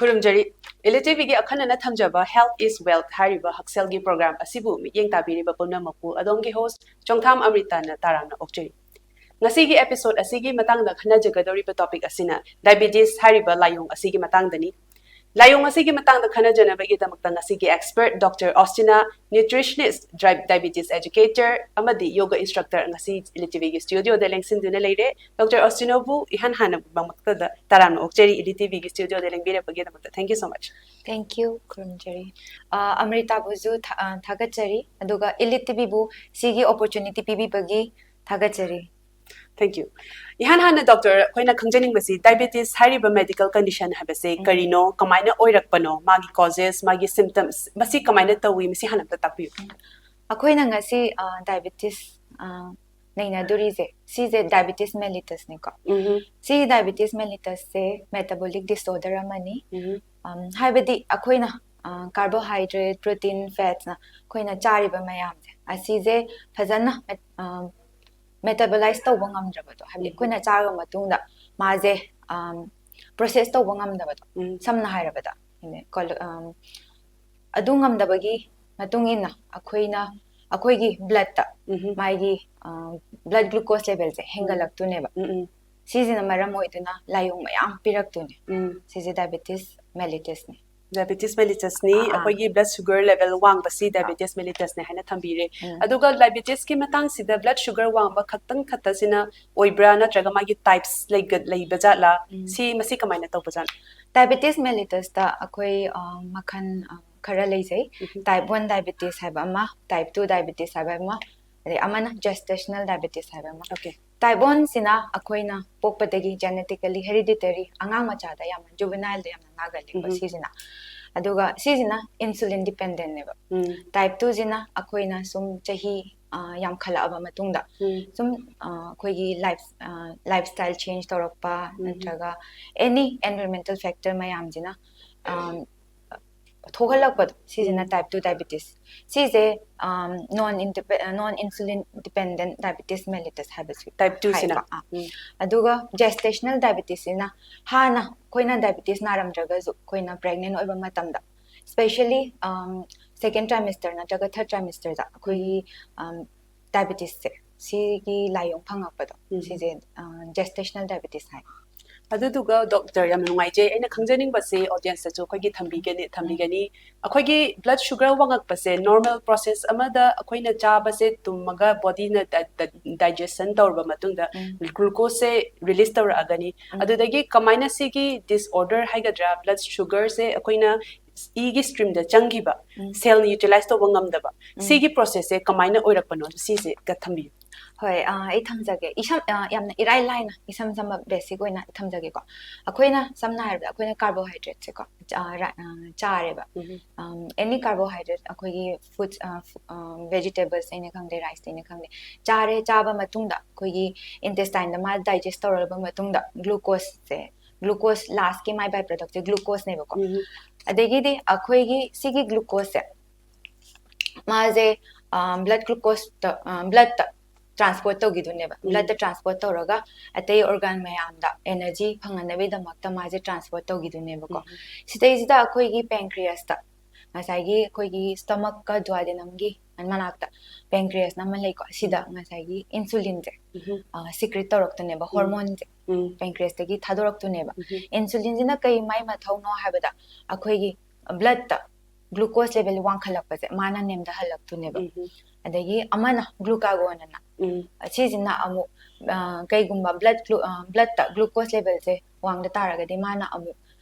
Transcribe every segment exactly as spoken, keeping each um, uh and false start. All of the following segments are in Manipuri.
ꯈꯨꯔꯨꯝꯖꯔꯤ꯫ ꯏꯂꯤꯇꯤꯚꯤꯒꯤ ꯑꯈꯟꯅꯅ ꯊꯝꯖꯕ Health is Wealth ꯍꯥꯏꯔꯤꯕ ꯍꯛꯁꯦꯜꯒꯤ ꯄ꯭ꯔꯣꯒ꯭ꯔꯥꯝ ꯑꯁꯤꯕꯨ ꯃꯤꯠꯌꯦꯡ ꯇꯥꯕꯤꯔꯤꯕ ꯄꯨꯝꯅꯃꯛꯄꯨ ꯑꯗꯣꯝꯒꯤ ꯍꯣꯁ ꯆꯣꯡꯊꯥꯝ ꯑꯃ꯭ꯔꯤꯇꯥꯅ ꯇꯔꯥꯝꯅ ꯑꯣꯛꯆꯔꯤ꯫ ꯉꯁꯤꯒꯤ ꯑꯦꯄꯤꯁꯣꯗ ꯑꯁꯤꯒꯤ ꯃꯇꯥꯡꯗ ꯈꯟꯅꯖꯒꯗꯧꯔꯤꯕ ꯇꯣꯄꯤꯛ ꯑꯁꯤꯅ ꯗꯥꯏꯕꯤꯇꯤꯁ ꯍꯥꯏꯔꯤꯕ ꯂꯥꯏꯑꯣꯡ ꯑꯁꯤꯒꯤ ꯃꯇꯥꯡꯗꯅꯤ꯫ ꯂꯥꯏꯑꯣꯡ ꯑꯁꯤꯒꯤ ꯃꯇꯥꯡꯗ ꯈꯟꯅꯖꯅꯕꯒꯤꯗꯃꯛꯇ ꯉꯁꯤꯒꯤ ꯑꯦꯛꯁꯄꯔꯠ ꯗꯣꯛꯇꯔ ꯑꯣꯁꯇꯤꯅꯥ, ꯅ꯭ꯌꯨꯇ꯭ꯔꯤꯁꯅꯤꯁ, ꯗꯥꯏꯕꯤꯇꯤꯁ ꯑꯦꯖꯨꯀꯦꯇꯔ ꯑꯃꯗꯤ ꯌꯣꯒ ꯏꯟꯁꯇ꯭ꯔꯛꯇꯔ ꯉꯁꯤ ꯏꯂꯤꯇꯤꯚꯤꯒꯤ ꯁ꯭ꯇꯨꯗꯤꯑꯣꯗ ꯂꯦꯡꯁꯤꯟꯗꯨꯅ ꯂꯩꯔꯦ꯫ ꯗꯣꯛꯇꯔ ꯑꯣꯁꯇꯤꯅꯥꯕꯨ ꯏꯍꯥꯟ ꯍꯥꯟꯅꯃꯛꯇꯗ ꯇꯔꯥꯝꯅ ꯑꯣꯛꯆꯔꯤ ꯏꯂꯤꯇꯤꯚꯤꯒꯤ ꯁ꯭ꯇꯨꯗꯤꯑꯣꯗ ꯂꯦꯡꯕꯤꯔꯛꯄꯒꯤꯗꯃꯛꯇ꯫ Thank you so much. Thank you, ꯈꯨꯔꯨꯝꯖꯔꯤ꯫ ꯑ, ꯑꯃ꯭ꯔꯤꯇꯥꯕꯨꯁꯨ ꯊꯥ-, ꯑ, ꯊꯥꯒꯠꯆꯔꯤ, ꯑꯗꯨꯒ ꯏꯂꯤꯇꯤꯚꯤꯕꯨ ꯁꯤꯒꯤ ꯑꯣꯄꯣꯔꯆꯨꯅꯤꯇꯤ ꯄꯤꯕꯤꯕꯒꯤ ꯊꯥꯒꯠꯆꯔꯤ꯫ Thank you. ꯏꯍꯥꯟ ꯍꯥꯟꯅ ꯗꯣꯛꯇꯔ, ꯑꯩꯈꯣꯏꯅ ꯈꯪꯖꯅꯤꯡꯕꯁꯤ ꯗꯥꯏꯕꯤꯇꯤꯁ ꯍꯥꯏꯔꯤꯕ ꯃꯦꯗꯤꯀꯦꯜ ꯀꯟꯗꯤꯁꯟ ꯍꯥꯏꯕꯁꯦ ꯎꯝ꯫ ꯀꯔꯤꯅꯣ, ꯀꯃꯥꯏꯅ ꯑꯣꯏꯔꯛꯄꯅꯣ, ꯃꯥꯒꯤ ꯀꯣꯖꯦꯁ, ꯃꯥꯒꯤ ꯁꯤꯝꯇꯝꯁ, ꯃꯁꯤ ꯀꯃꯥꯏꯅ ꯇꯧꯏ, ꯃꯁꯤ ꯍꯥꯟꯅ ꯑꯝꯇ ꯇꯥꯛꯄꯤꯌꯨ꯫ ꯑꯩꯈꯣꯏꯅ ꯉꯁꯤ, ꯑ, ꯗꯥꯏꯕꯤꯇꯤꯁ, ꯑ, ꯅꯩꯅꯗꯣꯔꯤꯁꯦ, ꯁꯤꯁꯦ ꯗꯥꯏꯕꯤꯇꯤꯁ ꯃꯦꯂꯤꯇꯁꯅꯤꯀꯣ꯫ ꯎꯝꯍꯨꯝ, ꯁꯤ ꯗꯥꯏꯕꯤꯇꯤꯁ ꯃꯦꯂꯤꯇꯁꯁꯦ ꯃꯦꯇꯥꯕꯣꯂꯤꯛ ꯗꯤꯁꯑꯣꯔꯗꯔ ꯑꯃꯅꯤ꯫ ꯎꯝꯍꯨꯝ, ꯑꯝ, ꯍꯥꯏꯕꯗꯤ ꯑꯩꯈꯣꯏꯅ, ꯑ, ꯀꯥꯔꯕꯣꯍꯥꯏꯗ꯭ꯔꯦꯠ, ꯄ꯭ꯔꯣꯇꯤꯟ, ꯐꯦꯠꯁꯅ ꯑꯩꯈꯣꯏꯅ ꯆꯥꯔꯤꯕ ꯃꯌꯥꯝꯁꯦ ꯑꯁꯤꯁꯦ ꯐꯖꯅ ꯃꯦꯠ-, ꯑ, ꯃꯦꯇꯥꯕꯣꯂꯥꯏꯁ ꯇꯧꯕ ꯉꯝꯗ꯭ꯔꯕꯗꯣ, ꯍꯥꯏꯕꯗꯤ ꯎꯝ꯫ ꯑꯩꯈꯣꯏꯅ ꯆꯥꯔꯕ ꯃꯇꯨꯡꯗ ꯃꯥꯁꯦ, ꯑꯝ, ꯄ꯭ꯔꯣꯁꯦꯁ ꯇꯧꯕ ꯉꯝꯗꯕꯗꯣ, ꯎꯝ꯫ ꯁꯝꯅ ꯍꯥꯏꯔꯕꯗ, ꯀꯣꯂ-, ꯑꯝ, ꯑꯗꯨ ꯉꯝꯗꯕꯒꯤ ꯃꯇꯨꯡ ꯏꯟꯅ ꯑꯩꯈꯣꯏꯅ, ꯑꯩꯈꯣꯏꯒꯤ ꯕ꯭ꯂꯠꯇ ꯎꯝꯍꯨꯝ, ꯃꯥꯒꯤ, ꯑ, ꯕ꯭ꯂꯠ ꯒ꯭ꯂꯨꯀꯣꯁ ꯂꯦꯚꯦꯜꯁꯦ ꯍꯦꯟꯒꯠꯂꯛꯇꯣꯏꯅꯦꯕ꯫ ꯎꯝ, ꯎꯝ, ꯁꯤꯁꯤꯅ ꯃꯔꯝ ꯑꯣꯏꯗꯨꯅ ꯂꯥꯏꯑꯣꯡ ꯃꯌꯥꯝ ꯄꯤꯔꯛꯇꯣꯏꯅꯦ꯫ ꯎꯝ꯫ ꯁꯤꯁꯦ ꯗꯥꯏꯕꯤꯇꯤꯁ ꯃꯦꯂꯤꯇꯁꯅꯤ꯫ ꯗꯥꯏꯕꯤꯇꯤꯁ ꯃꯦꯂꯤꯇꯁꯅꯤ, ꯑꯥ, ꯑꯥ꯫ ꯑꯩꯈꯣꯏꯒꯤ ꯕ꯭ꯂꯠ ꯁꯨꯒꯔ ꯂꯦꯚꯦꯜ ꯋꯥꯡꯕꯁꯤ ꯗꯥꯏꯕꯤꯇꯤꯁ ꯃꯦꯂꯤꯇꯁꯅꯦ ꯍꯥꯏꯅ ꯊꯝꯕꯤꯔꯦ꯫ ꯎꯝ꯫ ꯑꯗꯨꯒ ꯗꯥꯏꯕꯤꯇꯤꯁꯀꯤ ꯃꯇꯥꯡꯁꯤꯗ ꯕ꯭ꯂꯠ ꯁꯨꯒꯔ ꯋꯥꯡꯕ ꯈꯛꯇꯪ ꯈꯛꯇꯁꯤꯅ ꯑꯣꯏꯕ꯭ꯔꯥ, ꯅꯠꯇ꯭ꯔꯒ ꯃꯥꯒꯤ ꯇꯥꯏꯞꯁ ꯂꯩꯒ-, ꯂꯩꯕ ꯖꯥꯠꯂꯥ? ꯎꯝ꯫ ꯁꯤ ꯃꯁꯤ ꯀꯃꯥꯏꯅ ꯇꯧꯕ ꯖꯥꯠꯅꯣ? ꯗꯥꯏꯕꯤꯇꯤꯁ ꯃꯦꯂꯤꯇꯁꯇ ꯑꯩꯈꯣꯏ, ꯑ, ꯃꯈꯜ, ꯑ, ꯈꯔ ꯂꯩꯖꯩ꯫ ꯎꯝꯍꯨꯝ꯫ ꯇꯥꯏꯞ ꯋꯥꯟ ꯗꯥꯏꯕꯤꯇꯤꯁ ꯍꯥꯏꯕ ꯑꯃ, ꯇꯥꯏꯞ ꯇꯨ ꯗꯥꯏꯕꯤꯇꯤꯁ ꯍꯥꯏꯕ ꯑꯃ, ꯑꯗꯩ ꯑꯃꯅ ꯖꯦꯁꯇꯦꯁꯅꯦꯜ ꯗꯥꯏꯕꯤꯇꯤꯁ ꯍꯥꯏꯕ ꯑꯃ꯫ Okay. ꯇꯥꯏꯞ ꯋꯥꯟꯁꯤꯅ ꯑꯩꯈꯣꯏꯅ ꯄꯣꯛꯄꯗꯒꯤ ꯖꯦꯅꯦꯇꯤꯀꯦꯂꯤ ꯍꯦꯔꯤꯗꯤꯇꯔꯤ, ꯑꯉꯥꯡ ꯃꯆꯥꯗ ꯌꯥꯝꯅ, ꯖꯨꯕꯤꯅꯥꯏꯜꯗ ꯌꯥꯝꯅ ꯅꯥꯒꯜꯂꯤꯀꯣ, ꯎꯝ꯫ ꯁꯤꯁꯤꯅ꯫ ꯑꯗꯨꯒ ꯁꯤꯁꯤꯅ ꯏꯟꯁꯨꯂꯤꯟ ꯗꯤꯄꯦꯟꯗꯦꯟꯅꯦꯕ꯫ ꯎꯝ꯫ ꯇꯥꯏꯞ ꯇꯨꯁꯤꯅ ꯑꯩꯈꯣꯏꯅ ꯁꯨꯝ ꯆꯍꯤ, ꯑ, ꯌꯥꯝꯈꯠꯂꯛꯑꯕ ꯃꯇꯨꯡꯗ ꯎꯝ꯫ ꯁꯨꯝ, ꯑ, ꯑꯩꯈꯣꯏꯒꯤ ꯂꯥꯏꯐ, ꯑ, ꯂꯥꯏꯐ ꯁ꯭ꯇꯥꯏꯜ ꯆꯦꯟꯖ ꯇꯧꯔꯛꯄ, ꯎꯝ꯫ ꯅꯠꯇ꯭ꯔꯒ ꯑꯦꯅꯤ ꯑꯦꯟꯚꯥꯏꯔꯣꯟꯃꯦꯟꯇꯦꯜ ꯐꯦꯛꯇꯔ ꯃꯌꯥꯝꯁꯤꯅ, ꯑ, ꯊꯣꯛꯍꯜꯂꯛꯄꯗꯣ, ꯁꯤꯁꯤꯅ ꯎꯝ. Type two diabetes. ꯁꯤꯁꯦ non insulin dependent diabetes mellitus ꯍꯥꯏꯕꯁꯨ Type two ꯁꯤꯅ? ꯍꯥꯏꯌꯦꯕ꯫ ꯑꯥ. ꯑꯗꯨꯒ gestational diabetes ꯁꯤꯅ ꯍꯥꯟꯅ ꯑꯩꯈꯣꯏꯅ diabetes ꯅꯥꯔꯝꯗ꯭ꯔꯒꯁꯨ ꯑꯩꯈꯣꯏꯅ pregnant ꯑꯣꯏꯕ ꯃꯇꯝꯗ, specially second trimester ꯅꯠꯇ꯭ꯔꯒ third trimester ꯗ ꯑꯩꯈꯣꯏꯒꯤ diabetes ꯁꯦ, ꯁꯤꯒꯤ ꯂꯥꯏꯑꯣꯡ ꯐꯪꯉꯛꯄꯗꯣ, ꯎꯝ. ꯁꯤꯁꯦ gestational diabetes ꯍꯥꯏ꯫ ꯑꯗꯨꯗꯨꯒ doctor, ꯌꯥꯝ ꯅꯨꯡꯉꯥꯏꯖꯩ, ꯑꯩꯅ ꯈꯪꯖꯅꯤꯡꯕꯁꯦ audience ꯇꯁꯨ ꯑꯩꯈꯣꯏꯒꯤ ꯊꯝꯕꯤꯒꯅꯤ ꯊꯝꯕꯤꯒꯅꯤ ꯑꯩꯈꯣꯏꯒꯤ blood sugar ꯋꯥꯡꯉꯛꯄꯁꯦ normal process ꯑꯃꯗ ꯑꯩꯈꯣꯏꯅ ꯆꯥꯕꯁꯦ ꯇꯨꯝꯃꯒ body ꯅ digestion ꯇꯧꯔꯕ ꯃꯇꯨꯡꯗ ꯎꯝ. glucose ꯁꯦ release ꯇꯧꯔꯛꯑꯒꯅꯤ꯫ ꯎꯝ. ꯑꯗꯨꯗꯒꯤ ꯀꯃꯥꯏꯅ ꯁꯤꯒꯤ disorder ꯍꯥꯏꯒꯗ꯭ꯔꯥ, blood sugar ꯁꯦ ꯑꯩꯈꯣꯏꯅ ꯏꯒꯤ stream ꯗ ꯆꯪꯈꯤꯕ, ꯎꯝ. cell ꯅ utilize ꯇꯧꯕ ꯉꯝꯗꯕ, ꯎꯝ. ꯁꯤꯒꯤ process ꯁꯦ ꯀꯃꯥꯏꯅ ꯑꯣꯏꯔꯛꯄꯅꯣ, ꯁꯤꯁꯦꯒ ꯊꯝꯕꯤꯌꯨ꯫ ꯍꯣꯏ, ꯑ, ꯑꯩ ꯊꯝꯖꯒꯦ꯫ ꯏꯁꯝ-, ꯑ, ꯌꯥꯝꯅ ꯏꯔꯥꯏ ꯂꯥꯏꯅ, ꯏꯁꯝ ꯁꯝꯕ basic ꯑꯣꯏꯅ ꯊꯝꯖꯒꯦꯀꯣ꯫ ꯑꯩꯈꯣꯏꯅ, ꯁꯝꯅ ꯍꯥꯏꯔꯕꯗ, ꯑꯩꯈꯣꯏꯅ carbohydrate ꯁꯦꯀꯣ, ꯑ, ꯔ-, ꯑ, ꯆꯥꯔꯦꯕ꯫ ꯎꯝ. Any carbohydrate, ꯑꯩꯈꯣꯏꯒꯤ fruits, ꯑ, ꯐ-, ꯑ, vegetables ꯅꯤ ꯈꯪꯗꯦ, rice ꯅꯤ ꯈꯪꯗꯦ, ꯆꯥꯔꯦ, ꯆꯥꯕ ꯃꯇꯨꯡꯗ ꯑꯩꯈꯣꯏꯒꯤ intestine ꯗ ꯃꯥ digest ꯇꯧꯔꯕ ꯃꯇꯨꯡꯗ glucose ꯁꯦ, glucose, last ꯀꯤ ꯃꯥꯏ by product ꯁꯦ glucose ꯅꯦꯕꯀꯣ꯫ ꯎꯝ. ꯑꯗꯒꯤꯗꯤ ꯑꯩꯈꯣꯏꯒꯤ ꯁꯤꯒꯤ glucose ꯁꯦ, ꯃꯥꯁꯦ blood glucose ꯇ, blood ꯇ transport ꯇꯧꯈꯤꯗꯣꯏꯅꯦꯕ꯫ ꯎꯝ. Blood ꯇ transport ꯇꯧꯔꯒ ꯑꯇꯩ organ ꯃꯌꯥꯝꯗ energy ꯐꯪꯍꯟꯅꯕꯒꯤꯗꯃꯛꯇ ꯃꯥꯁꯦ transport ꯇꯧꯈꯤꯗꯣꯏꯅꯦꯕꯀꯣ꯫ ꯎꯝ. ꯁꯤꯗꯩꯁꯤꯗ ꯑꯩꯈꯣꯏꯒꯤ pancreas ꯇ, ꯉꯁꯥꯏꯒꯤ ꯑꯩꯈꯣꯏꯒꯤ stomach ꯀ duodenum ꯒꯤ ꯃꯅꯥꯛꯇ pancreas ꯅ ꯑꯃ ꯂꯩꯀꯣ, ꯁꯤꯗ ꯉꯁꯥꯏꯒꯤ insulin ꯁꯦ ꯎꯝ. secrete ꯇꯧꯔꯛꯇꯣꯏꯅꯦꯕ, hormone ꯁꯦ ꯎꯝ. pancreas ꯇꯒꯤ ꯊꯥꯗꯣꯔꯛꯇꯣꯏꯅꯦꯕ꯫ ꯎꯝ. Insulin ꯁꯤꯅ ꯀꯩ ꯃꯥꯏ ꯃꯊꯧꯅꯣ ꯍꯥꯏꯕꯗ, ꯑꯩꯈꯣꯏꯒꯤ blood ꯇ glucose level ꯋꯥꯡꯈꯠꯂꯛꯄꯁꯦ ꯃꯥꯅ ꯅꯦꯝꯊꯍꯜꯂꯛꯇꯣꯏꯅꯦꯕ꯫ ꯎꯝ. ꯑꯗꯒꯤ ꯑꯃꯅ glucagon ꯑꯅ, ꯎꯝ. ꯁꯤꯁꯤꯅ ꯑꯃꯨꯛ, ꯑ, ꯀꯩꯒꯨꯝꯕ blood glu-, ꯑ, blood ꯇ glucose level ꯁꯦ ꯋꯥꯡꯗ ꯇꯥꯔꯒꯗꯤ ꯃꯥꯅ ꯑꯃꯨꯛ,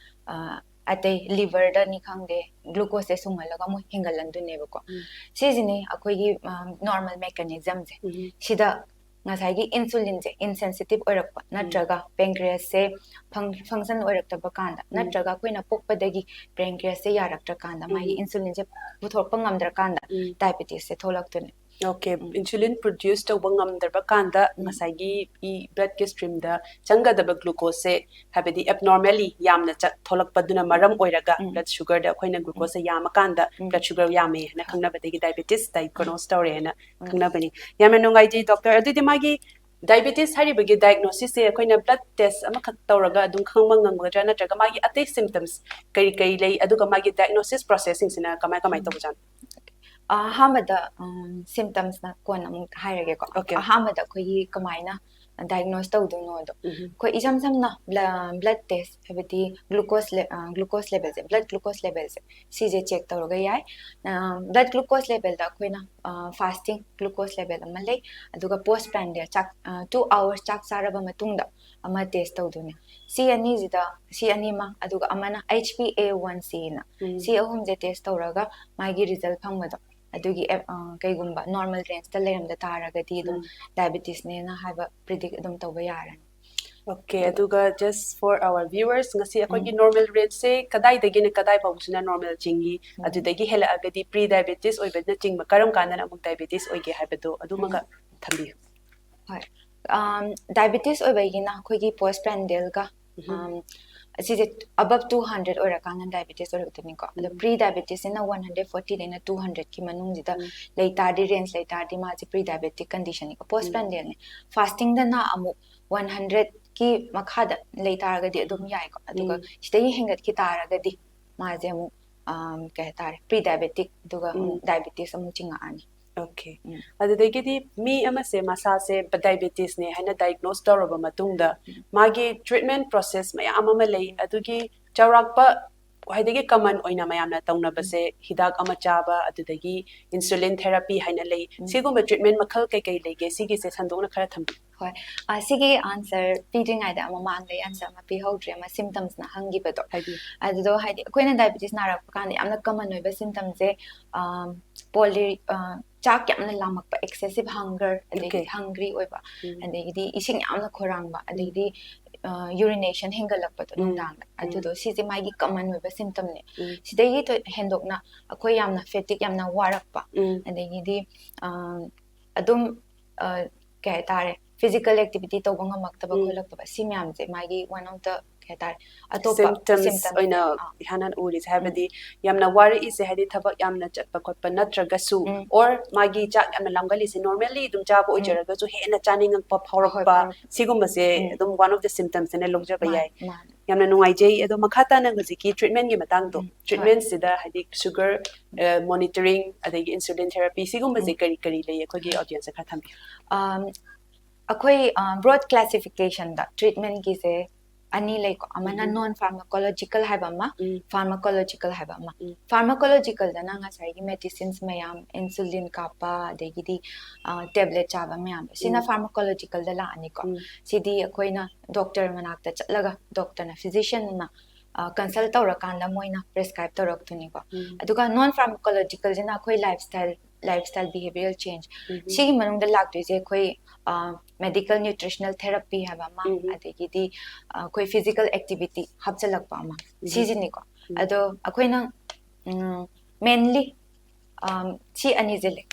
ꯑ, ꯑꯇꯩ liver ꯗꯅꯤ ꯈꯪꯗꯦ, glucose ꯁꯦ ꯁꯨꯡꯍꯜꯂꯒ ꯑꯃꯨꯛ ꯍꯦꯟꯒꯠꯍꯟꯗꯣꯏꯅꯦꯕꯀꯣ꯫ ꯎꯝ. ꯁꯤꯁꯤꯅꯤ ꯑꯩꯈꯣꯏꯒꯤ, ꯑ, normal mechanism ꯁꯦ꯫ ꯎꯝ. ꯁꯤꯗ ꯉꯁꯥꯏꯒꯤ insulin ꯁꯦ insensitive ꯑꯣꯏꯔꯛꯄ, ꯅꯠꯇ꯭ꯔꯒ pancreas ꯁꯦ fun-, function ꯑꯣꯏꯔꯛꯇꯕ ꯀꯥꯟꯗ, ꯎꯝ. ꯅꯠꯇ꯭ꯔꯒ ꯑꯩꯈꯣꯏꯅ ꯄꯣꯛꯄꯗꯒꯤ pancreas ꯁꯦ ꯌꯥꯔꯛꯇ꯭ꯔꯀꯥꯟꯗ, ꯃꯥꯒꯤ ꯎꯝ. insulin ꯁꯦ ꯄꯨꯊꯣꯔꯛꯄ ꯉꯝꯗ꯭ꯔꯀꯥꯟꯗ ꯎꯝ. diabetes ꯁꯦ ꯊꯣꯛꯂꯛꯇꯣꯏꯅꯦ꯫ Okay, insulin produce ꯇꯧꯕ ꯉꯝꯗ꯭ꯔꯕ ꯀꯥꯟꯗ ꯉꯁꯥꯏꯒꯤ ꯏ blood ꯀꯤ stream ꯗ ꯆꯪꯒꯗꯕ glucose ꯁꯦ, ꯍꯥꯏꯕꯗꯤ abnormally ꯌꯥꯝꯅ ꯆꯠ ꯊꯣꯛꯂꯛꯄꯗꯨꯅ ꯃꯔꯝ ꯑꯣꯏꯔꯒ blood sugar ꯗ ꯑꯩꯈꯣꯏꯅ glucose ꯁꯦ ꯌꯥꯝꯃꯀꯥꯟꯗ blood sugar ꯌꯥꯝꯃꯦ ꯍꯥꯏꯅ ꯈꯪꯅꯕꯗꯒꯤ diabetes diagnose ꯇꯧꯔꯦ ꯍꯥꯏꯅ ꯈꯪꯅꯕꯅꯤ꯫ ꯌꯥꯝꯅ ꯅꯨꯡꯉꯥꯏꯖꯩ doctor꯫ ꯑꯗꯨꯗꯤ ꯃꯥꯒꯤ diabetes ꯍꯥꯏꯔꯤꯕꯒꯤ diagnosis ꯁꯦ ꯑꯩꯈꯣꯏꯅ blood test ꯑꯃꯈꯛ ꯇꯧꯔꯒ ꯑꯗꯨꯝ ꯈꯪꯕ ꯉꯝꯒꯗ꯭ꯔꯥ, ꯅꯠꯇ꯭ꯔꯒ ꯃꯥꯒꯤ ꯑꯇꯩ symptoms ꯀꯔꯤ ꯀꯔꯤ ꯂꯩ, ꯑꯗꯨꯒ ꯃꯥꯒꯤ diagnosis process ꯁꯤꯡꯁꯤꯅ ꯀꯃꯥꯏ ꯀꯃꯥꯏ ꯇꯧꯕꯖꯥꯠꯅꯣ? ꯑꯍꯥꯟꯕꯗ symptoms ꯅ ꯀꯣꯟꯅ ꯑꯃꯨꯛ ꯍꯥꯏꯔꯒꯦꯀꯣ꯫ Okay. ꯑꯍꯥꯟꯕꯗ ꯑꯩꯈꯣꯏꯒꯤ ꯀꯃꯥꯏꯅ diagnose ꯇꯧꯗꯣꯏꯅꯣꯗꯣ, ꯑꯩꯈꯣꯏ ꯏꯆꯝ ꯆꯝꯅ blood test, ꯍꯥꯏꯕꯗꯤ glucose glucose level ꯁꯦ, blood glucose level ꯁꯦ, ꯁꯤꯁꯦ check ꯇꯧꯔꯒ ꯌꯥꯏ꯫ Blood glucose level ꯗ ꯑꯩꯈꯣꯏꯅ fasting glucose level ꯑꯃ ꯂꯩ, ꯑꯗꯨꯒ post prandial ꯆꯥꯛ two hours ꯆꯥꯛ ꯆꯥꯔꯕ ꯃꯇꯨꯡꯗ ꯑꯃ test ꯇꯧꯗꯣꯏꯅꯦ꯫ ꯁꯤ ꯑꯅꯤꯁꯤꯗ, ꯁꯤ ꯑꯅꯤꯃꯛ, ꯑꯗꯨꯒ ꯑꯃꯅ H b A one C ꯅ, ꯁꯤ ꯑꯍꯨꯝꯁꯦ test ꯇꯧꯔꯒ ꯃꯥꯒꯤ result ꯐꯪꯕꯗꯣ, ꯑꯗꯨꯒꯤ ꯀꯩꯒꯨꯝꯕ normal range ꯇ ꯂꯩꯔꯝꯗ ꯇꯥꯔꯒꯗꯤ ꯑꯗꯨꯝ diabetes ꯅꯦꯅ ꯍꯥꯏꯕ predict ꯑꯗꯨꯝ ꯇꯧꯕ ꯌꯥꯔꯅꯤ꯫ Okay, ꯑꯗꯨꯒ just for our viewers, ꯉꯁꯤ ꯑꯩꯈꯣꯏꯒꯤ normal range ꯁꯦ ꯀꯗꯥꯏꯗꯒꯤꯅ ꯀꯗꯥꯏ ꯐꯥꯎꯕꯁꯤꯅ normal ꯆꯤꯡꯏ, ꯑꯗꯨꯗꯒꯤ ꯍꯦꯜꯂꯛꯑꯒꯗꯤ pre diabetes ꯑꯣꯏꯕꯅꯆꯤꯡꯕ ꯀꯔꯝ ꯀꯥꯟꯗꯅ ꯑꯃꯨꯛ diabetes ꯑꯣꯏꯒꯦ ꯍꯥꯏꯕꯗꯣ ꯑꯗꯨꯃꯒ ꯊꯝꯕꯤꯌꯨ꯫ ꯍꯣꯏ꯫ Diabetes ꯑꯣꯏꯕꯒꯤꯅ ꯑꯩꯈꯣꯏꯒꯤ post prandial ꯒ ꯑꯁꯤꯁꯦ above two hundred ꯑꯣꯏꯔꯀꯥꯟꯗ diabetes ꯑꯣꯏꯔꯛꯇꯣꯏꯅꯤꯀꯣ꯫ ꯑꯗꯣ pre diabetes ꯁꯤꯅ one hundred forty ꯗꯩꯅ two hundred ꯀꯤ ꯃꯅꯨꯡꯁꯤꯗ ꯂꯩ ꯇꯥꯔꯗꯤ, range ꯂꯩ ꯇꯥꯔꯗꯤ ꯃꯥꯁꯦ pre diabetic condition ꯅꯤꯀꯣ, post prandial ꯅꯦ꯫ Fasting ꯗꯅ ꯑꯃꯨꯛ one hundred ꯀꯤ ꯃꯈꯥꯗ ꯂꯩ ꯇꯥꯔꯒꯗꯤ ꯑꯗꯨꯝ ꯌꯥꯏꯀꯣ꯫ ꯑꯗꯨꯒ ꯁꯤꯗꯒꯤ ꯍꯦꯟꯒꯠꯈꯤ ꯇꯥꯔꯒꯗꯤ ꯃꯥꯁꯦ ꯑꯃꯨꯛ ꯀꯩ ꯍꯥꯏꯇꯥꯔꯦ, pre diabetic ꯑꯗꯨꯒ ꯑꯃꯨꯛ diabetes ꯑꯃꯨꯛ ꯆꯤꯡꯉꯛꯑꯅꯤ꯫ Okay. ꯑꯗꯨꯗꯒꯤꯗꯤ ꯃꯤ ꯑꯃꯁꯦ ꯃꯁꯥꯁꯦ diabetes ꯅꯦ ꯍꯥꯏꯅ diagnose ꯇꯧꯔꯕ ꯃꯇꯨꯡꯗ ꯃꯥꯒꯤ treatment process ꯃꯌꯥꯝ ꯑꯃ ꯂꯩ꯫ ꯑꯗꯨꯒꯤ ꯆꯥꯎꯔꯥꯛꯄ ꯈ꯭ꯋꯥꯏꯗꯒꯤ common ꯑꯣꯏꯅ ꯃꯌꯥꯝꯅ ꯇꯧꯅꯕꯁꯦ ꯍꯤꯗꯥꯛ ꯑꯃ ꯆꯥꯕ, ꯑꯗꯨꯗꯒꯤ insulin therapy ꯍꯥꯏꯅ ꯂꯩ꯫ ꯁꯤꯒꯨꯝꯕ treatment ꯃꯈꯜ ꯀꯩꯀꯩ ꯂꯩꯒꯦ? ꯁꯤꯒꯤꯁꯦ ꯁꯟꯗꯣꯛꯅ ꯈꯔ ꯊꯝꯕꯤꯌꯨ꯫ ꯍꯣꯏ꯫ ꯁꯤꯒꯤ answer ꯄꯤꯗ꯭ꯔꯤꯉꯩꯗ ꯃꯃꯥꯡꯗ answer ꯑꯃ ꯄꯤꯍꯧꯗ꯭ꯔꯦ, ꯑꯃ symptoms ꯅ ꯍꯪꯈꯤꯕꯗꯣ꯫ ꯍꯥꯏꯕꯤꯌꯨ꯫ ꯑꯗꯨꯗꯣ ꯍꯥꯏꯗꯤ ꯑꯩꯈꯣꯏꯅ diabetes ꯅꯥꯔꯛꯄ ꯀꯥꯟꯗ ꯌꯥꯝꯅ common ꯑꯣꯏꯕ symptoms ꯁꯦ poly ꯆꯥꯛ ꯌꯥꯝꯅ ꯂꯥꯝꯃꯛꯄ, excessive hunger, ꯑꯗꯒꯤ Okay. Hungry ꯑꯣꯏꯕ, ꯑꯗꯒꯤꯗꯤ ꯏꯁꯤꯡ ꯌꯥꯝꯅ ꯈꯣꯔꯥꯡꯕ, ꯑꯗꯒꯤꯗꯤ ꯌꯨꯔꯤꯅꯦꯁꯟ ꯍꯦꯟꯒꯠꯂꯛꯄꯗꯣ ꯎꯝ, ꯅꯨꯡꯗꯥꯡꯗ, ꯎꯝ. ꯑꯗꯨꯗꯣ ꯁꯤꯁꯦ ꯃꯥꯒꯤ ꯀꯃꯟ ꯑꯣꯏꯕ ꯁꯤꯝꯇꯝꯅꯦ꯫ ꯎꯝ. ꯁꯤꯗꯒꯤ ꯊꯣꯏ- ꯍꯦꯟꯗꯣꯛꯅ ꯑꯩꯈꯣꯏ ꯌꯥꯝꯅ ꯐꯦꯇꯤꯛ, ꯌꯥꯝꯅ ꯋꯥꯔꯛꯄ, ꯎꯝ. ꯑꯗꯒꯤꯗꯤ ꯑ, ꯑꯗꯨꯝ ꯑ, ꯀꯩ ꯍꯥꯏꯇꯥꯔꯦ, ꯐꯤꯖꯤꯀꯦꯜ ꯑꯦꯛꯇꯤꯚꯤꯇꯤ ꯇꯧꯕ ꯉꯝꯃꯛꯇꯕ ꯎꯝ. ꯈꯣꯠꯂꯛꯇꯕ, ꯁꯤ ꯃꯌꯥꯝꯁꯦ ꯃꯥꯒꯤ ꯋꯥꯟ ꯑꯣꯐ ꯗ, ꯀꯩ ꯍꯥꯏꯇꯥꯔꯦ, ꯑꯇꯣꯞꯄ ꯁꯤꯝꯇꯝꯁ ꯁꯤꯝꯇꯝꯁ ꯑꯣꯏꯅ ꯑꯥ. ꯏꯍꯥꯟ ꯍꯥꯟꯅ ꯎꯔꯤꯁꯦ, ꯍꯥꯏꯕꯗꯤ ꯌꯥꯝꯅ ꯋꯥꯔꯛꯏꯁꯦ, ꯍꯥꯏꯗꯤ ꯊꯕꯛ ꯌꯥꯝꯅ ꯆꯠꯄ ꯈꯣꯠꯄ ꯅꯠꯇ꯭ꯔꯒꯁꯨ, ꯎꯝ. ꯑꯣꯔ ꯃꯥꯒꯤ ꯆꯥꯛ ꯌꯥꯝꯅ ꯂꯥꯝꯒꯜꯂꯤꯁꯦ, ꯅꯣꯔꯃꯦꯜꯂꯤ ꯑꯗꯨꯝ ꯆꯥꯕ ꯎꯝ. ꯑꯣꯏꯖꯔꯒꯁꯨ ꯍꯦꯟꯅ ꯆꯥꯅꯤꯡꯉꯛꯄ ꯐꯥꯎꯔꯛꯄ, ꯐꯥꯎꯔꯛꯄ. ꯁꯤꯒꯨꯝꯕꯁꯦ ꯎꯝ. ꯑꯗꯨꯝ ꯋꯥꯟ ꯑꯣꯐ ꯗ ꯁꯤꯝꯇꯝꯁ ꯑꯅ ꯂꯧꯖꯕ ꯃꯥꯅꯦ, ꯌꯥꯏ꯫ ꯃꯥꯅꯦ. ꯌꯥꯝꯅ ꯅꯨꯡꯉꯥꯏꯖꯩ꯫ ꯑꯗꯣ ꯃꯈꯥ ꯇꯥꯅ ꯍꯧꯖꯤꯛꯀꯤ ꯇ꯭ꯔꯤꯠꯃꯦꯟꯒꯤ ꯃꯇꯥꯡꯗꯣ, ꯎꯝ, ꯍꯣꯏ. ꯇ꯭ꯔꯤꯠꯃꯦꯟꯁꯤꯗ ꯍꯥꯏꯗꯤ ꯁꯨꯒꯔ ꯃꯣꯅꯤꯇꯔꯤꯡ, ꯑꯗꯒꯤ ꯏꯟꯁꯨꯂꯤꯟ ꯊꯦꯔꯥꯄꯤ, ꯁꯤꯒꯨꯝꯕꯁꯦ ꯎꯝ. ꯀꯔꯤ ꯀꯔꯤ ꯂꯩ? ꯑꯩꯈꯣꯏꯒꯤ ꯑꯣꯗꯤꯌꯟꯁꯇ ꯈꯔ ꯊꯝꯕꯤꯌꯨ꯫ ꯑꯝ, ꯑꯩꯈꯣꯏ ꯕ꯭ꯔꯣꯗ ꯀ꯭ꯂꯥꯁꯤꯐꯤꯀꯦꯁꯟꯗ ꯇ꯭ꯔꯤꯠꯃꯦꯟꯒꯤꯁꯦ ꯑꯅꯤ ꯂꯩꯀꯣ, ꯑꯃꯅ ꯎꯝ. ꯅꯣꯟ ꯐꯥꯔꯃꯥꯀꯣꯂꯣꯖꯤꯀꯦꯜ ꯍꯥꯏꯕ ꯑꯃ, ꯎꯝ. ꯐꯥꯔꯃꯥꯀꯣꯂꯣꯖꯤꯀꯦꯜ ꯍꯥꯏꯕ ꯑꯃ꯫ ꯎꯝ. ꯐꯥꯔꯃꯥꯀꯣꯂꯣꯖꯤꯀꯦꯜꯗꯅ ꯉꯁꯥꯏꯒꯤ ꯃꯦꯗꯤꯁꯤꯟꯁ ꯃꯌꯥꯝ, ꯏꯟꯁꯨꯂꯤꯟ ꯀꯥꯞꯄ, ꯑꯗꯒꯤꯗꯤ ꯇꯦꯕ꯭ꯂꯦꯠ ꯆꯥꯕ ꯃꯌꯥꯝꯗꯣ, ꯁꯤꯅ ꯎꯝ. ꯐꯥꯔꯃꯥꯀꯣꯂꯣꯖꯤꯀꯦꯜꯗ ꯂꯥꯛꯑꯅꯤꯀꯣ꯫ ꯎꯝ. ꯁꯤꯗꯤ ꯑꯩꯈꯣꯏꯅ ꯗꯣꯛꯇꯔ ꯃꯅꯥꯛꯇ ꯆꯠꯂꯒ, ꯗꯣꯛꯇꯔꯅ, ꯐꯤꯖꯤꯁꯤꯌꯟꯅ ꯀꯟꯁꯜ ꯇꯧꯔꯀꯥꯟꯗ ꯃꯣꯏꯅ ꯄ꯭ꯔꯦꯁꯀ꯭ꯔꯥꯏꯕ ꯇꯧꯔꯛꯇꯣꯏꯅꯤꯀꯣ꯫ ꯎꯝ. ꯑꯗꯨꯒ ꯅꯣꯟ ꯐꯥꯔꯃꯥꯀꯣꯂꯣꯖꯤꯀꯦꯜꯁꯤꯅ ꯑꯩꯈꯣꯏ lifestyle, lifestyle behavioural change, um. ꯁꯤꯒꯤ ꯃꯅꯨꯡꯗ ꯂꯥꯛꯇꯣꯏꯁꯦ ꯑꯩꯈꯣꯏ ꯃꯦꯗꯤꯀꯦꯜ ꯅ꯭ꯌꯨꯇ꯭ꯔꯤꯁꯅꯦꯜ ꯊꯦꯔꯥꯄꯤ ꯍꯥꯏꯕ ꯑꯃ, ꯎꯝ. ꯑꯗꯒꯤꯗꯤ ꯑ, ꯑꯩꯈꯣꯏ ꯐꯤꯖꯤꯀꯦꯜ ꯑꯦꯛꯇꯤꯚꯤꯇꯤ ꯍꯥꯞꯆꯤꯜꯂꯛꯄ ꯑꯃ, ꯎꯝ. ꯁꯤꯁꯤꯅꯤꯀꯣ꯫ ꯎꯝ. ꯑꯗꯣ ꯑꯩꯈꯣꯏꯅ ꯃꯦꯟꯂꯤ ꯁꯤ ꯑꯅꯤꯁꯦ ꯂꯩ꯫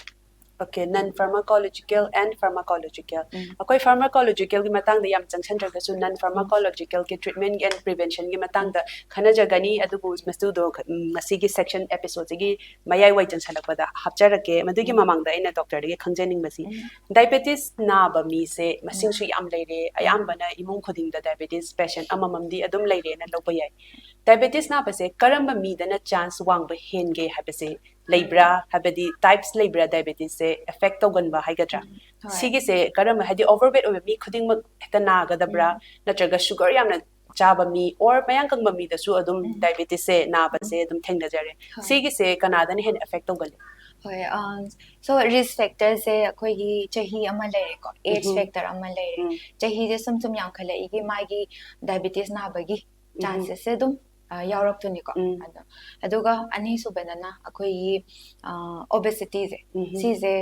Okay, non pharmacological and pharmacological. ꯎꯝ. ꯑꯩꯈꯣꯏ ꯐꯥꯔꯃꯥꯀꯣꯂꯣꯖꯤꯀꯦꯜꯒꯤ ꯃꯇꯥꯡꯗ ꯌꯥꯝ ꯆꯪꯁꯟꯗ꯭ꯔꯒꯁꯨ, ꯅꯟ ꯐꯥꯔꯃꯥꯀꯣꯂꯣꯖꯤꯀꯦꯜꯒꯤ ꯇ꯭ꯔꯤꯠꯃꯦꯟ ꯑꯦꯟ ꯄ꯭ꯔꯤꯚꯦꯟꯁꯟꯒꯤ ꯃꯇꯥꯡꯗ ꯈꯟꯅꯖꯒꯅꯤ, ꯑꯗꯨꯕꯨ ꯃꯗꯨꯗꯣ ꯎꯝ, ꯉꯁꯤꯒꯤ ꯁꯦꯛꯁꯟ ꯑꯦꯄꯤꯁꯣꯗꯁꯤꯒꯤ ꯃꯌꯥꯏꯋꯥꯏ ꯆꯟꯁꯜꯂꯛꯄꯗ ꯍꯥꯞꯆꯔꯛꯀꯦ꯫ ꯃꯗꯨꯒꯤ ꯎꯝ. ꯃꯃꯥꯡꯗ ꯑꯩꯅ ꯗꯣꯛꯇꯔꯗꯒꯤ ꯈꯪꯖꯅꯤꯡꯕꯁꯤ, ꯎꯝ. ꯗꯥꯏꯕꯦꯇꯤꯁ ꯅꯥꯕ ꯃꯤꯁꯦ ꯃꯁꯤꯡꯁꯨ ꯌꯥꯝ ꯂꯩꯔꯦ, ꯑꯌꯥꯝꯕꯅ ꯏꯃꯨꯡ ꯈꯨꯗꯤꯡꯗ ꯗꯥꯏꯕꯦꯇꯤꯁ ꯄꯦꯁꯦꯟ ꯑꯃꯃꯝꯗꯤ ꯑꯗꯨꯝ ꯂꯩꯔꯦꯅ ꯂꯧꯕ ꯌꯥꯏ꯫ ꯗꯥꯏꯕꯦꯇꯤꯁ ꯅꯥꯕꯁꯦ ꯀꯔꯝꯕ ꯃꯤꯗꯅ ꯆꯥꯟꯁ ꯋꯥꯡꯕ ꯍꯦꯟꯒꯦ ꯍꯥꯏꯕꯁꯦ ꯂꯩꯕ꯭ꯔꯥ? ꯍꯥꯏꯕꯗꯤ ꯇꯥꯏꯞꯁ ꯂꯩꯕ꯭ꯔꯥ ꯗꯥꯏꯕꯦꯇꯤꯁꯁꯦ ꯑꯦꯐꯦꯛ ꯇꯧꯒꯟꯕ ꯍꯥꯏꯒꯗ꯭ꯔꯥ? ꯍꯣꯏ. ꯁꯤꯒꯤꯁꯦ ꯀꯔꯝꯕ, ꯍꯥꯏꯗꯤ ꯑꯣꯚꯔꯋꯦꯠ ꯑꯣꯏꯕ ꯃꯤ ꯈꯨꯗꯤꯡꯃꯛ ꯍꯦꯛꯇ ꯅꯥꯒꯗꯕ꯭ꯔꯥ? ꯎꯝ. ꯅꯠꯇ꯭ꯔꯒ ꯁꯨꯒꯔ ꯌꯥꯝꯅ ꯆꯥꯕ ꯃꯤ ꯑꯣꯔ ꯃꯌꯥꯡ ꯀꯪꯕ ꯃꯤꯗꯁꯨ ꯑꯗꯨꯝ ꯎꯝ. ꯗꯥꯏꯕꯦꯇꯤꯁꯁꯦ ꯅꯥꯕꯁꯦ ꯑꯗꯨꯝ ꯊꯦꯡꯅꯖꯔꯦ꯫ ꯍꯣꯏ. ꯁꯤꯒꯤꯁꯦ ꯀꯅꯥꯗꯅ ꯍꯦꯟꯅ ꯑꯦꯐꯦꯛ ꯇꯧꯒꯜꯂꯤ? ꯍꯣꯏ, ꯁꯣ ꯔꯤꯁ ꯐꯦꯛꯇꯔꯁꯦ ꯑꯩꯈꯣꯏꯒꯤ ꯆꯍꯤ ꯑꯃ ꯂꯩꯔꯦꯀꯣ, ꯑꯦꯖ ꯎꯝ. ꯐꯦꯛꯇꯔ ꯑꯃ ꯂꯩꯔꯦ꯫ ꯎꯝ. ꯆꯍꯤꯁꯦ ꯁꯨꯝ ꯁꯨꯝ ꯌꯥꯝꯈꯠꯂꯛꯏꯒꯤ ꯃꯥꯒꯤ ꯗꯥꯏꯕꯦꯇꯤꯁ ꯅꯥꯕꯒꯤ ꯎꯝ. ꯆꯥꯟꯁꯦꯁꯁꯦ ꯑꯗꯨꯝ ꯑ, ꯌꯥꯎꯔꯛꯇꯣꯏꯅꯤꯀꯣ꯫ ꯎꯝ. ꯑꯗꯣ, ꯑꯗꯨꯒ ꯑꯅꯤꯁꯨꯕꯗꯅ ꯑꯩꯈꯣꯏꯒꯤ ꯑꯣꯕꯦꯁꯤꯇꯤꯁꯦ, ꯎꯝ. ꯁꯤꯁꯦ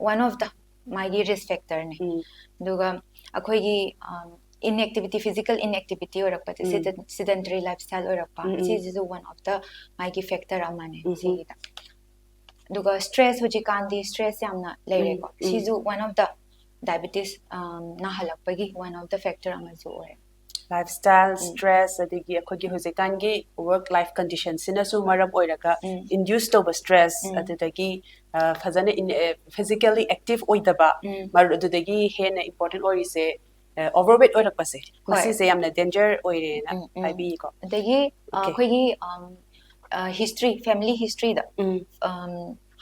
ꯋꯥꯟ ꯑꯣꯐ ꯗ ꯃꯥꯒꯤ ꯔꯤꯁ ꯐꯦꯛꯇꯔꯅꯤ꯫ ꯎꯝ. ꯑꯗꯨꯒ ꯑꯩꯈꯣꯏꯒꯤ inactivity, physical inactivity ꯑꯣꯏꯔꯛꯄꯁꯦ, ꯎꯝ꯫ sedent- sedentary lifestyle ꯑꯣꯏꯔꯛꯄ, ꯎꯝ, ꯎꯝ꯫ ꯁꯤꯁꯤꯁꯨ one of the ꯃꯥꯒꯤ factor ꯑꯃꯅꯦ ꯎꯝ, ꯎꯝ꯫ ꯁꯤꯒꯤꯗ꯫ ꯑꯗꯨꯒ stress, ꯍꯧꯖꯤꯛꯀꯥꯟꯗꯤ stress ꯌꯥꯝꯅ ꯂꯩꯔꯦꯀꯣ, ꯎꯝ, ꯎꯝ꯫ ꯁꯤꯁꯨ one of the diabetes ꯅꯥꯍꯜꯂꯛꯄꯒꯤ one of the factor ꯑꯃꯁꯨ ꯑꯣꯏꯔꯦ꯫ Lifestyle, ꯎꯝ꯫ Stress, ꯑꯗꯒꯤ ꯑꯩꯈꯣꯏꯒꯤ ꯍꯧꯖꯤꯛꯀꯥꯟꯒꯤ work life condition ꯁꯤꯅꯁꯨ ꯃꯔꯝ ꯑꯣꯏꯔꯒ ꯎꯝ꯫ induce ꯇꯧꯕ stress, ꯎꯝ꯫ ꯑꯗꯨꯗꯒꯤ ꯑ, ꯐꯖꯅ in- ꯑ, physically active ꯑꯣꯏꯗꯕ, ꯎꯝ꯫ ꯃꯔꯨ- ꯑꯗꯨꯗꯒꯤ ꯍꯦꯟꯅ important ꯑꯣꯏꯔꯤꯁꯦ, ꯑ, overweight ꯑꯣꯏꯔꯛꯄꯁꯦ, ꯍꯣꯏ꯫ ꯃꯁꯤꯁꯦ ꯌꯥꯝꯅ danger ꯑꯣꯏꯔꯦꯅ ꯎꯝ, ꯎꯝ꯫ ꯍꯥꯏꯕꯤꯀꯣ꯫ ꯑꯗꯒꯤ ꯑ, Okay. ꯑꯩꯈꯣꯏꯒꯤ ꯎꯝ, ꯑ, history, family historyꯗ ꯎꯝ꯫ ꯎꯝ,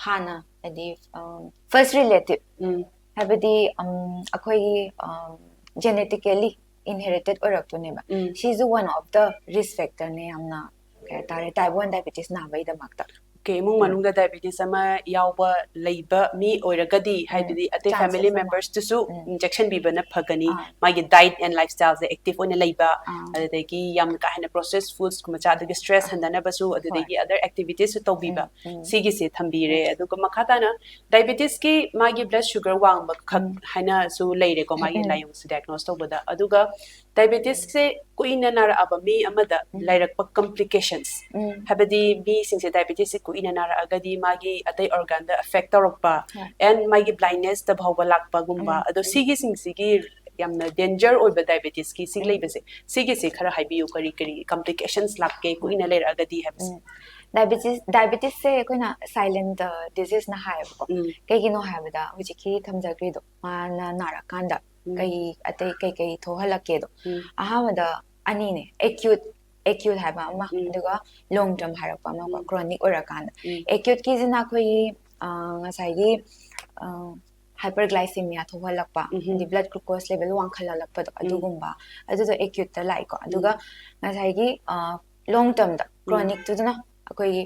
ꯍꯥꯟꯅ ꯍꯥꯏꯗꯤ ꯎꯝ, first relative ꯎꯝ꯫ ꯍꯥꯏꯕꯗꯤ ꯎꯝ, ꯑꯩꯈꯣꯏꯒꯤ ꯎꯝ, genetically inherited ꯑꯣꯏꯔꯛꯇꯣꯏꯅꯦꯕ꯫ ꯎꯝ꯫ ꯁꯤꯁꯨ one of the risk factorꯅꯦ, ꯌꯥꯝꯅ ꯀꯩ ꯍꯥꯏꯇꯥꯔꯦ, type one diabetes ꯅꯥꯕꯒꯤꯗꯃꯛꯇ꯫ Okay, ꯏꯃꯨꯡ ꯎꯝ꯫ ꯃꯅꯨꯡꯗ diabetes ꯑꯃ ꯌꯥꯎꯕ ꯂꯩꯕ ꯃꯤ ꯑꯣꯏꯔꯒꯗꯤ, ꯎꯝ, ꯍꯥꯏꯕꯗꯤ ꯑꯇꯩ chances family ꯑꯃ꯫ membersꯇꯨꯁꯨ ꯎꯝ꯫ injection ꯄꯤꯕꯅ ꯐꯒꯅꯤ, ꯑꯥ꯫ ꯃꯥꯒꯤ diet and lifestyleꯁꯦ active ꯑꯣꯏꯅ ꯂꯩꯕ, ꯑꯥ꯫ ꯑꯗꯨꯗꯒꯤ ꯌꯥꯝ ꯀꯥ ꯍꯦꯟꯅ processed foods ꯀꯨꯝꯕ ꯆꯥ, ꯑꯗꯨꯒꯤ stress ꯍꯟꯊꯅꯕꯁꯨ, ꯑꯗꯨꯗꯒꯤ other activitiesꯁꯨ ꯇꯧꯕꯤꯕ, ꯎꯝ, ꯎꯝ꯫ ꯁꯤꯒꯤꯁꯦ ꯊꯝꯕꯤꯔꯦ꯫ ꯎꯝ꯫ ꯑꯗꯨꯒ ꯃꯈꯥ ꯇꯥꯅ diabetesꯀꯤ ꯃꯥꯒꯤ blood sugar ꯋꯥꯡꯕ ꯈꯛ ꯎꯝ꯫ ꯍꯥꯏꯅꯁꯨ ꯂꯩꯔꯦꯀꯣ, ꯃꯥꯒꯤ ꯎꯝ꯫ ꯂꯥꯏꯑꯣꯡꯁꯦ diagnose ꯇꯧꯕꯗ꯫ ꯑꯗꯨꯒ diabetesꯁꯦ ꯀꯨꯏꯅ ꯅꯥꯔꯛꯑꯕ ꯃꯤ ꯑꯃꯗ ꯎꯝ꯫ ꯂꯩꯔꯛꯄ complications, ꯎꯝ꯫ ꯍꯥꯏꯕꯗꯤ ꯃꯤꯁꯤꯡꯁꯦ diabetesꯁꯦ ꯀꯨꯏꯅ ꯅꯥꯔꯛꯑꯒꯗꯤ ꯃꯥꯒꯤ ꯑꯇꯩ organꯗ affect ꯇꯧꯔꯛꯄ, ꯍꯣꯏ꯫ and ꯃꯥꯒꯤ blindnessꯇ ꯐꯥꯎꯕ ꯂꯥꯛꯄꯒꯨꯝꯕ, ꯎꯝ, ꯑꯗꯣ ꯎꯝ꯫ ꯁꯤꯒꯤꯁꯤꯡꯁꯤꯒꯤ ꯌꯥꯝꯅ danger ꯑꯣꯏꯕ diabetesꯀꯤ ꯁꯤ ꯎꯝ꯫ ꯂꯩꯕꯁꯦ, ꯁꯤꯒꯤꯁꯦ ꯈꯔ ꯍꯥꯏꯕꯤꯌꯨ, ꯀꯔꯤ ꯀꯔꯤ complications ꯂꯥꯛꯀꯦ ꯀꯨꯏꯅ ꯂꯩꯔꯛꯑꯒꯗꯤ ꯍꯥꯏꯕꯁꯦ꯫ ꯎꯝ꯫ Diabetes, diabetesꯁꯦ ꯑꯩꯈꯣꯏꯅ silent diseaseꯅ ꯍꯥꯏꯌꯦꯕꯀꯣ꯫ ꯎꯝ꯫ ꯀꯩꯒꯤꯅꯣ ꯍꯥꯏꯕꯗ ꯍꯧꯖꯤꯛꯀꯤ ꯊꯝꯖꯈ꯭ꯔꯤꯗꯣ, ꯃꯥꯅ ꯅꯥꯔꯛꯀꯥꯟꯗ ꯎꯝ꯫ ꯀꯩ ꯑꯇꯩ ꯀꯩꯀꯩ ꯊꯣꯛꯍꯜꯂꯛꯀꯦꯗꯣ꯫ ꯎꯝ꯫ ꯑꯍꯥꯟꯕꯗ ꯑꯅꯤꯅꯦ, acute, acute ꯍꯥꯏꯕ ꯑꯃ, ꯎꯝ꯫ ꯑꯗꯨꯒ long term ꯍꯥꯏꯔꯛꯄ ꯑꯃꯀꯣ, ꯎꯝ꯫ chronic ꯑꯣꯏꯔꯀꯥꯟꯗ꯫ ꯎꯝ꯫ Acuteꯀꯤꯁꯤꯅ ꯑꯩꯈꯣꯏꯒꯤ ꯑ, ꯉꯁꯥꯏꯒꯤ ꯑ, hyperglycemia ꯊꯣꯛꯍꯜꯂꯛꯄ, ꯎꯝ꯫ ꯍꯥꯏꯗꯤ blood glucose level ꯋꯥꯡꯈꯠꯍꯜꯂꯛꯄꯗꯣ, ꯎꯝ꯫ ꯑꯗꯨꯒꯨꯝꯕ, ꯑꯗꯨꯗꯣ acuteꯇ ꯂꯥꯛꯏꯀꯣ꯫ ꯑꯗꯨꯒ ꯉꯁꯥꯏꯒꯤ ꯑ, long termꯗ, ꯎꯝ꯫ chronicꯇꯨꯗꯅ ꯑꯩꯈꯣꯏꯒꯤ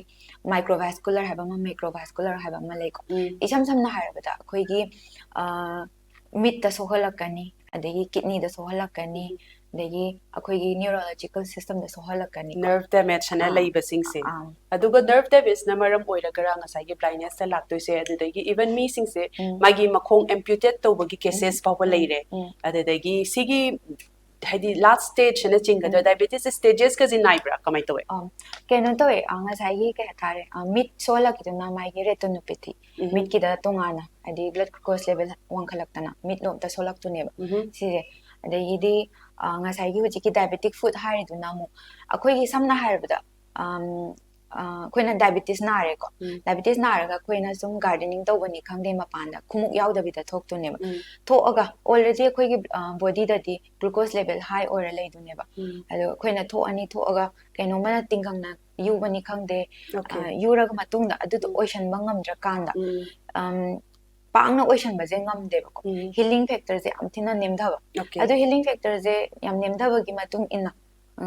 microvascular ꯍꯥꯏꯕ ꯑꯃ, macrovascular ꯍꯥꯏꯕ ꯑꯃ ꯂꯩꯀꯣ꯫ ꯎꯝ꯫ ꯏꯁꯝ ꯁꯝꯅ ꯍꯥꯏꯔꯕꯗ ꯑꯩꯈꯣꯏꯒꯤ ꯑ, ꯃꯤꯠꯇ ꯁꯣꯛꯍꯜꯂꯛꯀꯅꯤ, ꯑꯗꯒꯤ kidneyꯗ ꯁꯣꯛꯍꯜꯂꯛꯀꯅꯤ, ꯎꯝ꯫ ꯑꯗꯒꯤ ꯑꯩꯈꯣꯏꯒꯤ neurological systemꯗ ꯁꯣꯛꯍꯜꯂꯛꯀꯅꯤꯀꯣ꯫ Nerve damageꯅ ꯑꯥ, ꯂꯩꯕꯁꯤꯡꯁꯦ꯫ ꯑꯥ꯫ ꯑꯗꯨꯒ nerve damageꯅ ꯃꯔꯝ ꯑꯣꯏꯔꯒꯔꯥ ꯉꯁꯥꯏꯒꯤ blindnessꯇ ꯂꯥꯛꯇꯣꯏꯁꯦ, ꯑꯗꯨꯗꯒꯤ even ꯃꯤꯁꯤꯡꯁꯦ ꯎꯝ꯫ ꯃꯥꯒꯤ ꯃꯈꯣꯡ amputate ꯇꯧꯕꯒꯤ cases ꯎꯝ, ꯐꯥꯎꯕ ꯎꯝ, ꯂꯩꯔꯦ꯫ ꯎꯝ꯫ ꯑꯗꯨꯗꯒꯤ ꯁꯤꯒꯤ ꯍꯥꯏꯗꯤ ꯂꯥꯁ ꯁ꯭ꯇꯦꯖ ꯍꯥꯏꯅ ꯆꯤꯡꯒꯗ꯭ꯔꯥ? ꯎꯝ. ꯗꯥꯏꯕꯦꯇꯤꯁ ꯁ꯭ꯇꯦꯖꯦꯁꯀꯁꯤ ꯅꯥꯏꯕ꯭ꯔꯥ? ꯀꯃꯥꯏꯅ ꯇꯧꯋꯦ? ꯀꯩꯅꯣ ꯇꯧꯋꯦ, ꯑ, ꯉꯁꯥꯏꯒꯤ ꯀꯩ ꯍꯥꯏꯇꯥꯔꯦ, ꯑ, ꯃꯤꯠ ꯁꯣꯛꯍꯜꯂꯛꯈꯤꯗꯨꯅ ꯃꯥꯒꯤ retinopathy, ꯎꯝ. ꯃꯤꯠꯀꯤꯗ ꯇꯣꯉꯥꯟꯅ ꯍꯥꯏꯗꯤ blood glucose level ꯋꯥꯡꯈꯠꯂꯛꯇꯅ ꯃꯤꯠꯂꯣꯝꯗ ꯁꯣꯛꯂꯛꯇꯣꯏꯅꯦꯕ ꯎꯝ. ꯁꯤꯁꯦ. ꯑꯗꯒꯤꯗꯤ, ꯑ, ꯉꯁꯥꯏꯒꯤ ꯍꯧꯖꯤꯛꯀꯤ diabetic foot ꯍꯥꯏꯔꯤꯗꯨꯅ ꯑꯃꯨꯛ ꯑꯩꯈꯣꯏꯒꯤ ꯁꯝꯅ ꯍꯥꯏꯔꯕꯗ, ꯑꯝ, ꯑ, ꯑꯩꯈꯣꯏꯅ ꯗꯥꯏꯕꯤꯇꯤꯁ ꯅꯥꯔꯦꯀꯣ. ꯎꯝ. ꯗꯥꯏꯕꯤꯇꯤꯁ ꯅꯥꯔꯒ ꯑꯩꯈꯣꯏꯅ ꯁꯨꯝ ꯒꯥꯔꯗꯦꯅꯤꯡ ꯇꯧꯕꯅꯤ ꯈꯪꯗꯦ, ꯃꯄꯥꯟꯗ ꯈꯣꯡꯎꯞ ꯌꯥꯎꯗꯕꯤꯗ ꯊꯣꯛꯇꯣꯏꯅꯦꯕ. ꯎꯝ. ꯊꯣꯛꯑꯒ already ꯑꯩꯈꯣꯏꯒꯤ, ꯑ, ꯕꯣꯗꯤꯗꯗꯤ ꯒ꯭ꯂꯨꯀꯣꯁ ꯂꯦꯚꯦꯜ ꯍꯥꯏ ꯑꯣꯏꯔ ꯂꯩꯗꯣꯏꯅꯦꯕ. ꯎꯝ. ꯑꯗꯣ ꯑꯩꯈꯣꯏꯅ ꯊꯣꯛꯑꯅꯤ, ꯊꯣꯛꯑꯒ ꯀꯩꯅꯣꯝꯃꯅ ꯇꯤꯡꯒꯪꯅ ꯌꯨꯕꯅꯤ ꯈꯪꯗꯦ, Okay. ꯑ, ꯌꯨꯔꯒ ꯃꯇꯨꯡꯗ ꯑꯗꯨꯗꯣ ꯎꯝ. ꯑꯣꯏꯁꯟꯕ ꯉꯝꯗ꯭ꯔꯀꯥꯟꯗ, ꯎꯝ. ꯑꯝ, ꯄꯥꯛꯅ ꯑꯣꯏꯁꯟꯕꯁꯦ ꯉꯝꯗꯦꯕꯀꯣ. ꯎꯝ. ꯍꯤꯂꯤꯡ ꯐꯦꯛꯇꯔꯁꯦ ꯌꯥꯝ ꯊꯤꯅ ꯅꯦꯝꯊꯕ. Okay. ꯑꯗꯨ ꯍꯤꯂꯤꯡ ꯐꯦꯛꯇꯔꯁꯦ ꯌꯥꯝ ꯅꯦꯝꯊꯕꯒꯤ ꯃꯇꯨꯡ ꯏꯟꯅ, ꯑ,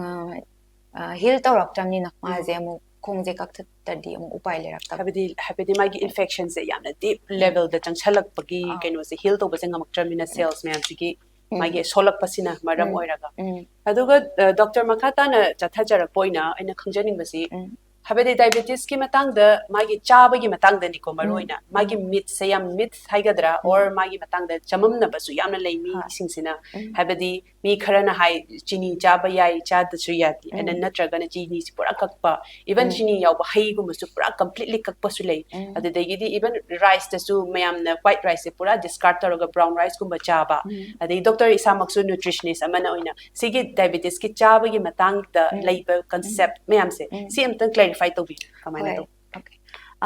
ꯑ, ꯍꯤꯜ ꯇꯧꯔꯛꯇ꯭ꯔꯕꯅꯤꯅ ꯃꯥꯁꯦ ꯎꯝ. ꯑꯃꯨꯛ ꯈꯣꯡꯁꯦ ꯀꯛꯊꯠꯇ꯭ꯔꯗꯤ ꯑꯃꯨꯛ ꯎꯄꯥꯏ ꯂꯩꯔꯛꯇꯕ. ꯍꯥꯏꯕꯗꯤ ꯍꯥꯏꯕꯗꯤ ꯃꯥꯒꯤ ꯏꯟꯐꯦꯛꯁꯟꯁꯦ ꯌꯥꯝꯅ ꯗꯤꯞ ꯂꯦꯚꯦꯜꯗ ꯆꯪꯁꯜꯂꯛꯄꯒꯤ ꯑꯥ. ꯀꯩꯅꯣꯁꯦ ꯍꯤꯜ ꯇꯧꯕꯁꯦ ꯉꯝꯃꯛꯇ꯭ꯔꯕꯅꯤꯅ ꯁꯦꯜꯁ ꯃꯌꯥꯝꯁꯤꯒꯤ ꯎꯝ. ꯃꯥꯒꯤ ꯁꯣꯛꯂꯛꯄꯁꯤꯅ ꯃꯔꯝ ꯎꯝ. ꯑꯣꯏꯔꯒ. ꯎꯝ. ꯑꯗꯨꯒ ꯗꯣꯛꯇꯔ ꯃꯈꯥ ꯇꯥꯅ ꯆꯠꯊꯖꯔꯛꯄ ꯑꯣꯏꯅ ꯑꯩꯅ ꯈꯪꯖꯅꯤꯡꯕꯁꯤ ꯎꯝ. ꯍꯥꯏꯕꯗꯤ ꯗꯥꯏꯕꯦꯇꯤꯁꯀꯤ ꯃꯇꯥꯡꯗ ꯃꯥꯒꯤ ꯆꯥꯕꯒꯤ ꯃꯇꯥꯡꯗꯅꯤꯀꯣ ꯃꯔꯨ ꯎꯝ. ꯑꯣꯏꯅ ꯃꯥꯒꯤ ꯎꯝ. ꯃꯤꯠꯁꯦ ꯌꯥꯝ ꯃꯤꯠꯁ ꯍꯥꯏꯒꯗ꯭ꯔꯥ ꯎꯝ. ꯑꯣꯔ ꯃꯥꯒꯤ ꯃꯇꯥꯡꯗ ꯆꯃꯝꯅꯕꯁꯨ ꯌꯥꯝꯅ ꯂꯩ ꯍꯣꯏ. ꯃꯤꯁꯤꯡꯁꯤꯅ ꯎꯝ. ꯍꯥꯏꯕꯗꯤ ꯃꯤ ꯈꯔꯅ ꯍꯥꯏ ꯆꯤꯅꯤ ꯆꯥꯕ ꯌꯥꯏ ꯆꯥꯗꯁꯨ ꯌꯥꯗꯦ ꯑꯗ ꯎꯝ. ꯅꯠꯇ꯭ꯔꯒꯅ ꯆꯤꯅꯤꯁꯤ ꯄꯨꯔꯥ ꯀꯛꯄ ꯏꯚꯟ ꯎꯝ. ꯆꯤꯅꯤ ꯌꯥꯎꯕ ꯍꯩꯒꯨꯝꯕꯁꯨ ꯄꯨꯔꯥ ꯀꯝꯄ꯭ꯂꯤꯠꯂꯤ ꯀꯛꯄꯁꯨ ꯂꯩ ꯎꯝ. ꯑꯗꯨꯗꯒꯤꯗꯤ ꯏꯚꯟ ꯔꯥꯏꯁꯇꯁꯨ ꯃꯌꯥꯝꯅ ꯋꯥꯏꯠ ꯔꯥꯏꯁꯁꯦ ꯄꯨꯔꯥ ꯗꯤꯁꯀꯥꯔꯠ ꯇꯧꯔꯒ ꯕ꯭ꯔꯥꯎꯟ ꯔꯥꯏꯁꯀꯨꯝꯕ ꯆꯥꯕ ꯎꯝ. ꯑꯗꯩ ꯗꯣꯛꯇꯔ ꯏꯁꯥꯃꯛꯁꯨ ꯅ꯭ꯌꯨꯇ꯭ꯔꯤꯁꯅꯤꯁ ꯑꯃꯅ ꯑꯣꯏꯅ ꯁꯤꯒꯤ ꯗꯥꯏꯕꯦꯇꯤꯁꯀꯤ ꯆꯥꯕꯒꯤ ꯃꯇꯥꯡꯗ ꯎꯝ. ꯂꯩꯕ ꯀꯟꯁꯦꯞ ꯃꯌꯥꯝꯁꯦ ꯎꯝ. ꯁꯤ ꯑꯝꯇꯪ ꯀ꯭ꯂꯦꯔꯤꯐꯥꯏ ꯇꯧꯕꯤꯌꯨ ꯀꯃꯥꯏꯅ ꯍꯣꯏ. ꯇꯧ Okay.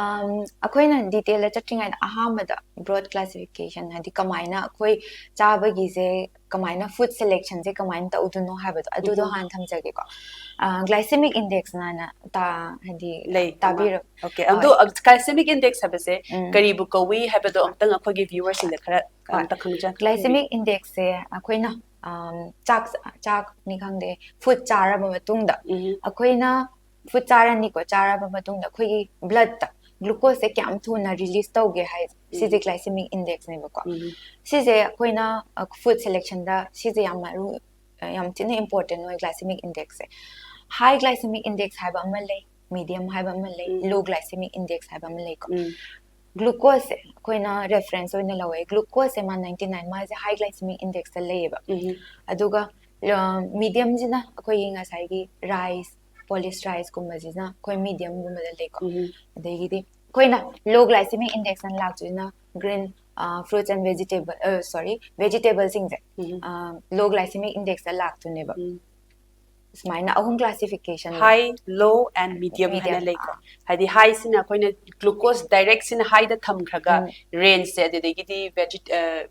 ꯑꯝ, ꯑꯩꯈꯣꯏꯅ ꯗꯤꯇꯦꯜꯗ ꯆꯠꯇ꯭ꯔꯤꯉꯩꯗ ꯑꯍꯥꯟꯕꯗ ꯕ꯭ꯔꯣꯗ ꯀ꯭ꯂꯥꯁꯤꯐꯤꯀꯦꯁꯟ ꯍꯥꯏꯗꯤ ꯀꯃꯥꯏꯅ ꯑꯩꯈꯣꯏ ꯆꯥꯕꯒꯤꯁꯦ ꯀꯃꯥꯏꯅ ꯐꯨꯗ ꯁꯦꯂꯦꯛꯁꯟꯁꯦ ꯀꯃꯥꯏꯅ ꯇꯧꯗꯣꯏꯅꯣ ꯍꯥꯏꯕꯗꯣ ꯑꯗꯨꯗꯣ ꯎꯝ. ꯍꯥꯟꯅ ꯊꯝꯖꯒꯦꯀꯣ. ꯒ꯭ꯂꯥꯏꯁꯦꯃꯤꯛ ꯏꯟꯗꯦꯛꯁꯅ ꯇꯥ ꯍꯥꯏꯗꯤ ꯂꯩ ꯑꯃ. ꯇꯥꯕꯤꯔꯣ. Okay ꯑꯗꯣ ꯒ꯭ꯂꯥꯏꯁꯦꯃꯤꯛ ꯏꯟꯗꯦꯛꯁ ꯍꯥꯏꯕꯁꯦ ꯎꯝ. ꯀꯔꯤꯕꯨ ꯀꯧꯏ ꯍꯥꯏꯕꯗꯣ ꯑꯝꯇꯪ ꯑꯩꯈꯣꯏꯒꯤ ꯚ꯭ꯌꯨꯋꯔꯁꯤꯡꯗ ꯈꯔ ꯍꯣꯏ. ꯑꯝꯇ ꯈꯪꯖ ꯒ꯭ꯂꯥꯏꯁꯦꯃꯤꯛ ꯏꯟꯗꯦꯛꯁꯁꯦ ꯑꯩꯈꯣꯏꯅ, ꯑꯝ, ꯆꯥꯛ ꯆꯥꯛꯅꯤ ꯈꯪꯗꯦ, ꯐꯨꯗ ꯆꯥꯔꯕ ꯃꯇꯨꯡꯗ ꯎꯝ. ꯑꯩꯈꯣꯏꯅ ꯐꯨꯗ ꯆꯥꯔꯅꯤꯀꯣ, ꯆꯥꯔꯕ ꯃꯇꯨꯡꯗ ꯑꯩꯈꯣꯏꯒꯤ ꯕ꯭ꯂꯠꯇ ꯒ꯭ꯂꯨꯀꯣꯁꯁꯦ ꯀꯌꯥꯝ ꯊꯨꯅ ꯔꯤꯂꯤꯁ ꯇꯧꯒꯦ ꯍꯥꯏ ꯁꯤꯁꯦ ꯎꯝ. ꯒ꯭ꯂꯥꯏꯁꯦꯃꯤꯛ ꯏꯟꯗꯦꯛꯁꯅꯦꯕꯀꯣ. ꯎꯝ. ꯁꯤꯁꯦ ꯑꯩꯈꯣꯏꯅ ꯐꯨꯗ ꯁꯦꯂꯦꯛꯁꯟꯗ ꯁꯤꯁꯦ ꯌꯥꯝ ꯃꯔꯨ, ꯌꯥꯝ ꯊꯤꯅ ꯏꯝꯄꯣꯔꯇꯦꯟ ꯑꯣꯏ ꯒ꯭ꯂꯥꯏꯁꯦꯃꯤꯛ ꯏꯟꯗꯦꯛꯁꯁꯦ. ꯍꯥꯏ ꯒ꯭ꯂꯥꯏꯁꯦꯃꯤꯛ ꯏꯟꯗꯦꯛꯁ ꯍꯥꯏꯕ ꯑꯃ ꯂꯩ, ꯃꯤꯗꯤꯌꯝ ꯍꯥꯏꯕ ꯑꯃ ꯂꯩ, ꯎꯝ. ꯂꯣ ꯒ꯭ꯂꯥꯏꯁꯦꯃꯤꯛ ꯏꯟꯗꯦꯛꯁ ꯍꯥꯏꯕ ꯑꯃ ꯂꯩꯀꯣ. ꯎꯝ. ꯒ꯭ꯂꯨꯀꯣꯁꯁꯦ ꯑꯩꯈꯣꯏꯅ ꯔꯦꯐꯔꯦꯟꯁ ꯑꯣꯏꯅ ꯂꯧꯋꯦ. ꯒ꯭ꯂꯨꯀꯣꯁꯁꯦ ꯃꯥ ꯅꯥꯏꯟꯇꯤ ꯅꯥꯏꯟ, ꯃꯥꯁꯦ ꯍꯥꯏ ꯒ꯭ꯂꯥꯏꯁꯦꯃꯤꯛ ꯏꯟꯗꯦꯛꯁꯇ ꯂꯩꯌꯦꯕ. ꯎꯝ. ꯑꯗꯨꯒ ꯃꯤꯗꯤꯌꯝꯁꯤꯅ ꯑꯩꯈꯣꯏꯒꯤ ꯉꯁꯥꯏꯒꯤ ꯔꯥꯏꯁ, ꯄꯣꯂꯤꯁ ꯔꯥꯏꯁꯀꯨꯝꯕꯁꯤꯅ ꯑꯩꯈꯣꯏ ꯃꯤꯗꯤꯌꯝꯒꯨꯝꯕꯗ ꯂꯩꯀꯣ꯫ ꯑꯗꯒꯤꯗꯤ ꯑꯩꯈꯣꯏꯅ ꯂꯣ ꯒ꯭ꯂꯥꯏꯁꯦꯃꯤꯛ ꯏꯟꯗꯦꯛꯁꯅ ꯂꯥꯛꯇꯣꯏꯁꯤꯅ green fruits and vegetable sorry ꯚꯦꯖꯤꯇꯦꯕꯜꯁꯤꯡꯁꯦ ꯂꯣ ꯒ꯭ꯂꯥꯏꯁꯦꯃꯤꯛ ꯏꯟꯗꯦꯛꯁꯇ ꯂꯥꯛꯇꯣꯏꯅꯦꯕ꯫ ꯁꯨꯃꯥꯏꯅ ꯑꯍꯨꯝ ꯀ꯭ꯂꯥꯁꯤꯐꯤꯀꯦꯁꯟ ꯍꯥꯏ, ꯂꯣ ꯑꯦꯟ ꯃꯤꯗꯤꯌꯝ ꯍꯥꯏꯅ ꯂꯩꯀꯣ꯫ ꯍꯥꯏꯗꯤ ꯍꯥꯏꯁꯤꯅ ꯑꯩꯈꯣꯏꯅ ꯒ꯭ꯂꯨꯀꯣꯁ ꯗꯥꯏꯔꯦꯛꯁꯤꯅ ꯍꯥꯏꯗ ꯊꯝꯈ꯭ꯔꯒ ꯔꯦꯟꯖꯁꯦ, ꯑꯗꯨꯗꯒꯤꯗꯤ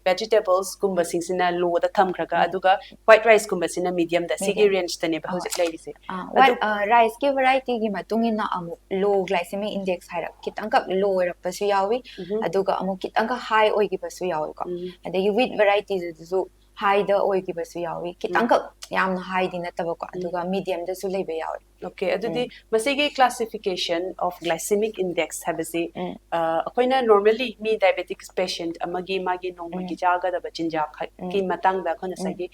ꯚꯦꯖꯤꯇꯦꯕꯜꯁꯀꯨꯝꯕꯁꯤꯡꯁꯤꯅ ꯂꯣꯗ ꯊꯝꯈ꯭ꯔꯒ ꯑꯗꯨꯒ ꯋꯥꯏꯠ ꯔꯥꯏꯁꯀꯨꯝꯕꯁꯤꯅ ꯃꯤꯗꯤꯌꯝꯗ, ꯁꯤꯒꯤ ꯔꯦꯟꯖꯇꯅꯦꯕ ꯍꯧꯖꯤꯛ ꯂꯩꯔꯤꯁꯦ꯫ ꯔꯥꯏꯁꯀꯤ ꯚꯦꯔꯥꯏꯇꯤꯒꯤ ꯃꯇꯨꯡ ꯏꯟꯅ ꯑꯃꯨꯛ ꯂꯣ ꯒ꯭ꯂꯥꯏꯁꯦꯃꯤꯛ ꯏꯟꯗꯦꯛꯁ ꯍꯥꯏꯔ ꯈꯤꯇꯪꯈꯛ ꯂꯣ ꯑꯣꯏꯔꯛꯄꯁꯨ ꯌꯥꯎꯏ, ꯑꯗꯨꯒ ꯑꯃꯨꯛ ꯈꯤꯇꯪꯈꯛ ꯍꯥꯏ ꯑꯣꯏꯈꯤꯕꯁꯨ ꯌꯥꯎꯏꯀꯣ꯫ ꯑꯗꯒꯤ ꯋꯤꯠ ꯚꯦꯔꯥꯏꯇꯤꯗꯁꯨ ꯍꯥꯏꯗ ꯑꯣꯏꯈꯤꯕꯁꯨ ꯌꯥꯎꯏ, ꯈꯤꯇꯪꯈꯛ ꯌꯥꯝꯅ ꯍꯥꯏꯗꯤ ꯅꯠꯇꯕꯀꯣ, ꯑꯗꯨꯒ ꯃꯤꯗꯤꯌꯝꯗꯁꯨ ꯂꯩꯕ ꯌꯥꯎꯏ꯫ ꯑꯣꯀꯦ, ꯑꯗꯨꯗꯤ ꯃꯁꯤꯒꯤ classification of glycemic index ꯍꯥꯏꯕꯁꯤ ꯑꯩꯈꯣꯏꯅ normally ꯃꯤ ꯗꯥꯏꯕꯦꯇꯤꯛꯁ ꯄꯦꯁꯦꯟꯠ ꯑꯃꯒꯤ ꯃꯥꯒꯤ ꯅꯣꯡꯃꯒꯤ ꯆꯥꯒꯗꯕ ꯆꯤꯟꯖꯥꯛꯀꯤ ꯃꯇꯥꯡꯗ ꯑꯩꯈꯣꯏ ꯉꯁꯥꯏꯒꯤ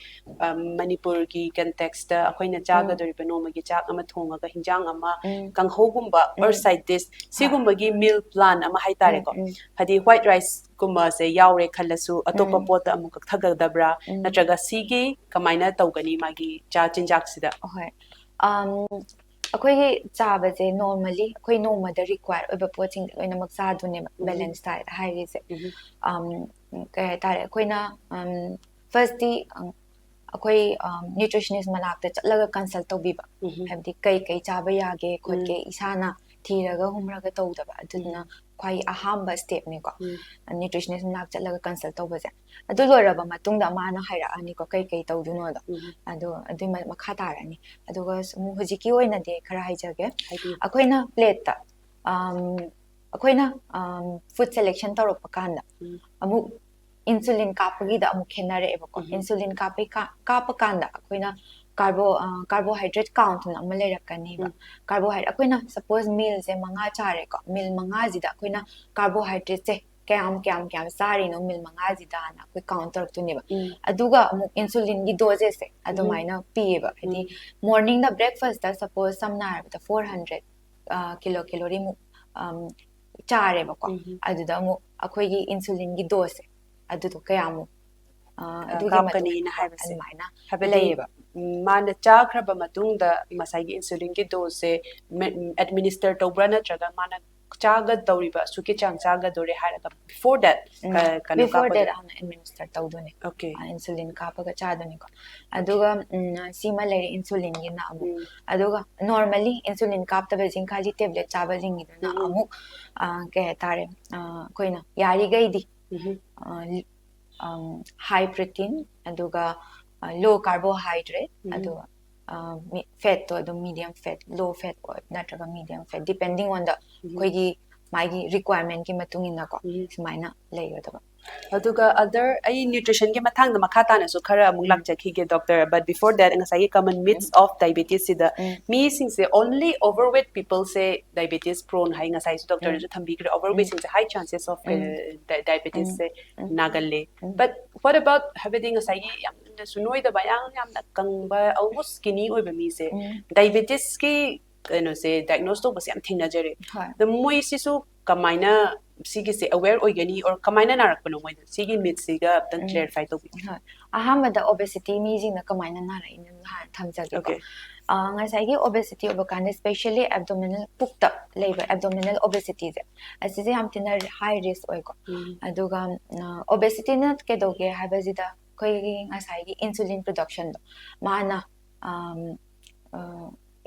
ꯃꯅꯤꯄꯨꯔꯒꯤ ꯀꯟꯇꯦꯛꯁꯇ ꯑꯩꯈꯣꯏꯅ ꯆꯥꯒꯗꯧꯔꯤꯕ ꯅꯣꯡꯃꯒꯤ ꯆꯥꯛ ꯑꯃ ꯊꯣꯡꯉꯒ ꯍꯤꯟꯖꯥꯡ ꯑꯃ, ꯀꯥꯡꯍꯧꯒꯨꯝꯕ or side dish, ꯁꯤꯒꯨꯝꯕꯒꯤ ꯃꯤꯜ ꯄ꯭ꯂꯥꯟ ꯑꯃ ꯍꯥꯏꯇꯥꯔꯦꯀꯣ꯫ ꯍꯥꯏꯗꯤ ꯋꯥꯏꯠ ꯔꯥꯏꯁꯀꯨꯝꯕꯁꯦ ꯌꯥꯎꯔꯦ ꯈꯜꯂꯁꯨ ꯑꯇꯣꯞꯄ ꯄꯣꯠꯇ ꯑꯃꯨꯛ ꯀꯛꯊꯒꯗꯕ꯭ꯔꯥ, ꯅꯠꯇ꯭ꯔꯒ ꯁꯤꯒꯤ ꯀꯃꯥꯏꯅ ꯇꯧꯒꯅꯤ ꯃꯥꯒꯤ ꯆꯥ ꯆꯤꯟꯖꯥꯛꯁꯤꯗ? ꯍꯣꯏ, ꯑꯩꯈꯣꯏꯒꯤ ꯆꯥꯕꯁꯦ normally ꯑꯩꯈꯣꯏ ꯅꯣꯡꯃꯗ require ꯑꯣꯏꯕ ꯄꯣꯠꯁꯤꯡꯁꯦ ꯂꯣꯏꯅꯃꯛ ꯆꯥꯗꯣꯏꯅꯦꯕ, balanced diet ꯍꯥꯏꯔꯤꯁꯦ꯫ ꯀꯩ ꯍꯥꯏꯇꯥꯔꯦ, ꯑꯩꯈꯣꯏꯅ ꯐꯥꯔꯁꯇꯤ ꯑꯩꯈꯣꯏ ꯅ꯭ꯌꯨꯇ꯭ꯔꯤꯁꯅꯤꯁ ꯃꯅꯥꯛꯇ ꯆꯠꯂꯒ ꯀꯟꯁꯜ ꯇꯧꯕꯤꯕ, ꯍꯥꯏꯕꯗꯤ ꯀꯩ ꯀꯩ ꯆꯥꯕ ꯌꯥꯒꯦ ꯈꯣꯠꯀꯦ ꯏꯁꯥꯅ ꯊꯤꯔꯒ ꯍꯨꯝꯔꯒ ꯇꯧꯗꯕ, ꯑꯗꯨꯗꯨꯅ ꯈ꯭ꯋꯥꯏ ꯑꯍꯥꯟꯕ ꯁ꯭ꯇꯦꯞꯅꯤꯀꯣ꯫ ꯅ꯭ꯌꯨꯇ꯭ꯔꯤꯁꯅꯤꯁ ꯃꯅꯥꯛ ꯆꯠꯂꯒ ꯀꯟꯁꯜ ꯇꯧꯕꯁꯦ꯫ ꯑꯗꯨ ꯂꯣꯏꯔꯕ ꯃꯇꯨꯡꯗ ꯃꯥꯅ ꯍꯥꯏꯔꯛꯑꯅꯤꯀꯣ ꯀꯩ ꯀꯩ ꯇꯧꯗꯣꯏꯅꯣꯗꯣ꯫ ꯑꯗꯣ ꯑꯗꯨꯏ ꯃ- ꯃꯈꯥ ꯇꯥꯔꯛꯑꯅꯤ꯫ ꯑꯗꯨꯒ ꯁꯨꯝ ꯍꯧꯖꯤꯛꯀꯤ ꯑꯣꯏꯅꯗꯤ ꯈꯔ ꯍꯥꯏꯖꯒꯦ꯫ ꯑꯩꯈꯣꯏꯅ ꯄ꯭ꯂꯦꯠꯇ ꯑꯩꯈꯣꯏꯅ ꯐꯨꯗ ꯁꯦꯂꯦꯛꯁꯟ ꯇꯧꯔꯛꯄ ꯀꯥꯟꯗ ꯑꯃꯨꯛ ꯏꯟꯁꯨꯂꯤꯟ ꯀꯥꯞꯄꯒꯤꯗ ꯑꯃꯨꯛ ꯈꯦꯠꯅꯔꯛꯑꯦꯕꯀꯣ꯫ ꯏꯟꯁꯨꯂꯤꯟ ꯀꯥꯞꯄꯩ ꯀꯥꯞꯄ ꯀꯥꯟꯗ ꯑꯩꯈꯣꯏꯅ ꯀꯥꯔꯕꯣ ꯀꯥꯔꯕꯣꯍꯥꯏꯗ꯭ꯔꯦꯠ ꯀꯥꯎꯟꯠꯅ ꯑꯃ ꯂꯩꯔꯛꯀꯅꯤꯕ꯫ ꯀꯥꯔꯕꯣꯍꯥꯏꯗ꯭ꯔꯦꯠ ꯑꯩꯈꯣꯏꯅ ꯁꯄꯣꯁ ꯃꯤꯜꯁꯦ ꯃꯉꯥ ꯆꯥꯔꯦꯀꯣ, ꯃꯤꯜ ꯃꯉꯥꯁꯤꯗ ꯑꯩꯈꯣꯏꯅ ꯀꯥꯔꯕꯣꯍꯥꯏꯗ꯭ꯔꯦꯠꯁꯦ ꯀꯌꯥꯝ ꯀꯌꯥꯝ ꯀꯌꯥꯝ ꯆꯥꯔꯤꯅꯣ ꯃꯤꯜ ꯃꯉꯥꯁꯤꯗꯅ ꯑꯩꯈꯣꯏ ꯀꯥꯎꯟꯠ ꯇꯧꯔꯛꯇꯣꯏꯅꯦꯕ꯫ ꯑꯗꯨꯒ ꯑꯃꯨꯛ ꯏꯟꯁꯨꯂꯤꯟꯒꯤ ꯗꯣꯁꯦꯁꯁꯦ ꯑꯗꯨꯃꯥꯏꯅ ꯄꯤꯌꯦꯕ꯫ ꯍꯥꯏꯗꯤ ꯃꯣꯔꯅꯤꯡꯗ ꯕ꯭ꯔꯦꯛꯐꯥꯁꯇ ꯁꯄꯣꯁ ꯁꯝꯅ ꯍꯥꯏꯔꯕꯗ ꯐꯣꯔ ꯍꯟꯗ꯭ꯔꯦꯠ ꯀꯤꯂꯣ ꯀꯦꯂꯣꯔꯤꯃꯨꯛ ꯆꯥꯔꯦꯕꯀꯣ꯫ ꯑꯗꯨꯗ ꯑꯃꯨꯛ ꯑꯩꯈꯣꯏꯒꯤ ꯏꯟꯁꯨꯂꯤꯟꯒꯤ ꯗꯣꯁꯁꯦ ꯑꯗꯨꯗꯣ ꯀꯌꯥꯃꯨꯛ ꯑ, ꯑ, ꯑꯗꯨꯒꯤ ꯀꯥꯞꯀꯅꯤꯅ ꯃꯇꯨꯡ ꯍꯥꯏꯕꯁꯦ꯫ ꯑꯗꯨꯃꯥꯏꯅ ꯍꯥꯏꯕꯗꯤ ꯂꯩꯌꯦꯕ꯫ ꯎꯝ, ꯃꯥꯅ ꯆꯥꯈ꯭ꯔꯕ ꯃꯇꯨꯡꯗ ꯉꯁꯥꯏꯒꯤ insulin ꯒꯤ dose ꯁꯦ administer ꯇꯧꯕ꯭ꯔꯥ, ꯅꯠꯇ꯭ꯔꯒ ꯃꯥꯅ ꯆꯥꯒꯗꯧꯔꯤꯕ ꯑꯁꯨꯛꯀꯤ ꯆꯥꯡ ꯆꯥꯒꯗꯧꯔꯦ ꯍꯥꯏꯔꯒ before that ꯎꯝ, ꯀ- ꯀꯩꯅꯣ before that ꯀꯥꯞꯄꯗ? ꯍꯥꯟꯅ administer ꯇꯧꯗꯣꯏꯅꯦ꯫ Okay. ꯑ, insulin ꯀꯥꯞꯄꯒ ꯆꯥꯗꯣꯏꯅꯤꯀꯣ꯫ ꯑꯗꯨꯒ ꯎꯝ, ꯁꯤꯃ ꯂꯩꯔꯦ insulin ꯒꯤꯅ ꯑꯃꯨꯛ꯫ ꯎꯝ. ꯑꯗꯨꯒ normally insulin ꯀꯥꯞꯇꯕꯁꯤꯡ, ꯈꯥꯂꯤ tablet ꯆꯥꯕꯁꯤꯡꯒꯤꯗꯨꯅ ꯎꯝ. ꯑꯃꯨꯛ ꯑ, ꯀꯩ ꯍꯥꯏꯇꯥꯔꯦ, ꯑ, ꯑꯩꯈꯣꯏꯅ ꯌꯥꯔꯤꯈꯩꯗꯤ ꯎꯝ. ꯑ, ꯂꯤ- ꯎꯝ, high protein, ꯑꯗꯨꯒ low carbohydrate, ꯎꯝ. ꯑꯗꯨꯒ fat ꯇꯣ ꯑꯗꯨꯝ medium fat, low fat ꯑꯣꯏ ꯅꯠꯇ꯭ꯔꯒ medium fat, depending on the ꯎꯝ. ꯑꯩꯈꯣꯏꯒꯤ ꯃꯥꯒꯤ requirement ꯀꯤ ꯃꯇꯨꯡ ꯏꯟꯅꯀꯣ ꯎꯝ. ꯁꯨꯃꯥꯏꯅ ꯂꯩꯒꯗꯕ꯫ ꯑꯗꯨꯒ other ꯑꯩ nutrition ꯒꯤ ꯃꯇꯥꯡꯗ ꯃꯈꯥ ꯇꯥꯅꯁꯨ ꯈꯔ ꯑꯃꯨꯛ ꯎꯝ. ꯂꯥꯛꯆꯈꯤꯒꯦ doctor, but before that ꯉꯁꯥꯏꯒꯤ common myths of diabetes ꯁꯤꯗ ꯎꯝ. ꯃꯤꯁꯤꯡꯁꯦ only overweight people ꯁꯦ diabetes prone ꯍꯥꯏ, ꯉꯁꯥꯏꯁꯨ doctor ꯅꯁꯨ ꯊꯝꯕꯤꯈ꯭ꯔꯦ, overweight ꯎꯝ. ꯁꯤꯡꯁꯦ high chances of um. diabetes say um. ꯅꯥꯒꯜꯂꯦ꯫ Um. But what about, ꯍꯥꯏꯕꯗꯤ ꯉꯁꯥꯏꯒꯤ ꯌꯥꯝꯅꯁꯨ ꯅꯣꯏꯗꯕ, ꯌꯥꯝ ꯌꯥꯝꯅ ꯀꯪꯕ, almost skinny ꯑꯣꯏꯕ ꯃꯤꯁꯦ ꯎꯝ. diabetes ꯀꯤ ꯀꯩꯅꯣꯁꯦ diagnose ꯇꯧꯕꯁꯦ ꯌꯥꯝ ꯊꯦꯡꯅꯖꯔꯦ꯫ ꯍꯣꯏ꯫ ꯑꯗꯣ ꯃꯣꯏꯁꯤꯁꯨ ꯀꯃꯥꯏꯅ ꯁꯤꯒꯤꯁꯦ aware ꯑꯣꯏꯒꯅꯤ, or ꯀꯃꯥꯏꯅ ꯅꯥꯔꯛꯄꯅꯣ ꯃꯣꯏꯗ? ꯁꯤꯒꯤ myth ꯁꯤꯒ ꯑꯝꯇꯪ ꯎꯝ. clarify ꯇꯧꯕꯤꯌꯨ꯫ ꯍꯣꯏ꯫ ꯑꯍꯥꯟꯕꯗ obesity ꯃꯤꯁꯤꯡꯅ ꯀꯃꯥꯏꯅ ꯅꯥꯔꯛꯏꯅꯣ ꯍꯥꯟꯅ ꯊꯝꯖꯒꯦꯀꯣ꯫ Okay. ꯑ, ꯉꯁꯥꯏꯒꯤ obesity ꯑꯣꯏꯕ ꯀꯥꯟꯗ specially abdominal, ꯄꯨꯛꯇ ꯂꯩꯕ abdominal obesity ꯁꯦ, ꯑꯁꯤꯁꯦ ꯌꯥꯝ ꯊꯤꯅ high risk ꯑꯣꯏꯀꯣ꯫ ꯎꯝ. ꯑꯗꯨꯒ obesity ꯅ ꯀꯩꯗꯧꯒꯦ ꯍꯥꯏꯕꯁꯤꯗ ꯑꯩꯈꯣꯏꯒꯤ ꯉꯁꯥꯏꯒꯤ insulin production ꯗꯣ ꯃꯥꯅ ꯑꯝ, ꯑ,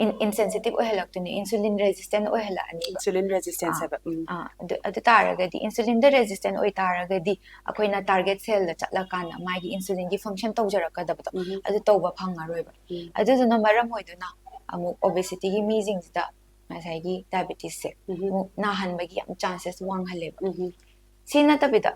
in- insensitive ꯑꯣꯏꯍꯜꯂꯛꯇꯣꯏꯅꯦ, insulin resistant ꯑꯣꯏꯍꯜꯂꯛꯑꯅꯤꯕ꯫ Insulin resistance ꯑꯥ, ꯍꯥꯏꯕ꯫ ꯎꯝ. ꯑꯥ, ꯑꯗꯨ ꯑꯗꯨ ꯇꯥꯔꯒꯗꯤ insulin ꯗ resistant ꯑꯣꯏ ꯇꯥꯔꯒꯗꯤ ꯑꯩꯈꯣꯏꯅ target cell ꯗ ꯆꯠꯂꯀꯥꯟꯗ ꯃꯥꯒꯤ insulin ꯒꯤ function ꯇꯧꯖꯔꯛꯀꯗꯕꯗꯣ ꯎꯝ. ꯑꯗꯨ ꯇꯧꯕ ꯐꯪꯉꯔꯣꯏꯕ꯫ ꯎꯝ. ꯑꯗꯨꯗꯨꯅ ꯃꯔꯝ ꯑꯣꯏꯗꯨꯅ ꯑꯃꯨꯛ obesity ꯒꯤ ꯃꯤꯁꯤꯡꯁꯤꯗ ꯉꯁꯥꯏꯒꯤ diabetes ꯁꯦ ꯎꯝ. ꯑꯃꯨꯛ ꯅꯥꯍꯟꯕꯒꯤ ꯌꯥꯝ chances ꯋꯥꯡꯍꯜꯂꯦꯕ꯫ ꯎꯝ. ꯁꯤ ꯅꯠꯇꯕꯤꯗ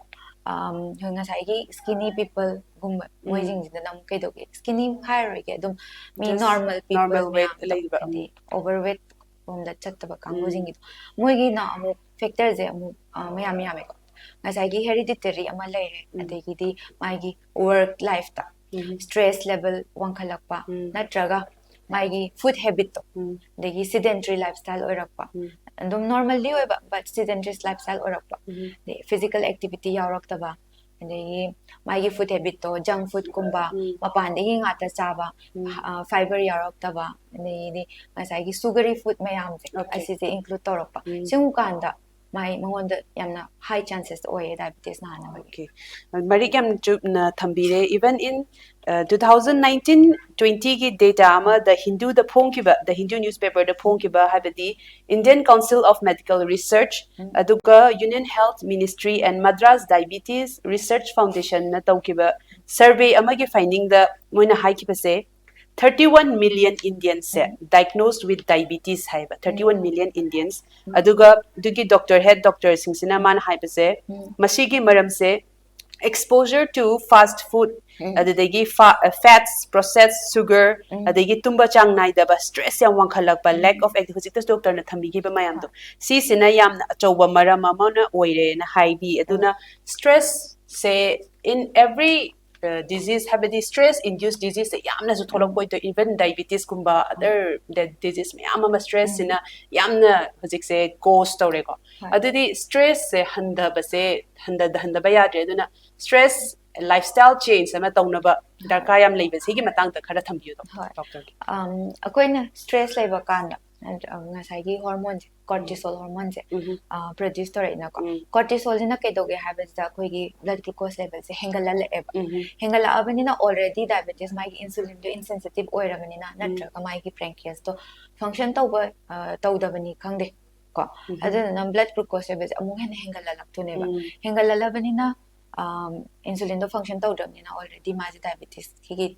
ꯑꯝ, ꯉꯁꯥꯏꯒꯤ skinny people ꯒꯨꯝꯕ ꯎꯝ. ꯃꯣꯏꯁꯤꯡꯁꯤꯗꯅ ꯑꯃꯨꯛ ꯀꯩꯗꯧꯒꯦ, skinny ꯍꯥꯏꯔꯔꯣꯏꯒꯦ, ꯑꯗꯨꯝ ꯃꯤ Just normal people normal weight ꯃꯌꯥꯝꯗꯣ, ꯂꯩꯕ, ꯎꯝ. ꯍꯥꯏꯗꯤ overweight ꯔꯣꯝꯗ ꯆꯠꯇꯕ ꯎꯝ. ꯀꯥꯡꯕꯨꯁꯤꯡꯒꯤꯗꯣ, ꯃꯣꯏꯒꯤꯅ ꯑꯃꯨꯛ factor ꯁꯦ ꯑꯃꯨꯛ ꯑ, ꯃꯌꯥꯝ ꯌꯥꯝꯃꯦꯀꯣ꯫ ꯉꯁꯥꯏꯒꯤ hereditary ꯑꯃ ꯂꯩꯔꯦ, ꯎꯝ. ꯑꯗꯒꯤꯗꯤ ꯃꯥꯒꯤ work life ꯇ ꯎꯝ. stress level ꯋꯥꯡꯈꯠꯂꯛꯄ, ꯎꯝ. ꯅꯠꯇ꯭ꯔꯒ ꯃꯥꯒꯤ food habit ꯇꯣ, ꯎꯝ. ꯑꯗꯒꯤ sedentary lifestyle ꯑꯣꯏꯔꯛꯄ, ꯎꯝ. ꯑꯗꯨꯝ normally ꯑꯣꯏꯕ but sedentary lifestyle ꯑꯣꯏꯔꯛꯄ, ꯎꯝ. ꯑꯗꯩ physical activity ꯌꯥꯎꯔꯛꯇꯕ, ꯑꯗꯒꯤ ꯃꯥꯒꯤ food habitꯇꯣ junk foodꯀꯨꯝꯕ, ꯎꯝ. ꯃꯄꯥꯟꯗꯒꯤ ꯉꯥꯛꯇ ꯆꯥꯕ, ꯎꯝ. fiber ꯌꯥꯎꯔꯛꯇꯕ, ꯑꯗꯒꯤꯗꯤ ꯉꯁꯥꯏꯒꯤ sugary food ꯃꯌꯥꯝꯁꯦ, Okay. ꯑꯁꯤꯁꯦ include ꯇꯧꯔꯛꯄ꯫ ꯎꯝ. ꯁꯤꯒꯨꯝꯕ ꯀꯥꯟꯗ ꯃꯥꯏ ꯃꯉꯣꯟꯗ ꯌꯥꯝꯅ high chances ꯑꯣꯏꯌꯦ diabetes ꯅꯥꯅꯕꯒꯤ꯫ Okay. ꯃꯔꯤꯛ ꯌꯥꯝ ꯆꯨꯞꯅ ꯊꯝꯕꯤꯔꯦ꯫ Even in uh, two thousand nineteen twentyꯒꯤ data ꯑꯃ The Hinduꯗ ꯐꯣꯡꯈꯤꯕ, The Hindu newspaperꯗ ꯐꯣꯡꯈꯤꯕ, ꯍꯥꯏꯕꯗꯤ Indian Council of Medical Research, ꯎꯝ. ꯑꯗꯨꯒ Union Health Ministry and Madras Diabetes Research Foundationꯅ ꯇꯧꯈꯤꯕ survey ꯑꯃꯒꯤ findingꯗ ꯃꯣꯏꯅ ꯍꯥꯏꯈꯤꯕꯁꯦ, thirty one million Indiansꯁꯦ um. diagnosed with diabetes ꯍꯥꯏꯕ, thirty one ꯎꯝ. million Indians. ꯎꯝ. ꯑꯗꯨꯒ ꯑꯗꯨꯒꯤ doctor, head doctorꯁꯤꯡꯁꯤꯅ ꯃꯥꯅ ꯍꯥꯏꯕꯁꯦ, ꯎꯝ. ꯃꯁꯤꯒꯤ ꯃꯔꯝꯁꯦ exposure to fast food, ꯎꯝ. ꯑꯗꯨꯗꯒꯤ fa- uh, fats, processed sugar, ꯎꯝ. ꯑꯗꯒꯤ ꯇꯨꯝꯕ ꯆꯥꯡ ꯅꯥꯏꯗꯕ, stress ꯌꯥꯝ ꯋꯥꯡꯈꯠꯂꯛꯄ, ꯎꯝ. lack of activity, ꯍꯧꯖꯤꯛꯇꯁꯨ doctorꯅ ꯊꯝꯕꯤꯈꯤꯕ ꯃꯌꯥꯝꯗꯣ, ꯁꯤꯁꯤꯅ ꯌꯥꯝꯅ ꯑꯆꯧꯕ ꯃꯔꯝ ꯑꯃꯅ ꯑꯣꯏꯔꯦꯅ ꯍꯥꯏꯕꯤ꯫ ꯑꯗꯨꯅ stressꯁꯦ in every uh, disease, ꯍꯥꯏꯕꯗꯤ stress induced diseaseꯁꯦ ꯌꯥꯝꯅꯁꯨ ꯊꯣꯛꯂꯛꯄ ꯑꯣꯏꯗꯣꯏ, even diabetesꯀꯨꯝꯕ, other disease ꯃꯌꯥꯝ ꯑꯃ stressꯁꯤꯅ ꯌꯥꯝꯅ ꯍꯧꯖꯤꯛꯁꯦ cause ꯇꯧꯔꯦꯀꯣ꯫ ꯍꯣꯏ. ꯑꯗꯨꯗꯤ stressꯁꯦ ꯍꯟꯊꯕꯁꯦ, ꯍꯟꯊ- ꯍꯟꯊꯕ ꯌꯥꯗ꯭ꯔꯦ꯫ ꯑꯗꯨꯅ stress lifestyle change ꯑꯃ ꯇꯧꯅꯕ ꯗꯔꯀꯥꯔ ꯌꯥꯝ ꯂꯩꯕ, ꯁꯤꯒꯤ ꯃꯇꯥꯡꯗ ꯈꯔ ꯊꯝꯕꯤꯌꯨ, ꯍꯣꯏ. doctorꯒꯤ꯫ Um, ꯑꯩꯈꯣꯏꯅ stress ꯂꯩꯕ ꯀꯥꯟꯗ, ꯑ, ꯉꯁꯥꯏꯒꯤ hormoneꯁꯦ, cortisol hormoneꯁꯦ, ꯎꯝ. ꯑ, produce ꯇꯧꯔꯛꯏꯅꯀꯣ꯫ ꯎꯝ. Cortisolꯁꯤꯅ ꯀꯩꯗꯧꯒꯦ ꯍꯥꯏꯕꯁꯤꯗ ꯑꯩꯈꯣꯏꯒꯤ blood glucose levelꯁꯦ ꯍꯦꯟꯒꯠꯍꯜꯂꯛꯑꯦꯕ꯫ ꯎꯝ. ꯍꯦꯟꯒꯠꯂꯛꯑꯕꯅꯤꯅ already diabetesꯇꯣ insulinꯗꯣ insensitive ꯑꯣꯏꯔꯕꯅꯤꯅ, ꯅꯠꯇ꯭ꯔꯒ ꯃꯥꯒꯤ pancreasꯇꯣ function ꯇꯧꯕ, ꯑ, ꯇꯧꯗꯕꯅꯤ ꯈꯪꯗꯦ ꯀꯣ꯫ ꯎꯝ. ꯑꯗꯨꯗꯨꯅ blood glucose levelꯁꯦ ꯑꯃꯨꯛ ꯍꯦꯟꯅ ꯍꯦꯟꯒꯠꯍꯜꯂꯛꯇꯣꯏꯅꯦꯕ꯫ ꯎꯝ. ꯍꯦꯟꯒꯠꯍꯜꯂꯕꯅꯤꯅ, um, insulinꯗꯣ function ꯇꯧꯗ꯭ꯔꯕꯅꯤꯅ already ꯃꯥꯁꯦ diabetesꯀꯤ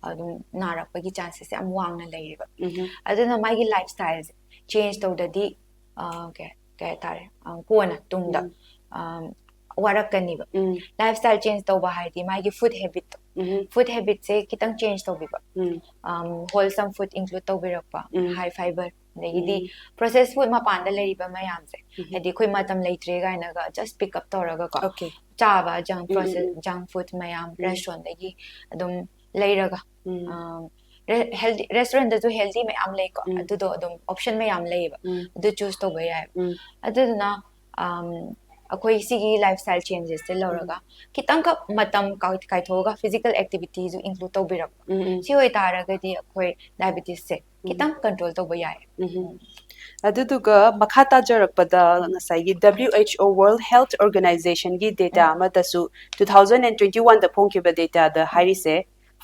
ꯑꯗꯨꯝ ꯅꯥꯔꯛꯄꯒꯤ chancesꯁꯦ ꯌꯥꯝ ꯋꯥꯡꯅ ꯂꯩꯌꯦꯕ꯫ ꯎꯝ. ꯑꯗꯨꯅ ꯃꯥꯒꯤ lifestyleꯁꯦ change ꯇꯧꯗ꯭ꯔꯗꯤ, ꯑ, ꯀꯩ, ꯀꯩ ꯍꯥꯏꯇꯥꯔꯦ, ꯑ, ꯀꯣꯟꯅ ꯇꯨꯡꯗ, ꯎꯝ. ꯑ, ꯋꯥꯔꯛꯀꯅꯤꯕ꯫ ꯎꯝ. Lifestyle change ꯇꯧꯕ ꯍꯥꯏꯗꯤ ꯃꯥꯒꯤ food habitꯇꯣ, ꯎꯝ. food habitꯁꯦ ꯈꯤꯇꯪ change ꯇꯧꯕꯤꯕ, ꯎꯝ. um, wholesome food include ꯇꯧꯕꯤꯔꯛꯄ, ꯎꯝ. high fiber, ꯑꯗꯒꯤꯗꯤ ꯎꯝ. processed food ꯃꯄꯥꯟꯗ ꯂꯩꯔꯤꯕ ꯃꯌꯥꯝꯁꯦ, ꯎꯝ. ꯍꯥꯏꯗꯤ ꯑꯩꯈꯣꯏ ꯃꯇꯝ ꯂꯩꯇ꯭ꯔꯦ ꯀꯥꯏꯅꯒ just pick up ꯇꯧꯔꯒꯀꯣ, Okay. ꯆꯥꯕ junk ꯎꯝ, ꯎꯝ, process, ꯎꯝ. junk food ꯃꯌꯥꯝ ꯎꯝ. restaurantꯗꯒꯤ ꯑꯗꯨꯝ ꯂꯩꯔꯒ, ꯎꯝ. um, re- healthy, restaurantꯗꯁꯨ healthy ꯃꯌꯥꯝ ꯂꯩꯀꯣ, ꯎꯝ. ꯑꯗꯨꯗꯣ ꯑꯗꯨꯝ option ꯃꯌꯥꯝ ꯂꯩꯌꯦꯕ, ꯎꯝ. ꯑꯗꯨ choose ꯇꯧꯕ ꯌꯥꯏ꯫ ꯎꯝ. ꯑꯗꯨꯗꯨꯅ, um, ꯑꯩꯈꯣꯏ ꯁꯤꯒꯤ ꯂꯥꯏꯐ ꯁ꯭ꯇꯥꯏꯜ ꯆꯦꯟꯖꯦꯁꯁꯦ ꯂꯧꯔꯒ ꯈꯤꯇꯪꯈꯛ ꯃꯇꯝ ꯀꯥꯏ- ꯀꯥꯏꯊꯣꯛꯑꯒ ꯐꯤꯖꯤꯀꯦꯜ ꯑꯦꯛꯇꯤꯚꯤꯇꯤꯁꯨ ꯏꯟꯀ꯭ꯂꯨꯗ ꯇꯧꯕꯤꯔꯛꯄ, ꯎꯝ, ꯎꯝ. ꯁꯤ ꯑꯣꯏꯇꯥꯔꯒꯗꯤ ꯑꯩꯈꯣꯏ ꯗꯥꯏꯕꯤꯇꯤꯁꯁꯦ ꯈꯤꯇꯪ ꯀꯟꯇ꯭ꯔꯣꯜ ꯇꯧꯕ ꯌꯥꯏ꯫ ꯎꯝ, ꯎꯝ. ꯑꯗꯨꯗꯨꯒ ꯃꯈꯥ ꯇꯥꯖꯔꯛꯄꯗ ꯉꯁꯥꯏꯒꯤ W H O, World Health Organizationꯒꯤ data ꯎꯝ. ꯑꯃꯗꯁꯨ two thousand and twenty-oneꯗ ꯐꯣꯡꯈꯤꯕ dataꯗ ꯍꯥꯏꯔꯤꯁꯦ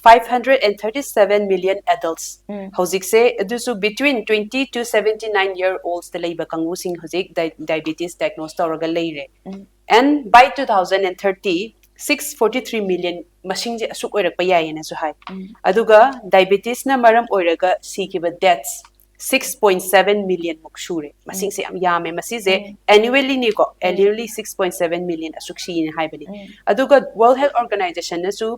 five hundred and thirty-seven million adults ꯎꯝ. ꯍꯧꯖꯤꯛꯁꯦ, ꯑꯗꯨꯁꯨ between twenty to seventy-nine year oldsꯇ ꯂꯩꯕ ꯀꯥꯡꯕꯨꯁꯤꯡ ꯍꯧꯖꯤꯛ ꯗꯥꯏ- diabetes diagnose ꯇꯧꯔꯒ ꯂꯩꯔꯦ. ꯎꯝ. And by two thousand and thirty, six forty-three million ꯃꯁꯤꯡꯁꯦ ꯑꯁꯨꯛ ꯑꯣꯏꯔꯛꯄ ꯌꯥꯏꯌꯦꯅꯁꯨ ꯍꯥꯏ꯫ ꯎꯝ. ꯑꯗꯨꯒ diabetesꯅ ꯃꯔꯝ ꯑꯣꯏꯔꯒ ꯁꯤꯈꯤꯕ deaths six point seven million ꯃꯨꯛ ꯁꯨꯔꯦ꯫ ꯃꯁꯤꯡꯁꯦ ꯌꯥꯝ ꯌꯥꯝꯃꯦ꯫ ꯃꯁꯤꯁꯦ ꯎꯝ. annuallyꯅꯤꯀꯣ, ꯎꯝ. annually six point seven million ꯑꯁꯨꯛ ꯁꯤꯅ ꯍꯥꯏꯕꯅꯤ꯫ ꯎꯝ. ꯑꯗꯨꯒ World Health Organizationꯅꯁꯨ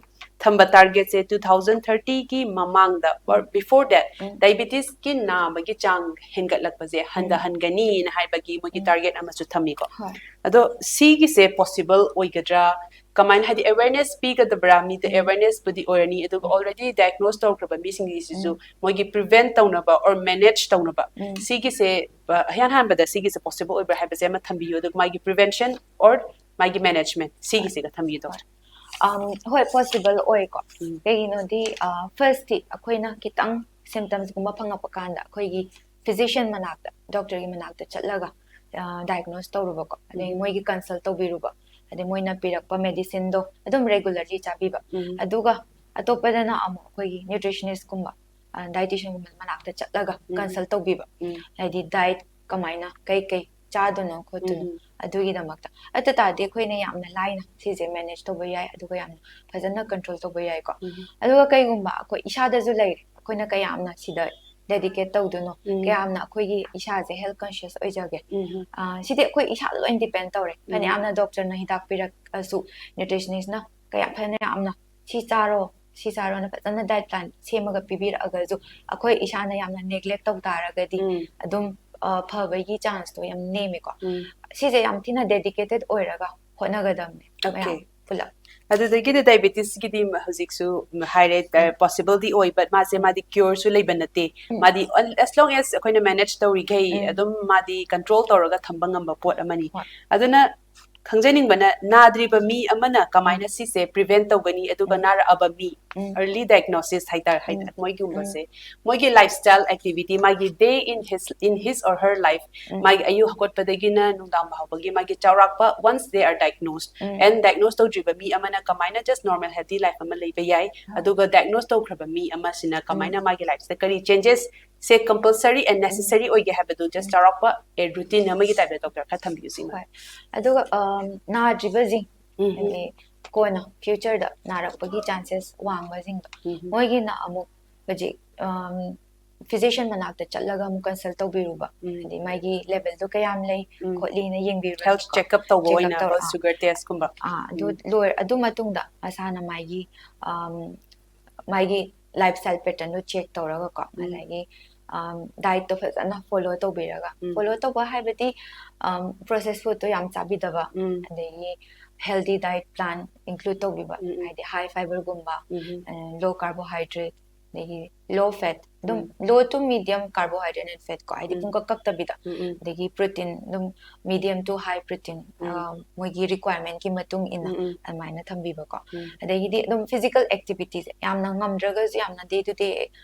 ꯊꯝꯕ targetꯁꯦ two thousand thirtyꯒꯤ ꯃꯃꯥꯡꯗ or before that ꯎꯝ. diabetesꯀꯤ ꯅꯥꯕꯒꯤ ꯆꯥꯡ ꯍꯦꯟꯒꯠꯂꯛꯄꯁꯦ ꯍꯟꯊꯍꯟꯒꯅꯤꯅ ꯍꯥꯏꯕꯒꯤ ꯃꯣꯏꯒꯤ ꯎꯝ. target ꯑꯃꯁꯨ ꯊꯝꯃꯤꯀꯣ꯫ ꯍꯣꯏ. ꯑꯗꯣ ꯁꯤꯒꯤꯁꯦ possible ꯑꯣꯏꯒꯗ꯭ꯔꯥ? ꯀꯃꯥꯏꯅ, ꯍꯥꯏꯗꯤ, awareness ꯄꯤꯒꯗꯕ꯭ꯔꯥ? ꯃꯤꯗ ꯎꯝ. awarenessꯄꯨꯗꯤ ꯑꯣꯏꯔꯅꯤ, ꯑꯗꯨꯒ ꯎꯝ. already diagnose ꯇꯧꯈ꯭ꯔꯕ ꯃꯤꯁꯤꯡꯒꯤꯁꯤꯁꯨ ꯎꯝ. ꯃꯣꯏꯒꯤ prevent ꯇꯧꯅꯕ or manage ꯇꯧꯅꯕ ꯎꯝ. ꯁꯤꯒꯤꯁꯦ, ꯑ, ꯑꯍꯥꯟ ꯍꯥꯟꯕꯗ ꯁꯤꯒꯤꯁꯦ possible ꯑꯣꯏꯕ꯭ꯔꯥ ꯍꯥꯏꯕꯁꯦ ꯑꯃ ꯊꯝꯕꯤꯌꯨ, ꯑꯗꯨꯒ ꯃꯥꯒꯤ prevention or ꯃꯥꯒꯤ management ꯁꯤꯒꯤꯁꯤꯒ ꯊꯝꯕꯤꯌꯨ, doctor꯫ Um, ꯍꯣꯏ, possible ꯑꯣꯏꯀꯣ꯫ ꯎꯝ. ꯀꯩꯒꯤꯅꯣꯗꯤ, ꯑ, firstꯇꯤ ꯑꯩꯈꯣꯏꯅ ꯈꯤꯇꯪ symptomsꯀꯨꯝꯕ ꯐꯪꯉꯛꯄ ꯀꯥꯟꯗ ꯑꯩꯈꯣꯏꯒꯤ physician ꯃꯅꯥꯛꯇ, doctorꯒꯤ ꯃꯅꯥꯛꯇ ꯆꯠꯂꯒ, ꯑ, diagnose ꯇꯧꯔꯨꯕꯀꯣ, ꯑꯗꯩ ꯎꯝ. ꯃꯣꯏꯒꯤ consult ꯇꯧꯕꯤꯔꯨꯕ, ꯑꯗꯩ ꯃꯣꯏꯅ ꯄꯤꯔꯛꯄ medicineꯗꯣ ꯑꯗꯨꯝ regularly ꯆꯥꯕꯤꯕ, ꯎꯝ. ꯑꯗꯨꯒ ꯑꯇꯣꯞꯄꯗꯅ ꯑꯃꯨꯛ ꯑꯩꯈꯣꯏꯒꯤ nutritionistꯀꯨꯝꯕ, ꯑ, dietitianꯒꯨꯝꯕ ꯃꯅꯥꯛꯇ ꯆꯠꯂꯒ ꯎꯝ. consult ꯇꯧꯕꯤꯕ, ꯎꯝ. ꯍꯥꯏꯗꯤ diet ꯀꯃꯥꯏꯅ ꯀꯩ ꯀꯩ ꯆꯥꯗꯣꯏꯅꯣ ꯈꯣꯠꯇꯣꯏꯅꯣ ꯎꯝ. ꯑꯗꯨꯒꯤꯗꯃꯛꯇ꯫ ꯑꯗꯨ ꯇꯥꯔꯗꯤ ꯑꯩꯈꯣꯏꯅ ꯌꯥꯝꯅ ꯂꯥꯏꯅ ꯁꯤꯁꯦ manage ꯇꯧꯕ ꯌꯥꯏ, ꯑꯗꯨꯒ ꯌꯥꯝꯅ ꯐꯖꯅ control ꯇꯧꯕ ꯌꯥꯏꯀꯣ꯫ ꯎꯝ. ꯑꯗꯨꯒ ꯀꯩꯒꯨꯝꯕ ꯑꯩꯈꯣꯏ ꯏꯁꯥꯗꯁꯨ ꯂꯩꯔꯦ, ꯑꯩꯈꯣꯏꯅ ꯀꯌꯥꯝꯅ ꯁꯤꯗ dedicate ꯇꯧꯗꯣꯏꯅꯣ, ꯎꯝ. ꯀꯌꯥꯝꯅ ꯑꯩꯈꯣꯏꯒꯤ ꯏꯁꯥꯁꯦ health conscious ꯑꯣꯏꯖꯒꯦ꯫ ꯎꯝ. ꯑ, ꯁꯤꯗꯤ ꯑꯩꯈꯣꯏ ꯏꯁꯥꯗ ꯂꯣꯏ depend ꯇꯧꯔꯦ꯫ ꯎꯝ. ꯐꯅꯌꯥꯝꯅ doctorꯅ ꯍꯤꯗꯥꯛ ꯄꯤꯔꯛꯑꯁꯨ, nutritionistꯅ ꯀꯌꯥꯝ ꯐꯅꯌꯥꯝꯅ ꯁꯤ ꯆꯥꯔꯣ, ꯁꯤ ꯆꯥꯔꯣꯅ ꯐꯖꯅ diet plan ꯁꯦꯝꯃꯒ ꯄꯤꯕꯤꯔꯛꯑꯒꯁꯨ, ꯑꯩꯈꯣꯏ ꯏꯁꯥꯅ ꯌꯥꯝꯅ neglect ꯇꯧ ꯇꯥꯔꯒꯗꯤ ꯎꯝ. ꯑꯗꯨꯝ, ꯑ, ꯐꯕꯒꯤ chanceꯇꯣ ꯌꯥꯝ ꯅꯦꯝꯃꯦꯀꯣ꯫ ꯎꯝ. ꯁꯤꯁꯦ ꯌꯥꯝ ꯊꯤꯅ dedicated ꯑꯣꯏꯔꯒ ꯍꯣꯠꯅꯒꯗꯕꯅꯦ Okay. ꯃꯌꯥꯝ ꯄꯨꯂꯞ꯫ ꯑꯗꯨꯗꯒꯤꯗꯤ diabetes ꯀꯤꯗꯤ ꯍꯧꯖꯤꯛꯁꯨ ꯍꯥꯏꯔꯦ, possible ꯗꯤ ꯑꯣꯏ, but ꯃꯥꯁꯦ, ꯃꯥꯗꯤ cure ꯁꯨ ꯂꯩꯕ ꯅꯠꯇꯦ꯫ ꯃꯥꯗꯤ as long as ꯑꯩꯈꯣꯏꯅ manage ꯇꯧꯔꯤꯈꯩ ꯑꯗꯨꯝ ꯃꯥꯗꯤ control ꯇꯧꯔꯒ ꯊꯝꯕ ꯉꯝꯕ ꯄꯣꯠ ꯑꯃꯅꯤ꯫ ꯑꯗꯨꯅ ꯈꯪꯖꯅꯤꯡꯕꯅ, ꯅꯥꯗ꯭ꯔꯤꯕ ꯃꯤ ꯑꯃꯅ ꯀꯃꯥꯏꯅ ꯁꯤꯁꯦ prevent ꯇꯧꯒꯅꯤ, ꯑꯗꯨꯒ ꯅꯥꯔꯛꯑꯕ ꯃꯤ, early diagnosis ꯍꯥꯏꯇꯥꯔꯦ, ꯃꯣꯏꯒꯨꯝꯕꯁꯦ, ꯃꯣꯏꯒꯤ lifestyle activity, ꯃꯥꯒꯤ day in his, in his or her life, ꯃꯥꯒꯤ ꯑꯌꯨꯛ ꯍꯧꯒꯠꯄꯗꯒꯤꯅ ꯅꯨꯡꯗꯥꯡ ꯐꯥꯎꯕꯒꯤ ꯃꯥꯒꯤ ꯆꯥꯎꯔꯥꯛꯄ, once they are diagnosed, and diagnose ꯇꯧꯗ꯭ꯔꯤꯕ ꯃꯤ ꯑꯃꯅ ꯀꯃꯥꯏꯅ just normal healthy life ꯑꯃ ꯂꯩꯕ ꯌꯥꯏ, ꯑꯗꯨꯒ diagnose ꯇꯧꯈ꯭ꯔꯕ ꯃꯤ ꯑꯃꯁꯤꯅ ꯀꯃꯥꯏꯅ ꯃꯥꯒꯤ life ꯁꯤꯗ ꯀꯔꯤ changes say compulsory and necessary ꯑꯣꯏꯒꯦ ꯍꯥꯏꯕꯗꯨ just ꯆꯥꯎꯔꯥꯛꯄ a routine ꯑꯃꯒꯤ type ꯇ doctor ꯈꯔ ꯊꯝꯕꯤꯌꯨ ꯁꯤꯃ꯫ ꯍꯣꯏ꯫ ꯑꯗꯨꯒ ꯅꯥꯗ꯭ꯔꯤꯕꯁꯤꯡ, ꯍꯥꯏꯗꯤ ꯀꯣꯟꯅ future ꯗ ꯅꯥꯔꯛꯄꯒꯤ chances ꯋꯥꯡꯕꯁꯤꯡꯗꯣ, ꯃꯣꯏꯒꯤꯅ ꯑꯃꯨꯛ ꯍꯧꯖꯤꯛ physician ꯃꯅꯥꯛꯇ ꯆꯠꯂꯒ ꯑꯃꯨꯛ consult ꯇꯧꯕꯤꯔꯨꯕ, ꯍꯥꯏꯗꯤ ꯃꯥꯒꯤ level ꯗꯣ ꯀꯌꯥꯝ ꯂꯩ ꯈꯣꯠꯂꯤꯅ ꯌꯦꯡꯕꯤꯔꯨꯕ, health checkup ꯇꯧꯕ ꯑꯣꯏꯅ, sugar test ꯀꯨꯝꯕ꯫ ꯑꯗꯨ ꯂꯣꯏꯔ ꯑꯗꯨ ꯃꯇꯨꯡꯗ ꯃꯁꯥꯅ ꯃꯥꯒꯤ ꯃꯥꯒꯤ lifestyle pattern ꯗꯣ check ꯇꯧꯔꯒꯀꯣ, ꯑꯗꯒꯤ diet ꯇꯣ ꯐꯖꯅ follow ꯇꯧꯕꯤꯔꯒ, follow ꯇꯧꯕ ꯍꯥꯏꯕꯗꯤ processed food ꯇꯣ ꯌꯥꯝ ꯆꯥꯕꯤꯗꯕ, ꯑꯗꯒꯤ healthy diet plan include ꯇꯧꯕꯤꯕ, ꯍꯥꯏꯗꯤ high fiber ꯒꯨꯝꯕ, low carbohydrate, ꯑꯗꯒꯤ low fat, ꯑꯗꯨꯝ low to medium carbohydrate and fat ꯀꯣ, ꯍꯥꯏꯗꯤ ꯄꯨꯡꯀꯛ ꯀꯛꯇꯕꯤꯗ, ꯑꯗꯒꯤ protein ꯑꯗꯨꯝ medium to high protein, ꯃꯣꯏꯒꯤ requirement ꯀꯤ ꯃꯇꯨꯡ ꯏꯟꯅ ꯑꯗꯨꯃꯥꯏꯅ ꯊꯝꯕꯤꯕꯀꯣ꯫ ꯑꯗꯒꯤꯗꯤ ꯑꯗꯨꯝ physical activity ꯁꯦ ꯌꯥꯝꯅ ꯉꯝꯗ꯭ꯔꯒꯁꯨ, ꯌꯥꯝꯅ day to day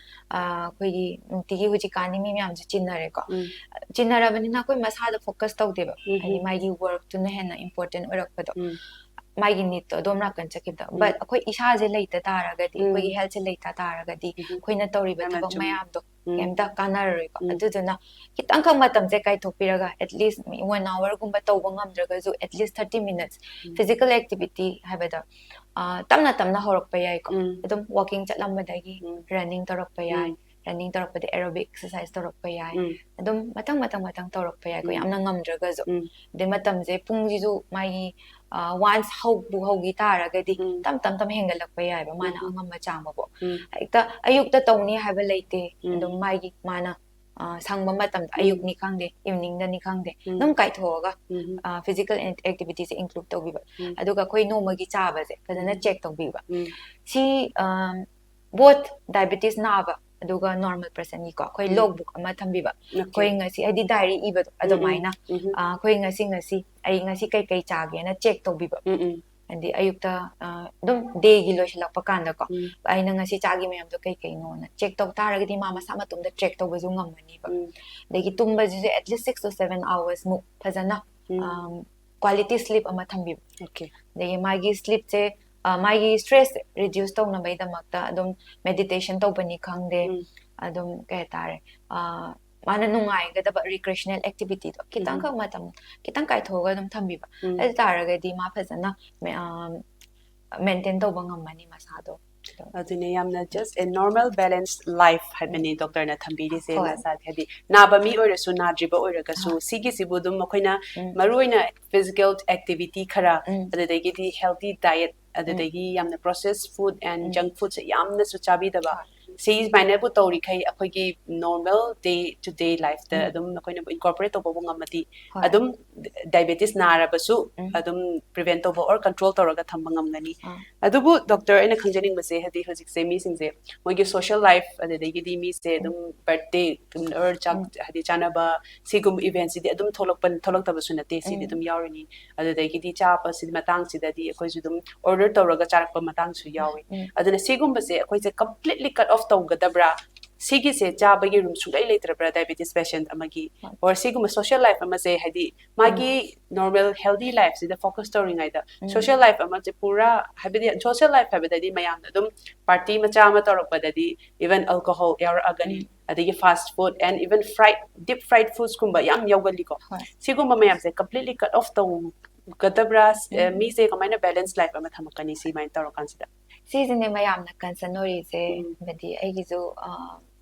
ꯑꯩꯈꯣꯏꯒꯤ ꯅꯨꯡꯇꯤꯒꯤ ꯍꯧꯖꯤꯛꯀꯥꯟꯗꯤ ꯃꯤ ꯃꯌꯥꯝꯁꯦ ꯆꯤꯟꯅꯔꯦꯀꯣ꯫ ꯆꯤꯟꯅꯔꯕꯅꯤꯅ ꯑꯩꯈꯣꯏ ꯃꯁꯥꯗ focus ꯇꯧꯗꯦꯕ, ꯍꯥꯏꯗꯤ ꯃꯥꯒꯤ work ꯇꯨꯅ ꯍꯦꯟꯅ important ꯑꯣꯏꯔꯛꯄꯗꯣ꯫ ꯃꯥꯒꯤ need ꯇꯣ ꯑꯗꯣꯝ ꯅꯥꯀꯟ ꯆꯠꯈꯤꯕꯗꯣ꯫ But ꯑꯩꯈꯣꯏ ꯏꯁꯥꯁꯦ ꯂꯩꯇ ꯇꯥꯔꯒꯗꯤ, ꯑꯩꯈꯣꯏꯒꯤ health ꯁꯦ ꯂꯩꯇ ꯇꯥꯔꯒꯗꯤ, ꯑꯩꯈꯣꯏꯅ ꯇꯧꯔꯤꯕ ꯊꯕꯛ ꯃꯌꯥꯝꯗꯣ ꯀꯩꯝꯇ ꯀꯥꯟꯅꯔꯔꯣꯏꯀꯣ꯫ ꯑꯗꯨꯗꯨꯅ ꯈꯤꯇꯪꯈꯛ ꯃꯇꯝꯁꯦ ꯀꯥꯏꯊꯣꯛꯄꯤꯔꯒ, at least one hour ꯒꯨꯝꯕ ꯇꯧꯕ ꯉꯝꯗ꯭ꯔꯒꯁꯨ, at least thirty minutes physical activity ꯍꯥꯏꯕꯗꯣ ꯇꯞꯅ ꯇꯞꯅ ꯍꯧꯔꯛꯄ ꯌꯥꯏꯀꯣ꯫ ꯑꯗꯨꯝ walking ꯆꯠꯂꯝꯕꯗꯒꯤ running ꯇꯧꯔꯛꯄ ꯌꯥꯏ, running ꯇꯧꯔꯛꯄꯗ aerobic exercise ꯇꯧꯔꯛꯄ ꯌꯥꯏ꯫ ꯑꯗꯨꯝ ꯃꯊꯪ ꯃꯊꯪ ꯃꯊꯪ ꯇꯧꯔꯛꯄ ꯌꯥꯏꯀꯣ, ꯌꯥꯝꯅ ꯉꯝꯗ꯭ꯔꯒꯁꯨ꯫ ꯑꯗꯩ ꯃꯇꯝꯁꯦ, ꯄꯨꯡꯁꯤꯁꯨ ꯃꯥꯒꯤ once ꯍꯧꯕꯨ ꯍꯧꯈꯤ ꯇꯥꯔꯒꯗꯤ ꯇꯞ ꯇꯞ ꯇꯞ ꯍꯦꯟꯒꯠꯂꯛꯄ ꯌꯥꯏꯕ, ꯃꯥꯅ ꯑꯉꯝꯕ ꯆꯥꯡꯕꯕꯨ꯫ ꯍꯦꯛꯇ ꯑꯌꯨꯛꯇ ꯇꯧꯅꯤ ꯍꯥꯏꯕ ꯂꯩꯇꯦ꯫ ꯑꯗꯨꯝ ꯃꯥꯒꯤ, ꯃꯥꯅ ꯑ, ꯁꯪꯕ ꯃꯇꯝꯗ, ꯎꯝ꯫ ꯑꯌꯨꯛꯅꯤ ꯈꯪꯗꯦ, evening ꯗꯅꯤ ꯈꯪꯗꯦ, ꯎꯝ꯫ ꯑꯗꯨꯝ ꯀꯥꯏꯊꯣꯛꯑꯒ, ꯎꯝ꯫ ꯑ, physical activity ꯁꯦ include ꯇꯧꯕꯤꯕ꯫ ꯎꯝ꯫ ꯑꯗꯨꯒ ꯑꯩꯈꯣꯏ ꯅꯣꯡꯃꯒꯤ ꯆꯥꯕꯁꯦ ꯐꯖꯅ ꯎꯝ꯫ check ꯇꯧꯕꯤꯕ꯫ ꯎꯝ꯫ ꯁꯤ, ꯑ, both diabetes ꯅꯥꯕ ꯑꯗꯨꯒ normal person ꯒꯤꯀꯣ, ꯑꯩꯈꯣꯏ ꯎꯝ꯫ logbook ꯑꯃ ꯊꯝꯕꯤꯕ꯫ Okay꯫ ꯑꯩꯈꯣꯏ ꯉꯁꯤ, ꯍꯥꯏꯗꯤ diary ꯏꯕꯗꯣ, ꯎꯝ, ꯎꯝ, ꯑꯗꯨꯃꯥꯏꯅ, ꯎꯝ, ꯎꯝ꯫ ꯑ, ꯑꯩꯈꯣꯏ ꯉꯁꯤ, ꯉꯁꯤ ꯑꯩ ꯉꯁꯤ ꯀꯩꯀꯩ ꯆꯥꯒꯦꯅ check ꯇꯧꯕꯤꯕ꯫ ꯎꯝ, ꯎꯝ꯫ ꯍꯥꯏꯗꯤ ꯑꯌꯨꯛꯇ, ꯑ, ꯑꯗꯨꯝ day ꯒꯤ ꯂꯣꯏꯁꯤꯜꯂꯛꯄ ꯀꯥꯟꯗꯀꯣ, ꯎꯝ꯫ ꯑꯩꯅ ꯉꯁꯤ ꯆꯥꯈꯤ ꯃꯌꯥꯝꯗꯣ ꯀꯩ ꯀꯩꯅꯣꯅ check ꯇꯧ ꯇꯥꯔꯒꯗꯤ ꯃꯥ ꯃꯁꯥ ꯃꯇꯣꯝꯇ track ꯇꯧꯕꯁꯨ ꯉꯝꯃꯅꯤꯕ꯫ ꯎꯝ꯫ ꯑꯗꯒꯤ ꯇꯨꯝꯕꯁꯤꯁꯨ at least six to seven hours ꯃꯨꯛ ꯐꯖꯅ, ꯎꯝ꯫ ꯑꯝ, quality sleep ꯑꯃ ꯊꯝꯕꯤꯕ꯫ Okay꯫ ꯑꯗꯒꯤ ꯃꯥꯒꯤ sleep ꯁꯦ, ꯑ, ꯃꯥꯒꯤ stress reduce ꯇꯧꯅꯕꯒꯤꯗꯃꯛꯇ ꯑꯗꯨꯝ meditation ꯇꯧꯕꯅꯤ ꯈꯪꯗꯦ, ꯎꯝ꯫ ꯑꯗꯨꯝ ꯀꯩ ꯍꯥꯏꯇꯥꯔꯦ, ꯑ, ꯃꯥꯅ ꯅꯨꯡꯉꯥꯏꯒꯗꯕ recreational activity ꯗꯣ ꯈꯤꯇꯪꯈꯛ ꯎꯝ꯫ ꯃꯇꯝ ꯈꯤꯇꯪ ꯀꯥꯏꯊꯣꯛꯑꯒ ꯑꯗꯨꯝ ꯊꯝꯕꯤꯕ꯫ ꯎꯝ꯫ ꯑꯗꯨ ꯇꯥꯔꯒꯗꯤ ꯃꯥ ꯐꯖꯅ ꯃꯦ-, ꯑ, maintain ꯇꯧꯕ ꯉꯝꯃꯅꯤ ꯃꯁꯥꯗꯣ꯫ ꯑꯗꯨꯅꯦ, ꯌꯥꯝꯅ just a normal balanced life ꯍꯥꯏꯕꯅꯤ ꯎꯝ꯫ doctor ꯅ ꯊꯝꯕꯤꯔꯤꯁꯦ꯫ ꯍꯣꯏ꯫ ꯃꯁꯥꯁꯦ ꯍꯥꯏꯗꯤ ꯅꯥꯕ ꯃꯤ ꯑꯣꯏꯔꯁꯨ ꯅꯥꯗ꯭ꯔꯤꯕ ꯑꯣꯏꯔꯒꯁꯨ ꯍꯣꯏ꯫ ꯁꯤꯒꯤꯁꯤꯕꯨ ꯑꯗꯨꯝ ꯑꯩꯈꯣꯏꯅ ꯎꯝ꯫ ꯃꯔꯨꯑꯣꯏꯅ physical activity ꯈꯔ, ꯎꯝ꯫ ꯑꯗꯨꯗꯒꯤꯗꯤ healthy diet, ꯎꯝ꯫ ꯑꯗꯨꯗꯒꯤ ꯌꯥꯝꯅ processed food and um. junk food ꯁꯦ ꯌꯥꯝꯅꯁꯨ ꯆꯥꯕꯤꯗꯕ꯫ ꯍꯣꯏ꯫ ꯁꯤ ꯁꯨꯃꯥꯏꯅꯕꯨ ꯇꯧꯔꯤꯈꯩ ꯑꯩꯈꯣꯏꯒꯤ normal day to day life ꯇ ꯎꯝ꯫ ꯑꯗꯨꯝ ꯑꯩꯈꯣꯏꯅ incorporate ꯇꯧꯕꯕꯨ ꯉꯝꯃꯗꯤ ꯍꯣꯏ꯫ ꯑꯗꯨꯝ diabetes ꯅꯥꯔꯕꯁꯨ ꯎꯝ꯫ ꯑꯗꯨꯝ prevent ꯇꯧꯕ or control ꯇꯧꯔꯒ ꯊꯝꯕ ꯉꯝꯒꯅꯤ꯫ ꯑꯥ꯫ ꯑꯗꯨꯕꯨ doctor, ꯑꯩꯅ ꯈꯪꯖꯅꯤꯡꯕꯁꯦ, ꯍꯥꯏꯗꯤ ꯍꯧꯖꯤꯛꯁꯦ ꯃꯤꯁꯤꯡꯁꯦ ꯃꯣꯏꯒꯤ social life, ꯑꯗꯨꯗꯒꯤꯗꯤ ꯃꯤꯁꯦ ꯎꯝ꯫ ꯑꯗꯨꯝ birthday or ꯆꯥꯛ, ꯎꯝ꯫ ꯍꯥꯏꯗꯤ ꯆꯥꯅꯕ ꯁꯤꯒꯨꯝꯕ event ꯁꯤꯗꯤ ꯑꯗꯨꯝ ꯊꯣꯛꯂꯛꯄ, ꯊꯣꯛꯂꯛꯇꯕꯁꯨ ꯅꯠꯇꯦ, ꯁꯤꯗꯤ ꯎꯝ꯫ ꯑꯗꯨꯝ ꯌꯥꯎꯔꯤꯅꯤ꯫ ꯑꯗꯨꯗꯒꯤꯗꯤ ꯆꯥꯕꯁꯤ ꯃꯇꯥꯡꯁꯤꯗꯗꯤ ꯑꯩꯈꯣꯏꯁꯨ ꯑꯗꯨꯝ order ꯇꯧꯔꯒ ꯆꯥꯔꯛꯄ ꯃꯇꯥꯡꯁꯨ ꯌꯥꯎꯏ꯫ ꯎꯝ꯫ ꯑꯗꯨꯅ ꯁꯤꯒꯨꯝꯕꯁꯦ ꯑꯩꯈꯣꯏꯁꯦ completely cut off ꯇꯧꯒꯗꯕ꯭ꯔꯥ? ꯁꯤꯒꯤꯁꯦ ꯆꯥꯕꯒꯤ room ꯁꯨꯡꯂꯩ ꯂꯩꯇ꯭ꯔꯕ꯭ꯔꯥ diabetes patient ꯑꯃꯒꯤ? ꯍꯣꯏ꯫ Or ꯁꯤꯒꯨꯝꯕ social life ꯑꯃꯁꯦ, ꯍꯥꯏꯗꯤ ꯃꯥꯒꯤ ꯎꯝ꯫ normal healthy life ꯁꯤꯗ focus ꯇꯧꯔꯤꯉꯩꯗ ꯎꯝ꯫ social life ꯑꯃꯁꯦ ꯄꯨꯔꯥ, ꯍꯥꯏꯕꯗꯤ social life ꯍꯥꯏꯕꯗꯗꯤ ꯃꯌꯥꯝꯅ ꯑꯗꯨꯝ party ꯃꯆꯥ ꯑꯃ ꯇꯧꯔꯛꯄꯗꯗꯤ even alcohol ꯌꯥꯎꯔꯛꯑꯒꯅꯤ, ꯎꯝ꯫ ꯑꯗꯒꯤ fast food and even fried, deep fried foods ꯀꯨꯝꯕ ꯌꯥꯝ ꯌꯥꯎꯒꯜꯂꯤꯀꯣ꯫ ꯍꯣꯏ꯫ ꯁꯤꯒꯨꯝꯕ ꯃꯌꯥꯝꯁꯦ completely cut off ꯇꯧꯒꯗꯕ꯭ꯔꯥ? ꯑꯦ, ꯎꯝ꯫ ꯃꯤꯁꯦ ꯀꯃꯥꯏꯅ balance life ꯑꯃ ꯊꯝꯃꯛꯀꯅꯤ ꯁꯤꯃꯥꯏꯅ ꯇꯧꯔꯀꯥꯟꯁꯤꯗ? ꯁꯤꯁꯤꯅꯦ ꯃꯌꯥꯝꯅ concern ꯑꯣꯏꯔꯤꯁꯦ꯫ ꯎꯝ꯫ ꯍꯥꯏꯕꯗꯤ ꯑꯩꯒꯤꯁꯨ, ꯑ,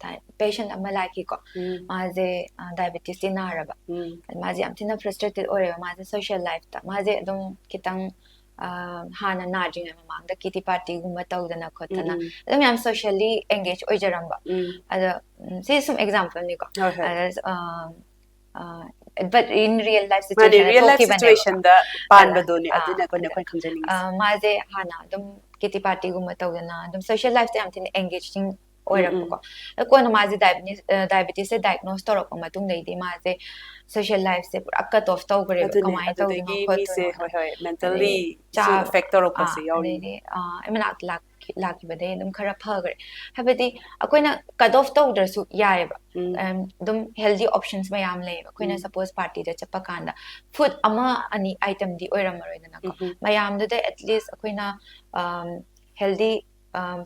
ꯊꯥꯏ-, patient ꯑꯃ ꯂꯥꯛꯈꯤꯀꯣ꯫ ꯎꯝ꯫ ꯃꯥꯁꯦ, ꯑ, diabetes ꯇꯤ ꯅꯥꯔꯕ꯫ ꯎꯝ꯫ ꯃꯥꯁꯦ ꯌꯥꯝ ꯊꯤꯅ frustrated ꯑꯣꯏꯔꯦꯕ ꯃꯥꯁꯦ social life ꯇ꯫ ꯃꯥꯁꯦ ꯑꯗꯨꯝ ꯈꯤꯇꯪ, ꯑ, ꯍꯥꯟꯅ ꯅꯥꯗ꯭ꯔꯤꯉꯩ ꯃꯃꯥꯡꯗ ꯀꯤꯇꯤ ꯄꯥꯔꯇꯤꯒꯨꯝꯕ ꯇꯧꯗꯅ ꯈꯣꯠꯇꯅ ꯎꯝ. ꯑꯗꯨꯝ ꯌꯥꯝ ꯁꯣꯁꯤꯌꯦꯜꯂꯤ ꯑꯦꯡꯒꯦꯖ ꯑꯣꯏꯖꯔꯝꯕ꯫ ꯎꯝ. ꯑꯗ ꯎꯝ, ꯁꯤ ꯁꯨꯝ ꯑꯦꯛꯖꯥꯝꯄꯜꯅꯤꯀꯣ꯫ ꯍꯣꯏ, ꯍꯣꯏ. ꯑꯗ ꯑ, ꯑ, but in real life ꯃꯥꯅꯦ, situation ꯔꯤꯌꯦꯜ ꯂꯥꯏꯐ ꯊꯣꯛꯈꯤꯕꯅꯦꯕ꯫ ꯁꯤꯆꯨꯋꯦꯁꯟꯗ ꯄꯥꯟꯕꯗꯨꯅꯦ ꯑꯥ, ꯑꯗꯨꯅ ꯑꯩꯈꯣꯏꯅ ꯑꯗ, ꯑꯩꯈꯣꯏꯅ ꯈꯪꯖꯅꯤꯡꯉꯤꯁꯦ. ꯑ, ꯃꯥꯁꯦ ꯍꯥꯟꯅ ꯑꯗꯨꯝ ꯀꯤꯇꯤ ꯄꯥꯔꯇꯤꯒꯨꯝꯕ ꯇꯧꯗꯅ ꯑꯗꯨꯝ ꯁꯣꯁꯤꯌꯦꯜ ꯂꯥꯏꯐꯇ ꯌꯥꯝ ꯊꯤꯅ ꯑꯦꯡꯒꯦꯖꯤꯡ ꯎꯝ, ꯎꯝ. ꯑꯣꯏꯔꯛꯄꯀꯣ꯫ ꯑꯗꯣ ꯀꯣꯟꯅ ꯃꯥꯁꯦ ꯗꯥꯏꯕꯤꯇꯤꯁꯁꯦ ꯗꯥꯏꯒꯅꯣꯁ ꯇꯧꯔꯛꯄ ꯃꯇꯨꯡꯗꯩꯗꯤ ꯃꯥꯁꯦ ꯁꯣꯁꯤꯌꯦꯜ ꯂꯥꯏꯐꯁꯦ ꯄꯨꯔꯥ ꯀꯠ ꯑꯣꯐ ꯇꯧꯈ꯭ꯔꯦꯕ꯫ ꯑꯗꯨꯅꯦ, ꯀꯃꯥꯏꯅ ꯇꯧꯗꯣꯏꯅꯣ ꯑꯗꯨꯗꯒꯤ ꯃꯤꯁꯦ, ꯈꯣꯠꯇꯣꯏꯅꯣ? ꯍꯣꯏ, ꯍꯣꯏ, ꯃꯦꯟꯇꯦꯜꯂꯤ ꯆꯥꯕ, ꯑꯦꯐꯦꯛ ꯇꯧꯔꯛꯄꯁꯦ ꯑꯥ, ꯌꯥꯎꯔꯤ. ꯑꯗꯩꯗꯤ ꯑ, ꯑꯩ ꯃꯅꯥꯛꯇ ꯂꯥꯛꯈꯤ- ꯂꯥꯛꯈꯤꯕꯗꯩ ꯑꯗꯨꯝ ꯈꯔ ꯐꯈ꯭ꯔꯦ꯫ ꯍꯥꯏꯕꯗꯤ ꯑꯩꯈꯣꯏꯅ ꯀꯠ ꯑꯣꯐ ꯇꯧꯗ꯭ꯔꯁꯨ ꯌꯥꯏꯑꯕ꯫ ꯎꯝ. ꯑꯝ, ꯑꯗꯨꯝ ꯍꯦꯜꯗꯤ ꯑꯣꯞꯁꯟꯁ ꯃꯌꯥꯝ ꯂꯩꯌꯦꯕ꯫ ꯑꯩꯈꯣꯏꯅ ꯎꯝ. ꯁꯄꯣꯁ ꯄꯥꯔꯇꯤꯗ ꯆꯠꯄ ꯀꯥꯟꯗ ꯐꯨꯗ ꯑꯃ ꯑꯅꯤ ꯑꯥꯏꯇꯝꯗꯤ ꯑꯣꯏꯔꯝꯃꯔꯣꯏꯗꯅꯀꯣ꯫ ꯎꯝ. ꯃꯌꯥꯝꯗꯨꯗ ꯑꯦꯠꯂꯤꯁ ꯑꯩꯈꯣꯏꯅ ꯍꯦꯜꯗꯤ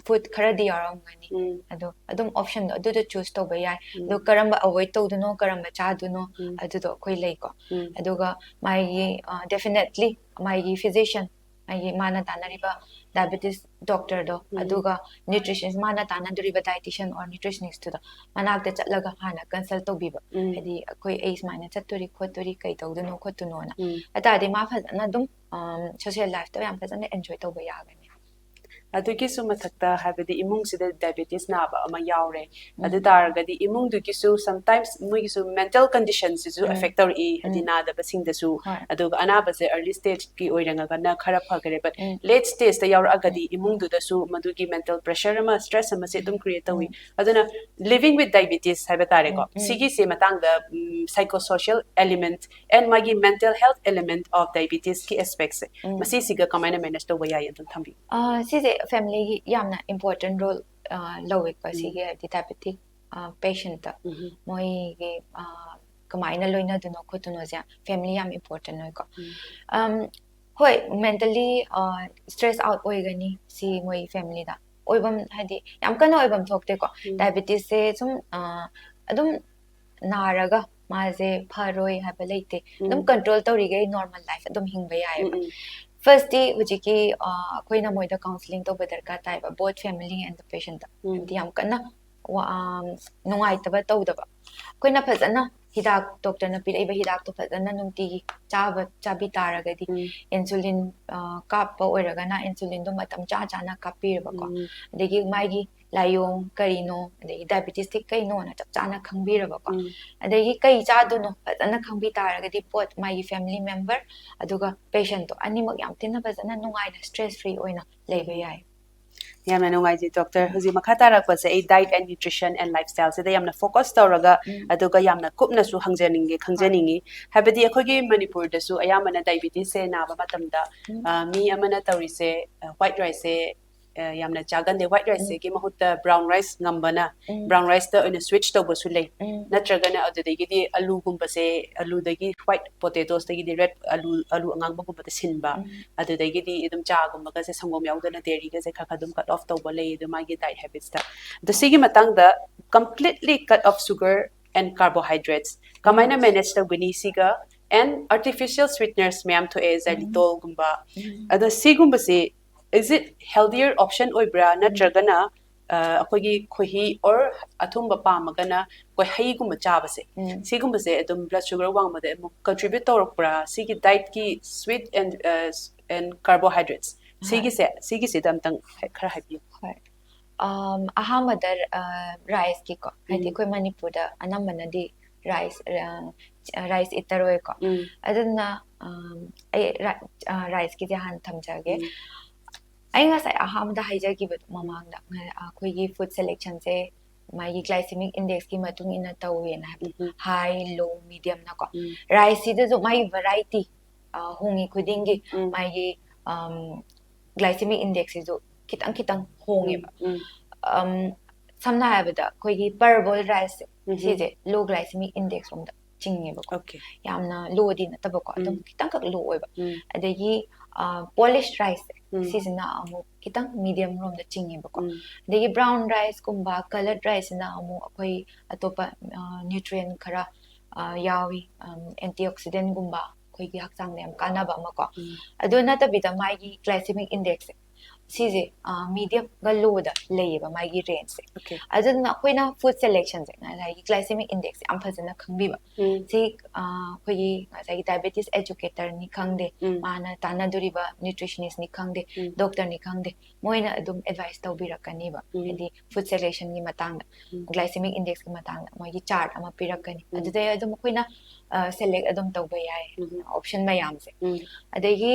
ꯐꯨꯗ ꯈꯔꯗꯤ ꯌꯥꯎꯔꯝꯒꯅꯤ꯫ ꯎꯝ. ꯑꯗꯣ ꯑꯗꯨꯝ ꯑꯣꯞꯁꯟꯗꯣ ꯑꯗꯨꯗ ꯆꯨꯁ ꯇꯧꯕ ꯌꯥꯏ꯫ ꯎꯝ. ꯑꯗꯣ ꯀꯔꯝꯕ ꯑꯦꯚꯣꯏꯗ ꯇꯧꯗꯣꯏꯅꯣ, ꯀꯔꯝꯕ ꯆꯥꯗꯣꯏꯅꯣ, ꯎꯝ. ꯑꯗꯨꯗꯣ ꯑꯩꯈꯣꯏ ꯂꯩꯀꯣ꯫ ꯎꯝ. ꯑꯗꯨꯒ ꯃꯥꯒꯤ ꯗꯦꯐꯤꯅꯦꯠꯂꯤ ꯃꯥꯒꯤ ꯐꯤꯖꯤꯁꯤꯌꯟ, ꯃꯥꯒꯤ ꯃꯥꯅ ꯇꯥꯟꯅꯔꯤꯕ ꯗꯥꯏꯕꯤꯇꯤꯁ ꯗꯣꯛꯇꯔꯗꯣ, ꯎꯝ. ꯑꯗꯨꯒ ꯅ꯭ꯌꯨꯇ꯭ꯔꯤꯁꯟ ꯃꯥꯅ ꯇꯥꯟꯅꯗꯣꯔꯤꯕ ꯗꯥꯏꯇꯤꯁꯤꯌꯟ ꯑꯣꯔ ꯅ꯭ꯌꯨꯇ꯭ꯔꯤꯁꯅꯤꯁꯇꯨꯗ ꯃꯅꯥꯛꯇ ꯆꯠꯂꯒ ꯍꯥꯟꯅ ꯀꯟꯁꯜ ꯇꯧꯕꯤꯕ꯫ ꯎꯝ. ꯍꯥꯏꯗꯤ ꯑꯩꯈꯣꯏ ꯑꯩ ꯁꯨꯃꯥꯏꯅ ꯆꯠꯇꯣꯔꯤ ꯈꯣꯠꯇꯣꯔꯤ, ꯀꯩ ꯇꯧꯗꯣꯏꯅꯣ ꯈꯣꯠꯇꯣꯏꯅꯣꯅ꯫ ꯎꯝ. ꯑꯗꯨ ꯇꯥꯔꯗꯤ ꯃꯥ ꯐꯖꯅ ꯑꯗꯨꯝ ꯁꯣꯁꯤꯌꯦꯜ ꯂꯥꯏꯐꯇꯣ ꯌꯥꯝ ꯐꯖꯅ ꯑꯦꯟꯖꯣꯏ ꯇꯧꯕ ꯌꯥꯒꯅꯤ꯫ ꯑꯗꯨꯒꯤꯁꯨ ꯃꯊꯛꯇ ꯍꯥꯏꯕꯗꯤ ꯏꯃꯨꯡꯁꯤꯗ ꯗꯥꯏꯕꯤꯇꯤꯁ ꯅꯥꯕ ꯑꯃ ꯌꯥꯎꯔꯦ꯫ ꯎꯝ. ꯑꯗꯨ ꯇꯥꯔꯒꯗꯤ ꯏꯃꯨꯡꯗꯨꯒꯤꯁꯨ ꯁꯝꯇꯥꯏꯝꯁ ꯃꯣꯏꯒꯤꯁꯨ ꯃꯦꯟꯇꯦꯜ ꯀꯟꯗꯤꯁꯟꯁꯤꯁꯨ ꯎꯝ. ꯑꯦꯐꯦꯛ ꯇꯧꯔꯛꯏ, ꯍꯥꯏꯗꯤ ꯎꯝ. ꯅꯥꯗꯕꯁꯤꯡꯗꯁꯨ꯫ ꯍꯣꯏ. ꯑꯗꯨꯒ ꯑꯅꯥꯕꯁꯦ ꯑꯔꯂꯤ ꯁ꯭ꯇꯦꯖꯀꯤ ꯑꯣꯏꯔꯤꯉꯒꯅ ꯈꯔ ꯐꯈꯔꯦ, ꯕꯠ ꯎꯝ. ꯂꯦꯠ ꯁ꯭ꯇꯦꯖꯇ ꯌꯥꯎꯔꯛꯑꯒꯗꯤ ꯏꯃꯨꯡꯗꯨꯗꯁꯨ ꯃꯗꯨꯒꯤ ꯃꯦꯟꯇꯦꯜ ꯄ꯭ꯔꯦꯁꯔ ꯑꯃ, ꯁ꯭ꯇ꯭ꯔꯦꯁ ꯑꯃꯁꯦ ꯑꯗꯨꯝ ꯀ꯭ꯔꯤꯌꯦꯠ ꯇꯧꯏ꯫ ꯎꯝ. ꯑꯗꯨꯅ living with diabetes ꯍꯥꯏꯕ ꯇꯥꯔꯦꯀꯣ, ꯎꯝ, ꯎꯝ. ꯁꯤꯒꯤꯁꯦ ꯃꯇꯥꯡꯗ psychosocial element and ꯃꯥꯒꯤ mental health element of diabetesꯀꯤ aspectꯁꯦ, ꯎꯝ. ꯃꯁꯤꯁꯤꯒ ꯀꯃꯥꯏꯅ ꯃꯦꯅꯦꯖ ꯇꯧꯕ ꯌꯥꯏ ꯑꯗꯨꯝ ꯊꯝꯕꯤꯌꯨ꯫ ꯑ, ꯁꯤꯁꯦ ꯐꯦꯃꯤꯂꯤꯒꯤ ꯌꯥꯝꯅ ꯏꯝꯄꯣꯔꯇꯦꯟ ꯔꯣꯜ ꯂꯧꯋꯦꯀꯣ꯫ ꯎꯝ. ꯁꯤꯒꯤ ꯍꯥꯏꯗꯤ ꯗꯥꯏꯕꯦꯇꯤꯛ ꯄꯦꯁꯦꯟꯠꯇ ꯎꯝ. ꯃꯣꯏꯒꯤ ꯑ, ꯀꯃꯥꯏꯅ ꯂꯣꯏꯅꯗꯣꯏꯅꯣ ꯈꯣꯠꯇꯣꯏꯅꯣꯁꯦ ꯐꯦꯃꯤꯂꯤ ꯌꯥꯝ ꯏꯝꯄꯣꯔꯇꯦꯟ ꯑꯣꯏꯀꯣ꯫ ꯎꯝ. ꯑꯝ, ꯍꯣꯏ, ꯃꯦꯟꯇꯦꯜꯂꯤ ꯁ꯭ꯇ꯭ꯔꯦꯁ ꯑꯥꯎꯠ ꯑꯣꯏꯒꯅꯤ ꯁꯤ ꯃꯣꯏ ꯐꯦꯃꯤꯂꯤꯗ꯫ ꯑꯣꯏꯐꯝ ꯍꯥꯏꯗꯤ ꯌꯥꯝ ꯀꯟꯅ ꯑꯣꯏꯐꯝ ꯊꯣꯛꯇꯦꯀꯣ꯫ ꯎꯝ. ꯗꯥꯏꯕꯦꯇꯤꯁꯁꯦ ꯁꯨꯝ ꯑ, ꯑꯗꯨꯝ ꯅꯥꯔꯒ ꯃꯥꯁꯦ ꯐꯔꯣꯏ ꯍꯥꯏꯕ ꯂꯩꯇꯦ꯫ ꯑꯗꯨꯝ ꯎꯝ. ꯀꯟꯇ꯭ꯔꯣꯜ ꯇꯧꯔꯤꯈꯩ ꯅꯣꯔꯃꯦꯜ ꯂꯥꯏꯐ ꯑꯗꯨꯝ ꯍꯤꯡꯕ ꯌꯥꯏꯑꯕ꯫ ꯎꯝ, ꯎꯝ. ꯐꯥꯔꯁꯇꯤ ꯍꯧꯖꯤꯛꯀꯤ ꯑ, ꯑꯩꯈꯣꯏꯅ ꯃꯣꯏꯗ ꯀꯥꯎꯟꯁꯤꯂꯤꯡ ꯇꯧꯕ ꯗꯔꯀꯥꯔ ꯇꯥꯏꯕ, both family and the patient꯫ ꯎꯝ. ꯍꯥꯏꯕꯗꯤ ꯌꯥꯝ ꯀꯟꯅ ꯋꯥ- ꯑꯝ, ꯅꯨꯡꯉꯥꯏꯇꯕ ꯇꯧꯗꯕ꯫ ꯑꯩꯈꯣꯏꯅ ꯐꯖꯅ ꯍꯤꯗꯥꯛ, ꯗꯣꯛꯇꯔꯅ ꯄꯤꯔꯛꯏꯕ ꯍꯤꯗꯥꯛꯇꯣ ꯐꯖꯅ ꯅꯨꯡꯇꯤꯒꯤ ꯆꯥꯕ ꯆꯥꯕꯤ ꯇꯥꯔꯒꯗꯤ, ꯎꯝ. ꯏꯟꯁꯨꯂꯤꯟ ꯑ, ꯀꯥꯞꯄ ꯑꯣꯏꯔꯒꯅ ꯏꯟꯁꯨꯂꯤꯟꯗꯣ ꯃꯇꯝ ꯆꯥ ꯆꯥꯅ ꯀꯥꯞꯄꯤꯔꯕꯀꯣ, ꯎꯝ. ꯑꯗꯒꯤ ꯃꯥꯒꯤ ꯂꯥꯏꯑꯣꯡ ꯀꯔꯤꯅꯣ, ꯑꯗꯒꯤ ꯗꯥꯏꯕꯤꯇꯤꯁꯇꯤ ꯀꯩꯅꯣꯅ ꯆꯞ ꯆꯥꯅ ꯈꯪꯕꯤꯔꯕꯀꯣ, ꯎꯝ. ꯑꯗꯒꯤ ꯀꯩ ꯆꯥꯗꯣꯏꯅꯣ ꯐꯖꯅ ꯈꯪꯕꯤ ꯇꯥꯔꯒꯗꯤ, ꯄꯣꯠ ꯃꯥꯒꯤ ꯐꯦꯃꯤꯂꯤ ꯃꯦꯝꯕꯔ ꯑꯗꯨꯒ ꯄꯦꯁꯦꯟꯠꯇꯣ ꯑꯅꯤꯃꯛ ꯌꯥꯝ ꯊꯤꯅ ꯐꯖꯅ ꯅꯨꯡꯉꯥꯏꯅ, ꯁ꯭ꯇ꯭ꯔꯦꯁ ꯐ꯭ꯔꯤ ꯑꯣꯏꯅ ꯂꯩꯕ ꯌꯥꯏ꯫ ꯌꯥꯝꯅ ꯅꯨꯡꯉꯥꯏꯖꯩ ꯗꯣꯛꯇꯔ꯫ ꯍꯧꯖꯤꯛ ꯃꯈꯥ ꯇꯥꯔꯛꯄꯁꯦ ꯑꯩ diet and nutrition and lifestyleꯁꯤꯗ ꯌꯥꯝꯅ focus ꯇꯧꯔꯒ, ꯎꯝ. ꯑꯗꯨꯒ ꯌꯥꯝꯅ ꯀꯨꯞꯅꯁꯨ ꯍꯪꯖꯅꯤꯡꯉꯦ, ꯈꯪꯖꯅꯤꯡꯉꯤ꯫ ꯍꯥꯏꯕꯗꯤ ꯑꯩꯈꯣꯏꯒꯤ ꯃꯅꯤꯄꯨꯔꯗꯁꯨ ꯑꯌꯥꯝꯕꯅ diabetesꯁꯦ ꯅꯥꯕ ꯃꯇꯝꯗ, ꯎꯝ. ꯑ, ꯃꯤ ꯑꯃꯅ ꯇꯧꯔꯤꯁꯦ, ꯑ, white riceꯁꯦ, ꯑ, ꯌꯥꯝꯅ ꯆꯥꯒꯟꯗꯦ꯫ White riceꯁꯤꯒꯤ ꯃꯍꯨꯠꯇ brown rice ꯉꯝꯕꯅ, ꯎꯝ. brown riceꯇ ꯑꯣꯏꯅ switch ꯇꯧꯕꯁꯨ ꯂꯩ꯫ ꯎꯝ. ꯅꯠꯇ꯭ꯔꯒꯅ ꯑꯗꯨꯗꯒꯤꯗꯤ ꯑꯂꯨꯒꯨꯝꯕꯁꯦ, ꯑꯂꯨꯗꯒꯤ white potatoesꯇꯒꯤꯗꯤ red ꯑꯂꯨ, ꯑꯂꯨ ꯑꯉꯥꯡꯕꯒꯨꯝꯕꯗ ꯁꯤꯟꯕ, ꯎꯝ. ꯑꯗꯨꯗꯒꯤꯗꯤ ꯑꯗꯨꯝ ꯆꯥꯒꯨꯝꯕꯒꯁꯦ, ꯁꯪꯒꯣꯝ ꯌꯥꯎꯗꯅ dairyꯒꯁꯦ ꯈꯔ ꯈꯔ ꯑꯗꯨꯝ cut off ꯇꯧꯕ ꯂꯩ꯫ ꯑꯗꯨ ꯃꯥꯒꯤ diet habitsꯇ, ꯑꯗꯣ ꯁꯤꯒꯤ ꯃꯇꯥꯡꯗ completely cut off sugar and carbohydrates ꯀꯃꯥꯏꯅ ꯎꯝ. manage ꯇꯧꯒꯅꯤ ꯁꯤꯒ? And artificial sweeteners ꯃꯌꯥꯝ ꯊꯣꯛꯑꯦ, ꯎꯝ. xylitolꯒꯨꯝꯕ꯫ ꯎꯝ. ꯑꯗꯣ ꯁꯤꯒꯨꯝꯕꯁꯤ, is it healthier option ꯑꯣꯏꯕ꯭ꯔꯥ, ꯅꯠꯇ꯭ꯔꯒꯅ, ꯑ, ꯑꯩꯈꯣꯏꯒꯤ ꯈꯣꯏꯍꯤ or ꯑꯊꯨꯝꯕ ꯄꯥꯝꯃꯒꯅ ꯑꯩꯈꯣꯏ ꯍꯩꯒꯨꯝꯕ ꯆꯥꯕꯁꯦ, ꯎꯝ. ꯁꯤꯒꯨꯝꯕꯁꯦ ꯑꯗꯨꯝ blood sugar ꯋꯥꯡꯕꯗ ꯑꯃꯨꯛ contribute ꯇꯧꯔꯛꯄ꯭ꯔꯥ? ꯁꯤꯒꯤ dietꯀꯤ sweet and, ꯑ, and carbohydrates ꯍꯣꯏ. ꯁꯤꯒꯤꯁꯦ, ꯁꯤꯒꯤꯁꯤꯗ ꯑꯝꯇꯪ ꯍꯥꯏ-, ꯈꯔ ꯍꯥꯏꯕꯤꯌꯨ꯫ ꯍꯣꯏ꯫ ꯑꯝ, ꯑꯍꯥꯟꯕꯗ, ꯑ, riceꯀꯤꯀꯣ, ꯍꯥꯏꯗꯤ ꯎꯝ. ꯑꯩꯈꯣꯏ ꯃꯅꯤꯄꯨꯔꯗ ꯑꯅꯝꯕꯅꯗꯤ rice, ꯑ, rice eater ꯑꯣꯏꯀꯣ꯫ ꯎꯝ. ꯑꯗꯨꯅ, ꯑꯝ, ꯑꯩ ri-, ꯑ, riceꯀꯤꯁꯦ ꯍꯥꯟꯅ ꯊꯝꯖꯒꯦ꯫ ꯎꯝ. ꯑꯩ ꯉꯁꯥꯏ ꯑꯍꯥꯟꯕꯗ ꯍꯥꯏꯖꯈꯤꯕꯗꯣ ꯃꯃꯥꯡꯗ, ꯉ-, ꯑꯩꯈꯣꯏꯒꯤ food selectionꯁꯦ ꯃꯥꯒꯤ glycemic indexꯀꯤ ꯃꯇꯨꯡ ꯏꯟꯅ ꯇꯧꯋꯦꯅ ꯍꯥꯏꯕꯗꯣ꯫ ꯎꯝ. High, low, mediumꯅꯀꯣ꯫ ꯎꯝ. Riceꯁꯤꯗꯁꯨ ꯃꯥꯒꯤ variety, ꯑ, ꯍꯣꯡꯉꯤ ꯈꯨꯗꯤꯡꯒꯤ ꯎꯝ. ꯃꯥꯒꯤ, ꯑꯝ, glycemic indexꯁꯤꯁꯨ ꯈꯤꯇꯪ ꯈꯤꯇꯪ ꯍꯣꯡꯉꯦꯕ꯫ ꯎꯝ. ꯑꯝ, ꯁꯝꯅ ꯍꯥꯏꯔꯕꯗ ꯑꯩꯈꯣꯏꯒꯤ ꯄꯔꯕꯣꯜ riceꯁꯦ, ꯎꯝ. ꯁꯤꯁꯦ low glycemic index ꯔꯣꯝꯗ ꯆꯤꯡꯉꯦꯕꯀꯣ꯫ Okay. ꯌꯥꯝꯅ lowꯗꯤ ꯅꯠꯇꯕꯀꯣ, ꯑꯗꯨꯝ ꯎꯝ. ꯈꯤꯇꯪꯈꯛ low ꯑꯣꯏꯕ꯫ ꯎꯝ. ꯑꯗꯒꯤ, ꯑ, polished riceꯁꯦ, ꯎꯝ. ꯁꯤꯁꯤꯅ ꯑꯃꯨꯛ ꯈꯤꯇꯪ medium ꯔꯣꯝꯗ ꯆꯤꯡꯉꯦꯕꯀꯣ꯫ ꯎꯝ. ꯑꯗꯒꯤ brown riceꯀꯨꯝꯕ, coloured riceꯁꯤꯅ ꯑꯃꯨꯛ ꯑꯩꯈꯣꯏ ꯑꯇꯣꯞꯄ, ꯑ, nutrient ꯈꯔ, ꯑ, ꯌꯥꯎꯏ, ꯑꯝ, antioxidantꯒꯨꯝꯕ, ꯑꯩꯈꯣꯏꯒꯤ ꯍꯛꯆꯥꯡꯗ ꯌꯥꯝ ꯀꯥꯟꯅꯕ ꯑꯃꯀꯣ꯫ ꯎꯝ. ꯑꯗꯨ ꯅꯠꯇꯕꯤꯗ ꯃꯥꯒꯤ glycemic indexꯁꯦ, ꯁꯤꯁꯦ ꯃꯤꯗꯤꯌꯝꯒ ꯂꯣꯗ ꯂꯩꯌꯦꯕ ꯃꯥꯒꯤ ꯔꯦꯟꯖꯁꯦ꯫ Okay. ꯑꯗꯨꯅ ꯑꯩꯈꯣꯏꯅ ꯐꯨꯗ ꯁꯦꯂꯦꯛꯁꯟꯁꯦ, ꯉꯁꯥꯏꯒꯤ ꯒ꯭ꯂꯥꯏꯁꯦꯃꯤꯛ ꯏꯟꯗꯦꯛꯁꯁꯦ ꯌꯥꯝ ꯐꯖꯅ ꯈꯪꯕꯤꯕ꯫ ꯎꯝ. ꯁꯤ ꯑ, ꯑꯩꯈꯣꯏꯒꯤ ꯉꯁꯥꯏꯒꯤ ꯗꯥꯏꯕꯦꯇꯤꯁ ꯑꯦꯖꯨꯀꯦꯇꯔꯅꯤ ꯈꯪꯗꯦ, ꯎꯝ. ꯃꯥꯅ ꯇꯥꯟꯅꯗꯣꯔꯤꯕ ꯅ꯭ꯌꯨꯇ꯭ꯔꯤꯁꯅꯤꯁꯅꯤ ꯈꯪꯗꯦ, ꯎꯝ. ꯗꯣꯛꯇꯔꯅꯤ ꯈꯪꯗꯦ, ꯃꯣꯏꯅ ꯑꯗꯨꯝ ꯑꯦꯗꯚꯥꯏꯁ ꯇꯧꯕꯤꯔꯛꯀꯅꯤꯕ꯫ ꯎꯝ. ꯍꯥꯏꯗꯤ ꯐꯨꯗ ꯁꯦꯂꯦꯛꯁꯟꯒꯤ ꯃꯇꯥꯡꯗ, ꯎꯝ. ꯒ꯭ꯂꯥꯏꯁꯦꯃꯤꯛ ꯏꯟꯗꯦꯛꯁꯀꯤ ꯃꯇꯥꯡꯗ ꯃꯣꯏꯒꯤ ꯆꯥꯔꯠ ꯑꯃ ꯄꯤꯔꯛꯀꯅꯤ꯫ ꯎꯝ. ꯑꯗꯨꯗꯩ ꯑꯗꯨꯝ ꯑꯩꯈꯣꯏꯅ ꯁꯦꯂꯦꯛ ꯑꯗꯨꯝ ꯇꯧꯕ ꯌꯥꯏ ꯎꯝ. ꯑꯣꯞꯁꯟ ꯃꯌꯥꯝꯁꯦ꯫ ꯎꯝ. ꯑꯗꯒꯤ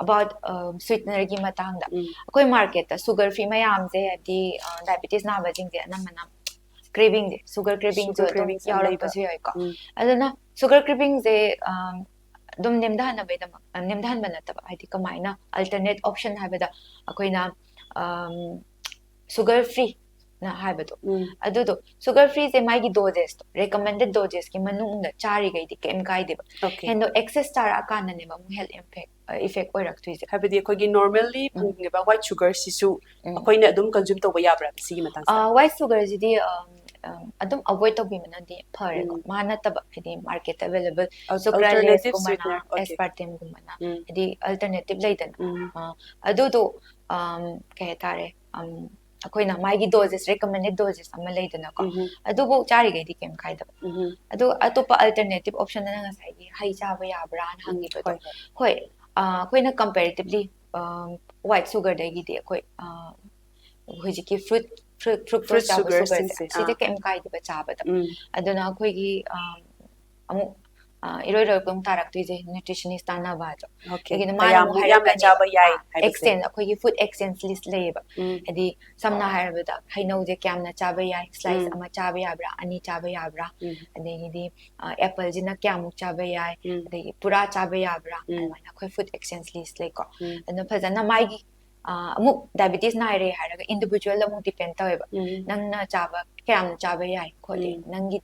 ꯑꯕꯥꯎꯠ ꯁ꯭ꯋꯤꯠꯅꯔꯒꯤ ꯃꯇꯥꯡꯗ, ꯎꯝ. ꯑꯩꯈꯣꯏ ꯃꯥꯔꯀꯦꯠꯇ ꯁꯨꯒꯔ ꯐ꯭ꯔꯤ ꯃꯌꯥꯝꯁꯦ, ꯍꯥꯏꯗꯤ ꯗꯥꯏꯕꯦꯇꯤꯁ ꯅꯥꯕꯁꯤꯡꯁꯦ ꯑꯅꯝꯕꯅ ꯀ꯭ꯔꯦꯕꯤꯡꯁꯦ, ꯁꯨꯒꯔ ꯀ꯭ꯔꯦꯕꯤꯡꯁꯨ Sugar ꯑꯗꯨꯝ cravings ꯌꯥꯝ ꯌꯥꯎꯔꯛꯄꯁꯨ ꯂꯩꯕ. ꯌꯥꯏꯀꯣ꯫ ꯎꯝ. ꯑꯗꯨꯅ ꯁꯨꯒꯔ ꯀ꯭ꯔꯦꯕꯤꯡꯁꯦ ꯑꯗꯨꯝ ꯅꯦꯝꯊꯍꯟꯅꯕꯒꯤꯗꯃꯛ, ꯑ, ꯅꯦꯝꯊꯍꯟꯕ ꯅꯠꯇꯕ, ꯍꯥꯏꯗꯤ ꯀꯃꯥꯏꯅ ꯑꯜꯇꯔꯅꯦꯠ ꯑꯣꯞꯁꯟ ꯍꯥꯏꯕꯗ ꯑꯩꯈꯣꯏꯅ ꯁꯨꯒꯔ ꯐ꯭ꯔꯤꯅ ꯍꯥꯏꯕꯗꯣ, ꯎꯝ. ꯑꯗꯨꯗꯣ ꯁꯨꯒꯔ ꯐ꯭ꯔꯤꯁꯦ ꯃꯥꯒꯤ ꯗꯣꯖꯦꯁꯇꯣ, ꯔꯦꯀꯃꯦꯟꯗꯦꯠ ꯗꯣꯖꯦꯁꯀꯤ ꯃꯅꯨꯡꯗ ꯆꯥꯔꯤꯈꯩꯗꯤ ꯀꯩꯝ ꯀꯥꯏꯗꯦꯕ꯫ Okay. ꯍꯦꯟꯗꯣ ꯑꯦꯛꯁꯦꯁ ꯆꯥꯔꯛꯑꯀꯥꯟꯗꯅꯦꯕ ꯑꯃꯨꯛ ꯍꯦꯜꯠ ꯏꯝꯐꯦꯛ ꯏꯐꯦꯛ ꯑꯣꯏꯔꯛꯇꯣꯏꯁꯦ꯫ ꯍꯥꯏꯕꯗꯤ ꯑꯩꯈꯣꯏꯒꯤ ꯅꯣꯔꯃꯦꯜꯂꯤ ꯎꯝ. ꯐꯪꯉꯤꯕ ꯋꯥꯏꯠ ꯁꯨꯒꯔꯁꯤꯁꯨ ꯎꯝ. ꯑꯩꯈꯣꯏꯅ ꯑꯗꯨꯝ ꯀꯟꯖ꯭ꯌꯨꯝ ꯇꯧꯕ ꯌꯥꯕ꯭ꯔꯥ ꯁꯤꯒꯤ ꯃꯇꯥꯡꯁꯤꯗ? ꯋꯥꯏꯠ ꯁꯨꯒꯔꯁꯤꯗꯤ ꯑꯗꯨꯝ ꯑꯦꯚꯣꯏꯗ ꯇꯧꯕꯤꯕꯅꯗꯤ ꯐꯔꯦꯀꯣ꯫ ꯎꯝ. ꯃꯥ ꯅꯠꯇꯕ, ꯍꯥꯏꯗꯤ ꯃꯥꯔꯀꯦꯠꯇ ꯑꯦꯚꯦꯂꯦꯕꯜ Al- ꯁꯨꯀ꯭ꯔꯥꯂꯦꯁ alternative ꯀꯨꯝꯕꯅ, sweetener, okay. ꯑꯦꯁꯄꯥꯔꯇꯦꯝꯒꯨꯝꯕꯅ, ꯎꯝ. ꯍꯥꯏꯗꯤ ꯑꯜꯇꯔꯅꯦꯇꯤꯞ ꯂꯩꯗꯅ, ꯎꯝ. ꯑ, ꯑꯗꯨꯗꯣ ꯑꯝ, ꯀꯩ ꯍꯥꯏꯇꯥꯔꯦ, ꯑꯝ, ꯑꯩꯈꯣꯏꯅ ꯃꯥꯒꯤ ꯗꯣꯖꯦꯁ, ꯔꯦꯀꯃꯦꯟꯗꯦꯠ ꯗꯣꯖꯦꯁ ꯑꯃ ꯂꯩꯗꯅꯀꯣ, ꯎꯝ. ꯑꯗꯨꯐꯧ ꯆꯥꯔꯤꯈꯩꯗꯤ ꯀꯩꯝ ꯀꯥꯏꯗꯕ꯫ ꯎꯝ. ꯑꯗꯣ ꯑꯇꯣꯞꯄ ꯑꯜꯇꯔꯅꯦꯇꯤꯞ ꯑꯣꯞꯁꯟꯗꯅ ꯉꯁꯥꯏꯒꯤ ꯍꯩ ꯆꯥꯕ ꯌꯥꯕ꯭ꯔꯥꯅ ꯎꯝ, ꯍꯪꯉꯤꯕꯗꯣ, ꯍꯣꯏ, ꯍꯣꯏ. ꯍꯣꯏ, ꯑ, ꯑꯩꯈꯣꯏꯅ ꯀꯝꯄꯦꯔꯦꯇꯤꯚꯂꯤ ꯋꯥꯏꯠ ꯁꯨꯒꯔꯗꯒꯤꯗꯤ ꯑꯩꯈꯣꯏ ꯑ, ꯍꯧꯖꯤꯛꯀꯤ ꯐ꯭ꯔꯨꯠ, ꯐ꯭ꯔꯨꯠ, ꯐ꯭ꯔꯨꯠ Fruit ꯌꯥꯎꯕ sugarꯁꯤꯡꯁꯦ, ꯁꯨꯒꯔꯁꯦ ꯁꯤꯁꯦ ꯑꯥ. ꯀꯩꯝ ꯀꯥꯏꯗꯦꯕ ꯆꯥꯕꯗ꯫ ꯎꯝ. ꯑꯗꯨꯅ ꯑꯩꯈꯣꯏꯒꯤ ꯑ, ꯑꯃꯨꯛ ꯑ, ꯏꯔꯣꯏ ꯂꯣꯏ ꯑꯗꯨꯝ ꯇꯥꯔꯛꯇꯣꯏꯁꯦ ꯅ꯭ꯌꯨꯇ꯭ꯔꯤꯁꯅꯤꯁ ꯇꯥꯟꯅꯕ ꯍꯥꯏꯗꯣ꯫ Okay. ꯀꯩꯒꯤꯅꯣ, ꯃꯥꯅ ꯀꯌꯥꯝ ꯑꯃꯨꯛ ꯌꯥꯝꯅ ꯍꯥꯏꯔꯛꯀꯅꯤ, ꯆꯥꯕ ꯌꯥꯏ ꯑ, ꯍꯥꯏꯕꯁꯦ. ꯑꯦꯛꯁꯆꯦꯟꯖ, ꯑꯩꯈꯣꯏꯒꯤ ꯐꯨꯗ ꯑꯦꯛꯁꯆꯦꯟꯖ ꯂꯤꯁ ꯂꯩꯌꯦꯕ꯫ ꯎꯝ. ꯍꯥꯏꯗꯤ ꯁꯝꯅ ꯍꯥꯏꯔꯕꯗ ꯍꯩꯅꯧꯁꯦ ꯀꯌꯥꯝꯅ ꯆꯥꯕ ꯌꯥꯏ, ꯁ꯭ꯂꯥꯏꯁ ꯎꯝ. ꯑꯃ ꯆꯥꯕ ꯌꯥꯕ꯭ꯔꯥ, ꯑꯅꯤ ꯆꯥꯕ ꯌꯥꯕ꯭ꯔꯥ, ꯎꯝ. ꯑꯗꯒꯤꯗꯤ ꯑꯦꯄꯜꯁꯤꯅ ꯀꯌꯥꯃꯨꯛ ꯆꯥꯕ ꯌꯥꯏ, ꯎꯝ. ꯑꯗꯒꯤ ꯄꯨꯔꯥ ꯆꯥꯕ ꯌꯥꯕ꯭ꯔꯥ, ꯎꯝ. ꯑꯗꯨꯃꯥꯏꯅ ꯑꯩꯈꯣꯏ ꯐꯨꯗ ꯑꯦꯛꯁꯆꯦꯟꯖ ꯂꯤꯁ ꯂꯩꯀꯣ꯫ ꯎꯝ. ꯑꯗꯨꯅ ꯐꯖꯅ ꯃꯥꯒꯤ ꯑ, ꯑꯃꯨꯛ ꯗꯥꯏꯕꯦꯇꯤꯁ ꯅꯥꯏꯔꯦ ꯍꯥꯏꯔꯒ ꯏꯟꯗꯤꯚꯤꯖꯨꯋꯦꯜꯗ ꯑꯃꯨꯛ ꯗꯤꯄꯦꯟ ꯇꯧꯋꯦꯕ꯫ ꯎꯝ. ꯅꯪꯅ ꯆꯥꯕ ꯀꯌꯥꯝꯅ ꯆꯥꯕ ꯌꯥꯏ ꯈꯣꯠꯂꯤ, ꯎꯝ. ꯅꯪꯒꯤ,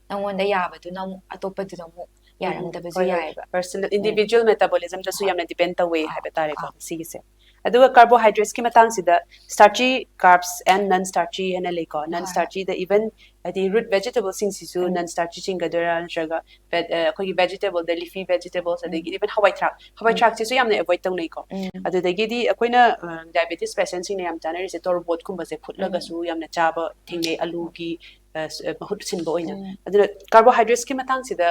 ꯅꯪꯉꯣꯟꯗ ꯌꯥꯕꯗꯨꯅ ꯑꯃꯨꯛ ꯑꯇꯣꯞꯄꯗꯨꯗ ꯑꯃꯨꯛ ꯎꯝ. ꯌꯥꯔꯝꯗꯕꯁꯨ ꯍꯣꯏ, ꯍꯣꯏ. ꯌꯥꯏꯑꯕ꯫ Personal, ꯎꯝ. individual metabolismꯗꯁꯨ ꯍꯣꯏ. ꯌꯥꯝꯅ ꯗꯤꯄꯦꯟ ꯇꯧꯋꯦ ꯑꯥ, ꯍꯥꯏꯕ ꯇꯥꯔꯦꯀꯣ ꯑꯥ. ꯁꯤꯒꯤꯁꯦ꯫ ꯑꯗꯨꯒ carbohydrates ꯀꯤ ꯃꯇꯥꯡꯁꯤꯗ starchy carbs and non starchy ꯍꯥꯏꯅ ꯂꯩꯀꯣ꯫ Non starchy ꯗ even ꯍꯥꯏꯗꯤ root vegetable ꯁꯤꯡꯁꯤꯁꯨ non starchy ꯆꯤꯡꯒꯗꯣꯏꯔꯥ, ꯅꯠꯇ꯭ꯔꯒ veg- ꯑ, ꯑꯩꯈꯣꯏꯒꯤ vegetable ꯗ leafy vegetables, ꯑꯗꯒꯤ even ꯍꯋꯥꯏ ꯊ꯭ꯔꯥꯛ, ꯍꯋꯥꯏ ꯊ꯭ꯔꯥꯛꯁꯤꯁꯨ ꯌꯥꯝꯅ avoid ꯇꯧꯅꯩꯀꯣ꯫ ꯑꯗꯨꯗꯒꯤꯗꯤ ꯑꯩꯈꯣꯏꯅ diabetes patient ꯁꯤꯡꯅ ꯌꯥꯝ ꯆꯥꯅꯔꯤꯁꯦ ꯇꯣꯔꯕꯣꯠ ꯀꯨꯝꯕꯁꯦ ꯐꯨꯠꯂꯒꯁꯨ ꯌꯥꯝꯅ ꯆꯥꯕ ꯊꯦꯡꯅꯩ, ꯑꯂꯨꯒꯤ ꯑ, ꯁ- ꯑ, ꯃꯍꯨꯠ ꯁꯤꯟꯕ ꯑꯣꯏꯅ꯫ ꯑꯗꯨꯅ carbohydrates ꯀꯤ ꯃꯇꯥꯡꯁꯤꯗ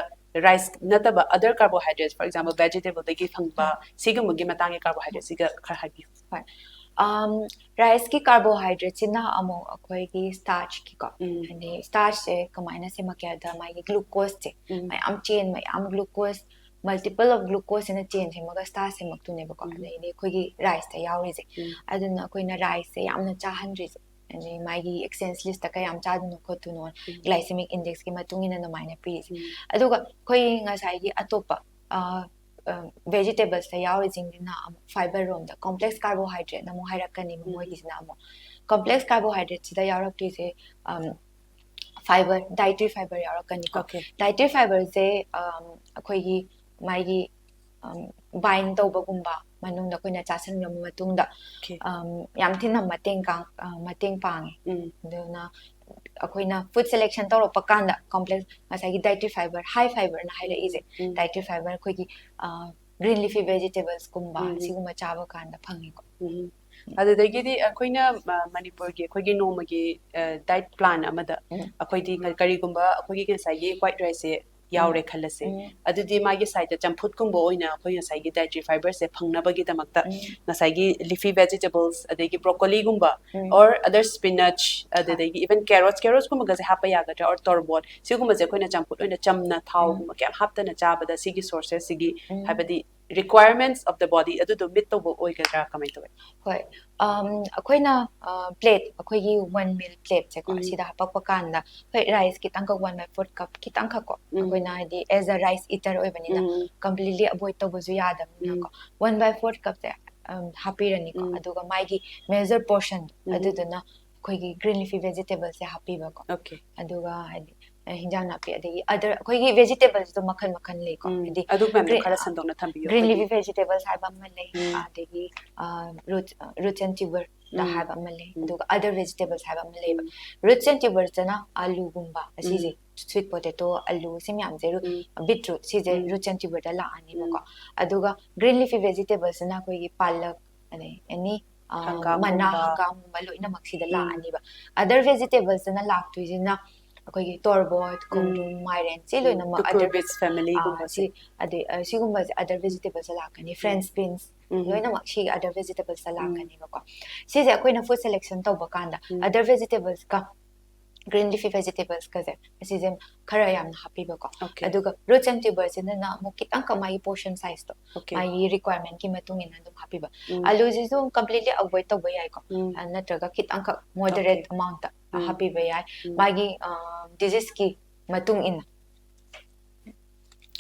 rice ꯅꯠꯇꯕ other carbohydrates, for example vegetable ꯗꯒꯤ ꯐꯪꯕ ꯁꯤꯒꯨꯝꯕꯒꯤ ꯃꯇꯥꯡꯒꯤ carbohydrates ꯁꯤꯒ ꯈꯔ ꯍꯥꯏꯕꯤꯌꯨ꯫ ꯍꯣꯏ꯫ ꯑꯝ, rice ꯀꯤ carbohydrate ꯁꯤꯅ ꯑꯃꯨꯛ ꯑꯩꯈꯣꯏꯒꯤ starch ꯀꯤꯀꯣ꯫ ꯍꯥꯏꯗꯤ starch ꯁꯦ ꯀꯃꯥꯏꯅ ꯁꯦꯝꯃꯛꯀꯦ ꯍꯥꯏꯕꯗ ꯃꯥꯒꯤ glucose ꯁꯦ ꯃꯌꯥꯝ chain ꯃꯌꯥꯝ glucose, multiple of glucose ꯁꯤꯅ chain ꯁꯦꯝꯃꯒ starch ꯁꯦꯝꯃꯛꯇꯣꯏꯅꯦꯕꯀꯣ꯫ ꯑꯗꯩꯗꯤ ꯑꯩꯈꯣꯏꯒꯤ rice ꯇ ꯌꯥꯎꯔꯤꯁꯦ꯫ ꯑꯗꯨꯅ ꯑꯩꯈꯣꯏꯅ rice ꯁꯦ ꯌꯥꯝꯅ ꯆꯥꯍꯟꯗ꯭ꯔꯤꯁꯦ꯫ ꯑꯗꯩ ꯃꯥꯒꯤ exchange list ꯇ ꯀꯌꯥꯝ ꯆꯥꯗꯣꯏꯅꯣ ꯈꯣꯠꯇꯣꯏꯅꯣ glycemic index ꯀꯤ ꯃꯇꯨꯡ ꯏꯟꯅ ꯑꯗꯨꯃꯥꯏꯅ ꯄꯤꯔꯤꯁꯦ꯫ ꯑꯗꯨꯒ ꯑꯩꯈꯣꯏ ꯉꯁꯥꯏꯒꯤ ꯑꯇꯣꯞꯄ ꯑ, ꯑ, vegetables ꯇ ꯌꯥꯎꯔꯤꯁꯤꯡꯁꯤꯅ ꯑꯃꯨꯛ fiber ꯔꯣꯝꯗ complex carbohydrate ꯅ ꯑꯃꯨꯛ ꯍꯥꯏꯔꯛꯀꯅꯤ꯫ ꯃꯣꯏꯒꯤꯁꯤꯅ ꯑꯃꯨꯛ complex carbohydrate ꯁꯤꯗ ꯌꯥꯎꯔꯛꯇꯣꯏꯁꯦ ꯑꯝ, fiber, dietary fiber ꯌꯥꯎꯔꯛꯀꯅꯤꯀꯣ꯫ Okay. Dietary fiber ꯁꯦ ꯑꯝ, ꯑꯩꯈꯣꯏꯒꯤ ꯃꯥꯒꯤ ꯑꯝ, bind ꯇꯧꯕꯒꯨꯝꯕ ꯃꯅꯨꯡꯗ ꯑꯩꯈꯣꯏꯅ ꯆꯥꯁꯤꯟꯈ꯭ꯔꯕ ꯃꯇꯨꯡꯗ Okay. ꯑꯝ, ꯌꯥꯝ ꯊꯤꯅ ꯃꯇꯦꯡ ꯀꯥꯡ- ꯑ, ꯃꯇꯦꯡ ꯄꯥꯡꯉꯦ꯫ ꯎꯝ. ꯑꯗꯨꯅ ꯑꯩꯈꯣꯏꯅ food selection ꯇꯧꯔꯛꯄ ꯀꯥꯟꯗ complex ꯉꯁꯥꯏꯒꯤ dietary fiber, high fiber ꯅ ꯍꯥꯏꯔꯛꯏꯁꯦ, ꯎꯝ. dietary fiber ꯑꯩꯈꯣꯏꯒꯤ ꯑ, green leafy vegetables ꯀꯨꯝꯕ ꯎꯝ. ꯁꯤꯒꯨꯝꯕ ꯆꯥꯕ ꯀꯥꯟꯗ ꯐꯪꯉꯤꯀꯣ꯫ ꯎꯝ. ꯑꯗꯨꯗꯒꯤꯗꯤ ꯑꯩꯈꯣꯏꯅ ꯑ, ꯃꯅꯤꯄꯨꯔꯒꯤ ꯑꯩꯈꯣꯏꯒꯤ ꯅꯣꯡꯃꯒꯤ diet plan ꯑꯃꯗ ꯎꯝ. ꯑꯩꯈꯣꯏꯗꯤ ꯉ- ꯀꯔꯤꯒꯨꯝꯕ ꯑꯩꯈꯣꯏꯒꯤ ꯉꯁꯥꯏꯒꯤ white rice ꯁꯦ ꯌꯥꯎꯔꯦ ꯈꯜꯂꯁꯦ꯫ ꯎꯝ. ꯑꯗꯨꯗꯤ ꯃꯥꯒꯤ side ꯇ ꯆꯝꯐꯨꯠꯀꯨꯝꯕ ꯑꯣꯏꯅ ꯑꯩꯈꯣꯏ ꯉꯁꯥꯏꯒꯤ dietary fiber ꯁꯦ ꯐꯪꯅꯕꯒꯤꯗꯃꯛꯇ ꯎꯝ. ꯉꯁꯥꯏꯒꯤ leafy vegetables, ꯑꯗꯒꯤ broccoli ꯒꯨꯝꯕ ꯎꯝ. or other spinach, ꯑꯗꯨꯗꯒꯤ even carrots, carrots ꯀꯨꯝꯕꯒꯁꯦ ꯍꯥꯞꯄ ꯌꯥꯒꯗ꯭ꯔꯥ, or ꯇꯣꯔꯕꯣꯠ, ꯁꯤꯒꯨꯝꯕꯁꯦ ꯑꯩꯈꯣꯏꯅ ꯆꯝꯐꯨꯠ ꯑꯣꯏꯅ ꯆꯝꯅ ꯊꯥꯎꯒꯨꯝꯕ ꯀꯌꯥꯝ ꯍꯥꯞꯇꯅ ꯆꯥꯕꯗ ꯁꯤꯒꯤ sources ꯁꯤꯒꯤ ꯎꯝ. ꯍꯥꯏꯕꯗꯤ requirements of the body ꯑꯗꯨꯗꯣ meet ꯇꯧꯕ ꯑꯣꯏꯒꯗ꯭ꯔꯥ, ꯀꯃꯥꯏꯅ ꯇꯧꯋꯦ? ꯍꯣꯏ꯫ ꯑꯝ, ꯑꯩꯈꯣꯏꯅ ꯑ, plate, ꯑꯩꯈꯣꯏꯒꯤ one meal plate ꯁꯦꯀꯣ, ꯎꯝ. ꯁꯤꯗ ꯍꯥꯞꯄꯛꯄ ꯀꯥꯟꯗ, ꯍꯣꯏ, rice ꯈꯤꯇꯪꯈꯛ, one by fourth cup ꯈꯤꯇꯪꯈꯛꯀꯣ, ꯎꯝ. ꯑꯩꯈꯣꯏꯅ ꯍꯥꯏꯗꯤ as a rice eater ꯑꯣꯏꯕꯅꯤꯅ ꯎꯝ. completely avoid ꯇꯧꯕꯁꯨ ꯌꯥꯗꯕꯅꯤꯅꯀꯣ, one by fourth cup ꯁꯦ ꯑꯝ, ꯍꯥꯞꯄꯤꯔꯅꯤꯀꯣ꯫ ꯎꯝ. ꯑꯗꯨꯒ ꯃꯥꯒꯤ major portion ꯎꯝ. ꯑꯗꯨꯗꯨꯅ ꯑꯩꯈꯣꯏꯒꯤ green leafy vegetables ꯁꯦ ꯍꯥꯞꯄꯤꯕꯀꯣ꯫ Okay. ꯑꯗꯨꯒ ꯍꯥꯏꯗꯤ ꯑ, ꯍꯤꯟꯖꯥꯡ ꯅꯥꯄꯤ, ꯑꯗꯒꯤ other ꯑꯩꯈꯣꯏꯒꯤ vegetables ꯇꯣ ꯃꯈꯜ ꯃꯈꯜ ꯂꯩꯀꯣ, ꯎꯝ, ꯍꯥꯏꯗꯤ ꯑꯗꯨ ꯃꯌꯥꯝꯗꯣ green- ꯈꯔ ꯁꯟꯗꯣꯛꯅ ꯊꯝꯕꯤꯌꯣ green ꯑꯩꯈꯣꯏꯒꯤ꯫ leafy vegetables ꯍꯥꯏꯕ ꯑꯃ ꯂꯩ, ꯎꯝ. ꯑꯗꯒꯤ root root and tuber ꯗ ꯎꯝ. ꯍꯥꯏꯕ ꯑꯃ ꯂꯩ, ꯎꯝ. ꯑꯗꯨꯒ other vegetables ꯍꯥꯏꯕ ꯑꯃ ꯂꯩꯕ꯫ Roots and tuber ꯁꯤꯅ ꯑꯂꯨꯒꯨꯝꯕ, ꯑꯁꯤꯁꯦ, sweet potato, ꯑꯂꯨ, ꯁꯤ ꯃꯌꯥꯝꯁꯦ root, ꯎꯝ. beetroot, ꯁꯤꯁꯦ ꯎꯝ. roots and tuber ꯗ ꯂꯥꯛꯑꯅꯤꯕꯀꯣ꯫ ꯎꯝ. ꯑꯗꯨꯒ green leafy vegetables ꯁꯤꯅ ꯑꯩꯈꯣꯏꯒꯤ ꯄꯥꯂꯛ, ꯑꯗꯩ any, ꯑ, ꯍꯪꯒꯥꯝꯒꯨꯝꯕ. ꯃꯅꯥ, ꯍꯪꯒꯥꯝꯒꯨꯝꯕ ꯂꯣꯏꯅꯃꯛ ꯁꯤꯗ ꯎꯝ. ꯂꯥꯛꯑꯅꯤꯕ꯫ Other vegetables ꯁꯤꯅ ꯂꯥꯛꯇꯣꯏꯁꯤꯅ ꯑꯩꯈꯣꯏꯒꯤ ꯇꯣꯔꯕꯣꯠ, ꯎꯝ. ꯈꯣꯡꯗ꯭ꯔꯨꯝ, ꯃꯥꯏꯔꯦꯟ, ꯁꯤ ꯎꯝ. ꯂꯣꯏꯅꯃꯛ other Cucurbits veg-, family ꯑ, ꯒꯨꯝꯕꯁꯦ꯫ ꯁꯤ, ꯑꯗꯩ, ꯑ, ꯁꯤꯒꯨꯝꯕꯁꯦ other vegetables ꯇ ꯂꯥꯛꯀꯅꯤ꯫ French beans, ꯎꯝ. ꯂꯣꯏꯅꯃꯛ ꯁꯤ other vegetables ꯇ ꯎꯝ. ꯂꯥꯛꯀꯅꯤꯕꯀꯣ꯫ ꯁꯤꯁꯦ ꯑꯩꯈꯣꯏꯅ food selection ꯇꯧꯕ ꯀꯥꯟꯗ ꯎꯝ. other vegetables ꯀ green leafy vegetables ꯀꯁꯦ, ꯑꯁꯤꯁꯦ ꯈꯔ ꯌꯥꯝꯅ ꯍꯥꯞꯄꯤꯕꯀꯣ꯫ Okay. ꯑꯗꯨꯒ roots and tuber ꯁꯤꯅ ꯑꯃꯨꯛ ꯈꯤꯇꯪꯈꯛ ꯃꯥꯒꯤ portion size ꯇꯣ, Okay. ꯃꯥꯒꯤ requirement ꯀꯤ ꯃꯇꯨꯡ ꯏꯟꯅ ꯑꯗꯨꯝ ꯍꯥꯞꯄꯤꯕ꯫ ꯎꯝ. ꯑꯂꯨꯁꯤꯁꯨ completely avoid ꯇꯧꯕ ꯌꯥꯏꯀꯣ, ꯎꯝ. ꯑ, ꯅꯠꯇ꯭ꯔꯒ ꯈꯤꯇꯪꯈꯛ moderate Okay. amount ꯇ ꯎꯝ. ꯍꯥꯞꯄꯤꯕ ꯌꯥꯏ, ꯎꯝ. ꯃꯥꯒꯤ, ꯑ, disease ꯀꯤ ꯃꯇꯨꯡ ꯏꯟꯅ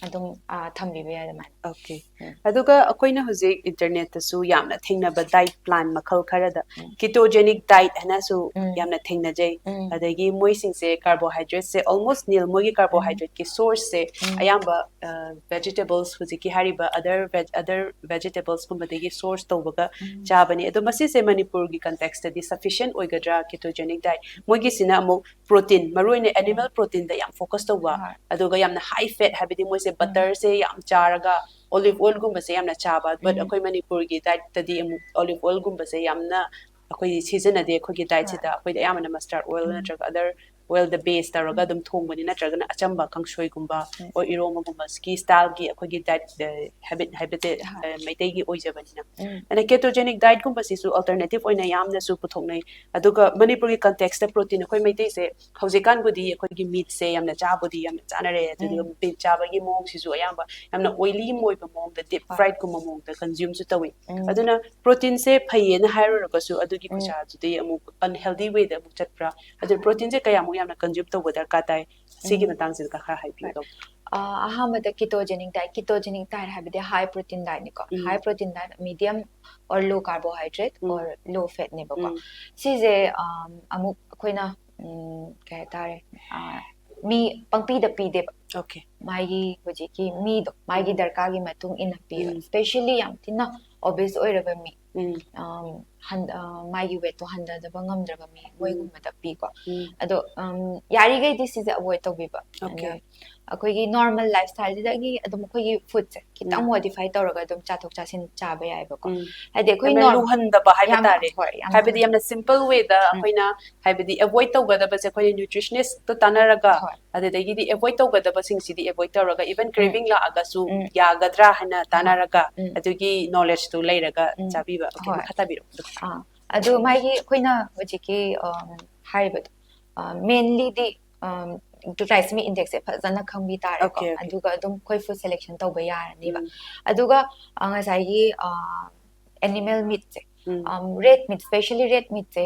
ꯑꯗꯨꯝ, ꯑ, ꯊꯝꯕꯤꯕ ꯌꯥꯏ ꯑꯗꯨꯃꯥꯏꯅ꯫ Okay. ꯎꯝ. ꯑꯗꯨꯒ ꯑꯩꯈꯣꯏꯅ ꯍꯧꯖꯤꯛ internet ꯇꯁꯨ ꯌꯥꯝꯅ ꯊꯦꯡꯅꯕ diet plan ꯃꯈꯜ ꯈꯔꯗ ꯎꯝ. ketogenic diet ꯍꯥꯏꯅꯁꯨ ꯎꯝ. ꯌꯥꯝꯅ ꯊꯦꯡꯅꯖꯩ꯫ ꯎꯝ. ꯑꯗꯒꯤ ꯃꯣꯏꯁꯤꯡꯁꯦ carbohydrate ꯁꯦ almost nil, ꯃꯣꯏꯒꯤ carbohydrate ꯀꯤ source ꯁꯦ ꯎꯝ. ꯑꯌꯥꯝꯕ, ꯑ, vegetables, ꯍꯧꯖꯤꯛꯀꯤ ꯍꯥꯏꯔꯤꯕ other veg-, other vegetables ꯀꯨꯝꯕꯗꯒꯤ source ꯇꯧꯕꯒ ꯎꯝ. ꯆꯥꯕꯅꯤ꯫ ꯑꯗꯣ ꯃꯁꯤꯁꯦ ꯃꯅꯤꯄꯨꯔꯒꯤ context ꯇꯗꯤ sufficient ꯑꯣꯏꯒꯗ꯭ꯔꯥ ketogenic diet? ꯃꯣꯏꯒꯤꯁꯤꯅ ꯑꯃꯨꯛ protein, ꯃꯔꯨꯑꯣꯏꯅ animal protein ꯗ ꯌꯥꯝ focus ꯇꯧꯕ, ꯍꯣꯏ. ꯑꯗꯨꯒ ꯌꯥꯝꯅ high fat, ꯍꯥꯏꯕꯗꯤ ꯃꯣꯏꯁꯦ ꯎꯝ. butter ꯁꯦ ꯌꯥꯝ ꯆꯥꯔꯒ olive oil ꯒꯨꯝꯕꯁꯦ ꯌꯥꯝꯅ ꯆꯥꯕ, but ꯎꯝ. ꯑꯩꯈꯣꯏ ꯃꯅꯤꯄꯨꯔꯒꯤ diet ꯇꯗꯤ ꯑꯃꯨꯛ olive oil ꯒꯨꯝꯕꯁꯦ ꯌꯥꯝꯅ ꯑꯩꯈꯣꯏ ꯁꯤꯖꯤꯟꯅꯗꯦ ꯑꯩꯈꯣꯏꯒꯤ diet ꯁꯤꯗ꯫ ꯍꯣꯏ. ꯑꯩꯈꯣꯏꯗꯤ ꯑꯌꯥꯝꯕꯅ mustard oil ꯎꯝ. ꯅꯠꯇ꯭ꯔꯒ other oil ꯗ base ꯇꯧꯔꯒ ꯎꯝ. ꯑꯗꯨꯝ ꯊꯣꯡꯕꯅꯤ, ꯅꯠꯇ꯭ꯔꯒꯅ ꯑꯆꯝꯕ ꯀꯥꯡꯁꯣꯏꯒꯨꯝꯕ ꯎꯝ. or ꯏꯔꯣꯝꯕꯒꯨꯝꯕ ꯁꯤꯒꯤ style ꯒꯤ ꯑꯩꯈꯣꯏꯒꯤ diet, ꯑ, habit, habit, ꯍꯣꯏ. ꯑ, ꯃꯩꯇꯩꯒꯤ ꯑꯣꯏꯖꯕꯅꯤꯅ꯫ ꯎꯝ. ꯑꯗ ketogenic diet ꯀꯨꯝꯕꯁꯤꯁꯨ alternative ꯑꯣꯏꯅ ꯌꯥꯝꯅꯁꯨ ꯄꯨꯊꯣꯛꯅꯩ꯫ ꯑꯗꯨꯒ ꯃꯅꯤꯄꯨꯔꯒꯤ context ꯇ protein, ꯑꯩꯈꯣꯏ ꯃꯩꯇꯩꯁꯦ ꯍꯧꯖꯤꯛꯀꯥꯟꯕꯨꯗꯤ ꯑꯩꯈꯣꯏꯒꯤ meat ꯁꯦ ꯌꯥꯝꯅ ꯆꯥꯕꯨꯗꯤ ꯌꯥꯝꯅ ꯆꯥꯅꯔꯦ, ꯑꯗꯨꯒ ꯎꯝ. meat ꯆꯥꯕꯒꯤ ꯃꯑꯣꯡꯁꯤꯁꯨ ꯑꯌꯥꯝꯕ ꯌꯥꯝꯅ oily ꯑꯃ ꯑꯣꯏꯕ ꯃꯑꯣꯡꯗ, deep ꯍꯣꯏ. fried ꯀꯨꯝꯕ ꯃꯑꯣꯡꯗ consume ꯁꯨ ꯇꯧꯏ꯫ ꯎꯝ. ꯑꯗꯨꯅ protein ꯁꯦ ꯐꯩꯌꯦꯅ ꯍꯥꯏꯔꯨꯔꯒꯁꯨ ꯑꯗꯨꯒꯤ ꯎꯝ. ꯈꯨꯠꯁꯥꯗꯨꯗꯤ ꯑꯃꯨꯛ unhealthy way ꯗ ꯑꯃꯨꯛ ꯆꯠꯄ꯭ꯔꯥ? ꯑꯗꯨ protein ꯁꯦ ꯀꯌꯥꯃꯨꯛ ꯌꯥꯝꯅ consume ꯇꯧꯕ ꯗꯔꯀꯥꯔ ꯇꯥꯏ? ꯁꯤꯒꯤ ꯎꯝ. ꯃꯇꯥꯡꯁꯤꯗ ꯈꯔ ꯍꯥꯏꯕꯤꯌꯨ꯫ ꯍꯣꯏ. ꯑ, ꯑꯍꯥꯟꯕꯗ ketogenic diet, ketogenic diet ꯍꯥꯏꯕꯗꯤ high protein diet ꯅꯤꯀꯣ꯫ Um. High protein diet, medium or low carbohydrate um. or low fat ꯅꯦꯕꯀꯣ꯫ ꯎꯝ. ꯁꯤꯁꯦ, ꯑꯝ, ꯑꯃꯨꯛ ꯑꯩꯈꯣꯏꯅ, ꯎꯝ, ꯀꯩ ꯍꯥꯏꯇꯥꯔꯦ, ꯑ, ꯃꯤ ꯄꯪꯄꯤꯗ ꯄꯤꯗꯦꯕ꯫ Okay. ꯃꯥꯒꯤ ꯍꯧꯖꯤꯛꯀꯤ ꯃꯤꯗꯣ ꯃꯥꯒꯤ ꯎꯝ. ꯗꯔꯀꯥꯔꯒꯤ ꯃꯇꯨꯡ ꯏꯟꯅ ꯄꯤꯕ꯫ ꯎꯝ. Specially ꯌꯥꯝ ꯊꯤꯅ obese ꯑꯣꯏꯔꯕ ꯃꯤ, ꯎꯝ. ꯑꯝ, ꯍꯟ- ꯑ, ꯃꯥꯒꯤ weightꯇꯣ ꯍꯟꯊꯗꯕ ꯉꯝꯗ꯭ꯔꯕ ꯃꯤ, ꯃꯣꯏꯒꯨꯝꯕꯗ ꯄꯤꯀꯣ꯫ ꯎꯝ. ꯑꯗꯣ, ꯑꯝ, ꯌꯥꯔꯤꯈꯩꯗꯤ ꯁꯤꯁꯦ avoid ꯇꯧꯕꯤꯕ꯫ Okay. ꯑꯗꯣ ꯑꯩꯈꯣꯏꯒꯤ normal lifestyleꯁꯤꯗꯒꯤ ꯑꯗꯨꯝ ꯑꯩꯈꯣꯏꯒꯤ foodꯁꯦ ꯈꯤꯇꯪ ꯎꯝ. modify ꯇꯧꯔꯒ ꯑꯗꯨꯝ ꯆꯥꯊꯣꯛ ꯆꯥꯁꯤꯟ ꯆꯥꯕ ꯌꯥꯏꯕꯀꯣ꯫ ꯎꯝ. ꯍꯥꯏꯗꯤ ꯑꯩꯈꯣꯏ ꯌꯥꯝꯅ norm- ꯂꯨꯍꯟꯗꯕ ꯍꯥꯏꯕ ꯌꯥꯝ- ꯇꯥꯔꯦ꯫ ꯍꯣꯏ, ꯌꯥꯝ ꯍꯥꯏꯕꯗꯤ ꯂꯨꯍꯟꯗꯕ꯫ ꯌꯥꯝꯅ simple wayꯗ ꯎꯝ. ꯑꯩꯈꯣꯏꯅ ꯍꯥꯏꯕꯗꯤ avoid ꯇꯧꯒꯗꯕꯁꯦ ꯑꯩꯈꯣꯏꯅ nutritionistꯇ ꯇꯥꯟꯅꯔꯒ ꯍꯣꯏ. ꯑꯗꯨꯗꯒꯤꯗꯤ avoid ꯇꯧꯒꯗꯕꯁꯤꯡꯁꯤꯗꯤ avoid ꯇꯧꯔꯒ even ꯎꯝ. craving ꯂꯥꯛꯑꯒꯁꯨ ꯎꯝ. ꯌꯥꯒꯗ꯭ꯔꯥ ꯍꯥꯏꯅ ꯍꯣꯏ. ꯇꯥꯟꯅꯔꯒ ꯎꯝ. ꯑꯗꯨꯒꯤ knowledgeꯇꯨ ꯂꯩꯔꯒ ꯎꯝ. ꯆꯥꯕꯤꯕ꯫ Okay, ꯍꯣꯏ. ꯃꯈꯥ ꯇꯥꯕꯤꯔꯛꯑꯣ꯫ ꯑꯥ, ꯑꯗꯨ ꯃꯥꯒꯤ ꯑꯩꯈꯣꯏꯅ ꯍꯧꯖꯤꯛꯀꯤ, ꯑꯝ, ꯍꯥꯏꯔꯤꯕꯗꯣ, ꯑ, mainlyꯗꯤ, ꯑꯝ, glycemic indexꯁꯦ ꯐꯖꯅ ꯈꯪꯕꯤ ꯇꯥꯔꯦꯀꯣ꯫ Okay, okay. ꯑꯗꯨꯒ ꯑꯗꯨꯝ ꯑꯩꯈꯣꯏ food selection ꯇꯧꯕ ꯌꯥꯔꯅꯤꯕ꯫ ꯎꯝ. ꯑꯗꯨꯒ, ꯑ, ꯉꯁꯥꯏꯒꯤ, ꯑ, animal meatꯁꯦ, ꯎꯝ. ꯑꯝ, red meat, specially red meatꯁꯦ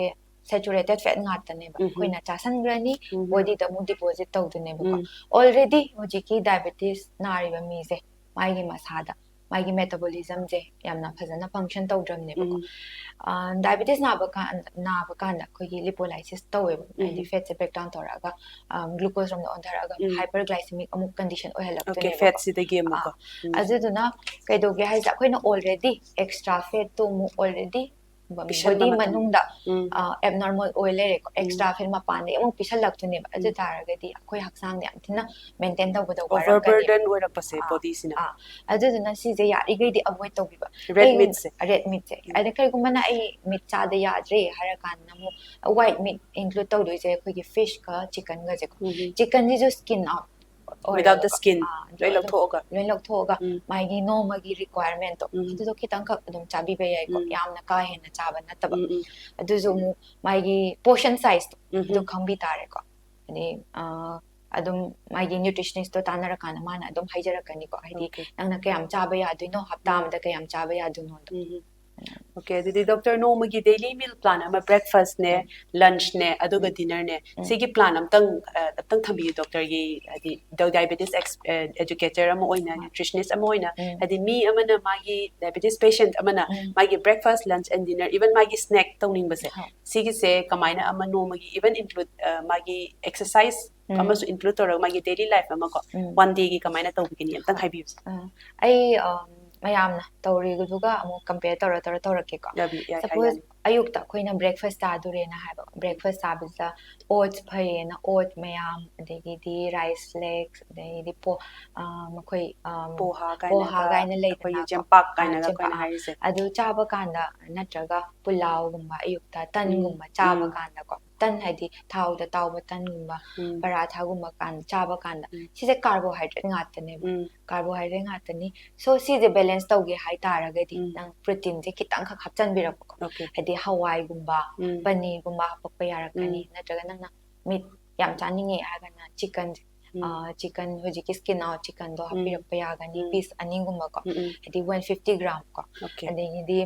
saturated fat ꯉꯥꯛꯇꯅꯦꯕ꯫ ꯎꯝ. ꯑꯩꯈꯣꯏꯅ ꯆꯥꯁꯟꯈ꯭ꯔꯅꯤ, ꯎꯝ. bodyꯗ ꯑꯃꯨꯛ deposit ꯇꯧꯗꯣꯏꯅꯦꯕꯀꯣ꯫ ꯎꯝ. Already ꯍꯧꯖꯤꯛꯀꯤ diabetes ꯅꯥꯔꯤꯕ ꯃꯤꯁꯦ ꯃꯥꯒꯤ ꯃꯁꯥꯗ ꯃꯥꯒꯤ metabolismꯁꯦ ꯌꯥꯝꯅ ꯐꯖꯅ function ꯇꯧꯗ꯭ꯔꯕꯅꯦꯕꯀꯣ꯫ ꯎꯝ. ꯑ, diabetes ꯅꯥꯕ ꯀꯥꯟ-, ꯅꯥꯕ ꯀꯥꯟꯗ ꯑꯩꯈꯣꯏꯒꯤ lipolysis ꯇꯧꯋꯦꯕ, ꯎꯝ. ꯍꯥꯏꯗꯤ fatꯁꯦ breakdown ꯇꯧꯔꯛꯑꯒ, ꯑ, glucose ꯔꯣꯝꯗ ꯑꯣꯟꯊꯔꯛꯑꯒ ꯎꯝ. hyperglycemic ꯑꯃꯨꯛ condition Okay, ꯑꯣꯏꯍꯜꯂꯛꯇꯣꯏꯅꯦꯕꯀꯣ꯫ fatꯁꯤꯗꯒꯤ ꯑꯃꯨꯛꯀ꯫ ꯑꯥ, ꯎꯝ. ꯑꯗꯨꯗꯨꯅ ꯀꯩꯗꯧꯒꯦ ꯍꯥꯏꯁꯦ, ꯑꯩꯈꯣꯏꯅ already extra fatꯇꯣ ꯑꯃꯨꯛ already body ꯄꯤꯁꯟꯕ ꯃꯇꯝ. ꯃꯅꯨꯡꯗ, ꯎꯝ. ꯑ, abnormal ꯑꯣꯏ ꯂꯩꯔꯦꯀꯣ, ꯎꯝ. extra fat ꯃꯄꯥꯟꯗꯒꯤ ꯑꯃꯨꯛ ꯄꯤꯁꯜꯂꯛꯇꯣꯏꯅꯦꯕ꯫ ꯑꯗꯨ ꯎꯝ. ꯇꯥꯔꯒꯗꯤ ꯑꯩꯈꯣꯏ ꯍꯛꯆꯥꯡꯗ ꯌꯥꯝ ꯊꯤꯅ maintain ꯇꯧꯕꯗ Over ꯋꯥꯔꯛꯀꯅꯤ꯫ burden ꯑꯣꯏꯔꯛꯄꯁꯦ ꯑꯥ, bodyꯁꯤꯅ꯫ ꯑꯥ, ꯑꯗꯨꯗꯨꯅ ꯁꯤꯁꯦ ꯌꯥꯔꯤꯈꯩꯗꯤ avoid ꯇꯧꯕꯤꯕ꯫ Red ꯀꯩꯒꯨꯝ-, meatꯁꯦ. Red meatꯁꯦ꯫ ꯎꯝ. ꯑꯗ ꯀꯩꯒꯨꯝꯕꯅ ꯑꯩ meat ꯆꯥꯗ ꯌꯥꯗ꯭ꯔꯦ ꯍꯥꯏꯔ ꯀꯥꯟꯗ ꯑꯃꯨꯛ white meat include ꯇꯧꯗꯣꯏꯁꯦ ꯑꯩꯈꯣꯏꯒꯤ fishꯀ chickenꯒꯁꯦꯀꯣ꯫ ꯎꯝ. Chickenꯁꯤꯁꯨ skin out Without the ꯑꯣꯏꯔꯒ, skin. ꯑꯥ, ꯂꯣꯏ ꯂꯧꯊꯣꯛꯑꯒ. ꯂꯣꯏ ꯂꯧꯊꯣꯛꯑꯒ ꯎꯝ. ꯃꯥꯒꯤ ꯅꯣꯡꯃꯒꯤ requirementꯇꯣ ꯎꯝ. ꯑꯗꯨꯗꯣ ꯈꯤꯇꯪꯈꯛ ꯑꯗꯨꯝ ꯆꯥꯕꯤꯕ ꯌꯥꯏꯀꯣ, ꯎꯝ. ꯌꯥꯝꯅ ꯀꯥ ꯍꯦꯟꯅ ꯆꯥꯕ ꯅꯠꯇꯕ꯫ ꯎꯝ, ꯎꯝ. ꯑꯗꯨꯁꯨ ꯑꯃꯨꯛ ꯃꯥꯒꯤ portion sizeꯇꯣ ꯎꯝ. ꯑꯗꯨ ꯈꯪꯕꯤ ꯇꯥꯔꯦꯀꯣ꯫ ꯑꯗꯩ, ꯑꯥ, ꯑꯗꯨꯝ ꯃꯥꯒꯤ nutritionistꯇꯣ ꯇꯥꯟꯅꯔꯀꯥꯟꯗ ꯃꯥꯅ ꯑꯗꯨꯝ ꯍꯥꯏꯖꯔꯛꯀꯅꯤꯀꯣ, ꯍꯥꯏꯗꯤ Okay. ꯅꯪꯅ ꯀꯌꯥꯝ ꯆꯥꯕ ꯌꯥꯗꯣꯏꯅꯣ, ꯍꯞꯇꯥ ꯎꯝ. ꯑꯃꯗ ꯀꯌꯥꯝ ꯆꯥꯕ ꯌꯥꯗꯣꯏꯅꯣꯗꯣ꯫ ꯎꯝ. Okay, ꯑꯗꯨꯗꯤ doctor, ꯅꯣꯡꯃꯒꯤ daily meal plan ꯑꯃ, breakfast ꯅꯦ, lunch ꯅꯦ, ꯑꯗꯨꯒ dinner ꯅꯦ, ꯁꯤꯒꯤ plan ꯑꯝꯇꯪ ꯑ, ꯑꯝꯇꯪ ꯊꯝꯕꯤꯌꯨ doctor ꯒꯤ, ꯍꯥꯏꯗꯤ diabetes ex- educator ꯑꯃ ꯑꯣꯏꯅ, nutritionist ꯑꯃ ꯑꯣꯏꯅ, ꯍꯥꯏꯗꯤ ꯃꯤ ꯑꯃꯅ, ꯃꯥꯒꯤ diabetes patient ꯑꯃꯅ ꯃꯥꯒꯤ breakfast, lunch and dinner, even ꯃꯥꯒꯤ snack ꯇꯧꯅꯤꯡꯕꯁꯦ, ꯁꯤꯒꯤꯁꯦ ꯀꯃꯥꯏꯅ ꯑꯃ ꯅꯣꯡꯃꯒꯤ even include ꯑ, ꯃꯥꯒꯤ exercise ꯑꯃꯁꯨ include ꯇꯧꯔꯒ ꯃꯥꯒꯤ daily life ꯑꯃ ꯀꯣ, one day ꯒꯤ ꯀꯃꯥꯏꯅ ꯇꯧꯕꯤꯒꯅꯤ, ꯑꯝꯇꯪ ꯍꯥꯏꯕꯤꯌꯨ꯫ ꯑꯩ ꯃꯌꯥꯝꯅ ꯇꯧꯔꯤꯗꯨꯒ ꯑꯃꯨꯛ compare ꯇꯧꯔ ꯇꯧꯔ ꯇꯧꯔꯛꯀꯦꯀꯣ꯫ Suppose ꯑꯌꯨꯛꯇ ꯑꯩꯈꯣꯏꯅ breakfast ꯆꯥꯗꯣꯔꯦꯅ ꯍꯥꯏꯕ, breakfast ꯆꯥꯕꯁꯤꯗ oats ꯐꯩꯌꯦꯅ oat ꯃꯌꯥꯝ, ꯑꯗꯒꯤꯗꯤ rice flakes, ꯑꯗꯒꯤꯗꯤ ꯄꯣ ꯃꯈꯣꯏ ꯄꯣꯍꯥ ꯀꯥꯏꯅꯒ, ꯄꯣꯍꯥ ꯀꯥꯏꯅ ꯂꯩꯗꯅ, ꯑꯩꯈꯣꯏꯒꯤ ꯆꯦꯡꯄꯥꯛ ꯀꯥꯏꯅꯒ ꯑꯩꯈꯣꯏꯅ ꯍꯥꯏꯔꯤꯁꯦ꯫ ꯑꯗꯨ ꯆꯥꯕ ꯀꯥꯟꯗ ꯅꯠꯇ꯭ꯔꯒ ꯄꯨꯂꯥꯎꯒꯨꯝꯕ, ꯑꯌꯨꯛꯇ ꯇꯟꯒꯨꯝꯕ ꯆꯥꯕ ꯀꯥꯟꯗꯀꯣ, ꯇꯟ ꯍꯥꯏꯗꯤ ꯊꯥꯎꯗ ꯇꯥꯎꯕ ꯇꯟꯒꯨꯝꯕ, ꯄꯔꯥꯊꯥꯒꯨꯝꯕ ꯀꯥꯟ ꯆꯥꯕ ꯀꯥꯟꯗ, ꯁꯤꯁꯦ carbohydrate ꯉꯥꯛꯇꯅꯦꯕ꯫ Carbohydrate ꯉꯥꯛꯇꯅꯤ꯫ So ꯁꯤꯁꯦ balance ꯇꯧꯒꯦ ꯍꯥꯏꯇꯥꯔꯒꯗꯤ ꯅꯪ protein ꯁꯦ ꯈꯤꯇꯪꯈꯛ ꯍꯥꯞꯆꯤꯟꯕꯤꯔꯛꯄꯀꯣ꯫ Okay. ꯍꯥꯏꯗꯤ ꯍꯋꯥꯏꯒꯨꯝꯕ, ꯄꯅꯤꯔꯒꯨꯝꯕ ꯍꯥꯞꯄꯛꯄ ꯌꯥꯔꯛꯀꯅꯤ꯫ ꯅꯠꯇ꯭ꯔꯒ ꯅꯪꯅ meat ꯌꯥꯝ ꯆꯥꯅꯤꯡꯉꯦ ꯍꯥꯏꯔꯒꯅ chicken ꯁꯦ, chicken ꯍꯧꯖꯤꯛꯀꯤ skin out chicken ꯗꯣ ꯍꯥꯞꯄꯤꯔꯛꯄ ꯌꯥꯒꯅꯤ, piece ꯑꯅꯤꯒꯨꯝꯕꯀꯣ꯫ ꯍꯥꯏꯗꯤ one fifty gram ꯀꯣ꯫ Okay. ꯑꯗꯒꯤꯗꯤ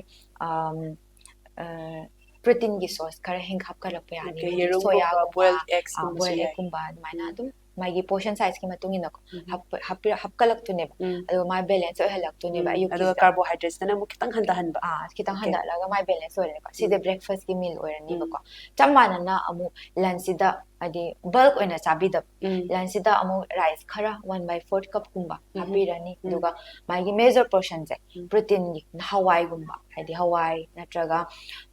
protein ꯒꯤ source ꯈꯔ ꯍꯦꯟꯒꯠ ꯍꯥꯞꯀꯠꯂꯛꯄ ꯌꯥꯅꯤ꯫ Okay, ꯍꯥꯏꯗꯤ ꯌꯦꯔꯨꯝꯒꯨꯝꯕ, soya ꯒꯨꯝꯕ, boiled eggs ꯀꯨꯝꯕꯁꯨ boiled ꯌꯥꯏ꯫ Egg ꯀꯨꯝꯕ ꯑꯗꯨꯃꯥꯏꯅ ꯑꯗꯨꯝ ꯃꯥꯒꯤ portion size ꯀꯤ ꯃꯇꯨꯡ ꯏꯟꯅꯀꯣ ꯍꯥꯞꯄ- ꯍꯥꯞꯄꯤꯔ- ꯍꯥꯞꯀꯠꯂꯛꯇꯣꯏꯅꯦꯕ꯫ ꯎꯝ꯫ ꯑꯗꯨꯒ ꯃꯥ balance ꯑꯣꯏꯍꯜꯂꯛꯇꯣꯏꯅꯦꯕ ꯎꯝ, ꯑꯌꯨꯛꯀꯤꯁꯤꯗ꯫ ꯑꯗꯨꯒ carbohydrates ꯇꯅ ꯑꯃꯨꯛ ꯈꯤꯇꯪ ꯍꯟꯊꯍꯟꯕ꯫ ꯑꯥ, ꯈꯤꯇꯪ Okay. ꯍꯟꯊꯍꯜꯂꯒ ꯃꯥꯏ balance ꯑꯣꯏꯔꯅꯤꯀꯣ꯫ ꯁꯤꯁꯦ ꯎꯝ꯫ Breakfast ꯀꯤ meal ꯑꯣꯏꯔꯅꯤꯕꯀꯣ꯫ ꯆꯞ ꯃꯥꯟꯅꯅ ꯑꯃꯨꯛ lunch ꯁꯤꯗ ꯍꯥꯏꯗꯤ bulk ꯑꯣꯏꯅ ꯆꯥꯕꯤꯗꯕ꯫ ꯎꯝ꯫ Lunch ꯁꯤꯗ ꯑꯃꯨꯛ rice ꯈꯔ one by fourth cup ꯀꯨꯝꯕ ꯎꯝ꯫ ꯍꯥꯞꯄꯤꯔꯅꯤ꯫ ꯎꯝ꯫ ꯑꯗꯨꯒ ꯃꯥꯒꯤ major portion ꯁꯦ ꯎꯝ꯫ protein ꯒꯤ ꯍꯋꯥꯏꯒꯨꯝꯕ, ꯍꯥꯏꯗꯤ ꯍꯋꯥꯏ ꯅꯠꯇ꯭ꯔꯒ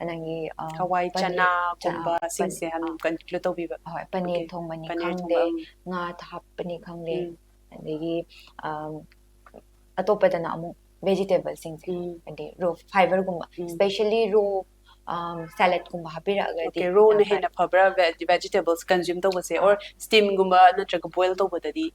ꯅꯪꯒꯤ ꯑ, ꯍꯋꯥꯏ ꯄꯅꯤꯔ, ꯆꯅꯥꯒꯨꯝꯕ ꯆꯅꯥ, ꯁꯤꯡꯁꯦ ꯌꯥꯝ ꯑ, include ꯇꯧꯕꯤꯕ꯫ ꯍꯣꯏ, ꯄꯅꯤꯔ Okay. ꯊꯣꯡꯕꯅꯤ ꯄꯅꯤꯔ ꯈꯪꯗꯦ, ꯊꯣꯡꯕ, ꯎꯝ꯫ ꯉꯥ ꯊ- ꯍꯥꯞꯄꯅꯤ ꯈꯪꯗꯦ, ꯎꯝ꯫ ꯑꯗꯒꯤ ꯑꯝ, ꯑꯇꯣꯞꯄꯗꯅ ꯑꯃꯨꯛ vegetable ꯁꯤꯡꯁꯦ, ꯎꯝ꯫ ꯍꯥꯏꯗꯤ raw fiber ꯒꯨꯝꯕ, ꯎꯝ꯫ Especially raw ꯑꯝ, salad ꯀꯨꯝꯕ ꯍꯥꯞꯄꯤꯔꯛꯑꯒꯗꯤ Okay, raw ꯅ ꯌꯥꯝ ꯐꯔꯦ꯫ ꯍꯦꯟꯅ ꯐꯕ꯭ꯔꯥ veg- vegetable ꯁꯦ consume ꯇꯧꯕꯁꯦ, ꯑꯥ꯫ Or steam ꯒꯨꯝꯕ ꯅꯠꯇ꯭ꯔꯒ boil ꯇꯧꯕꯗꯗꯤ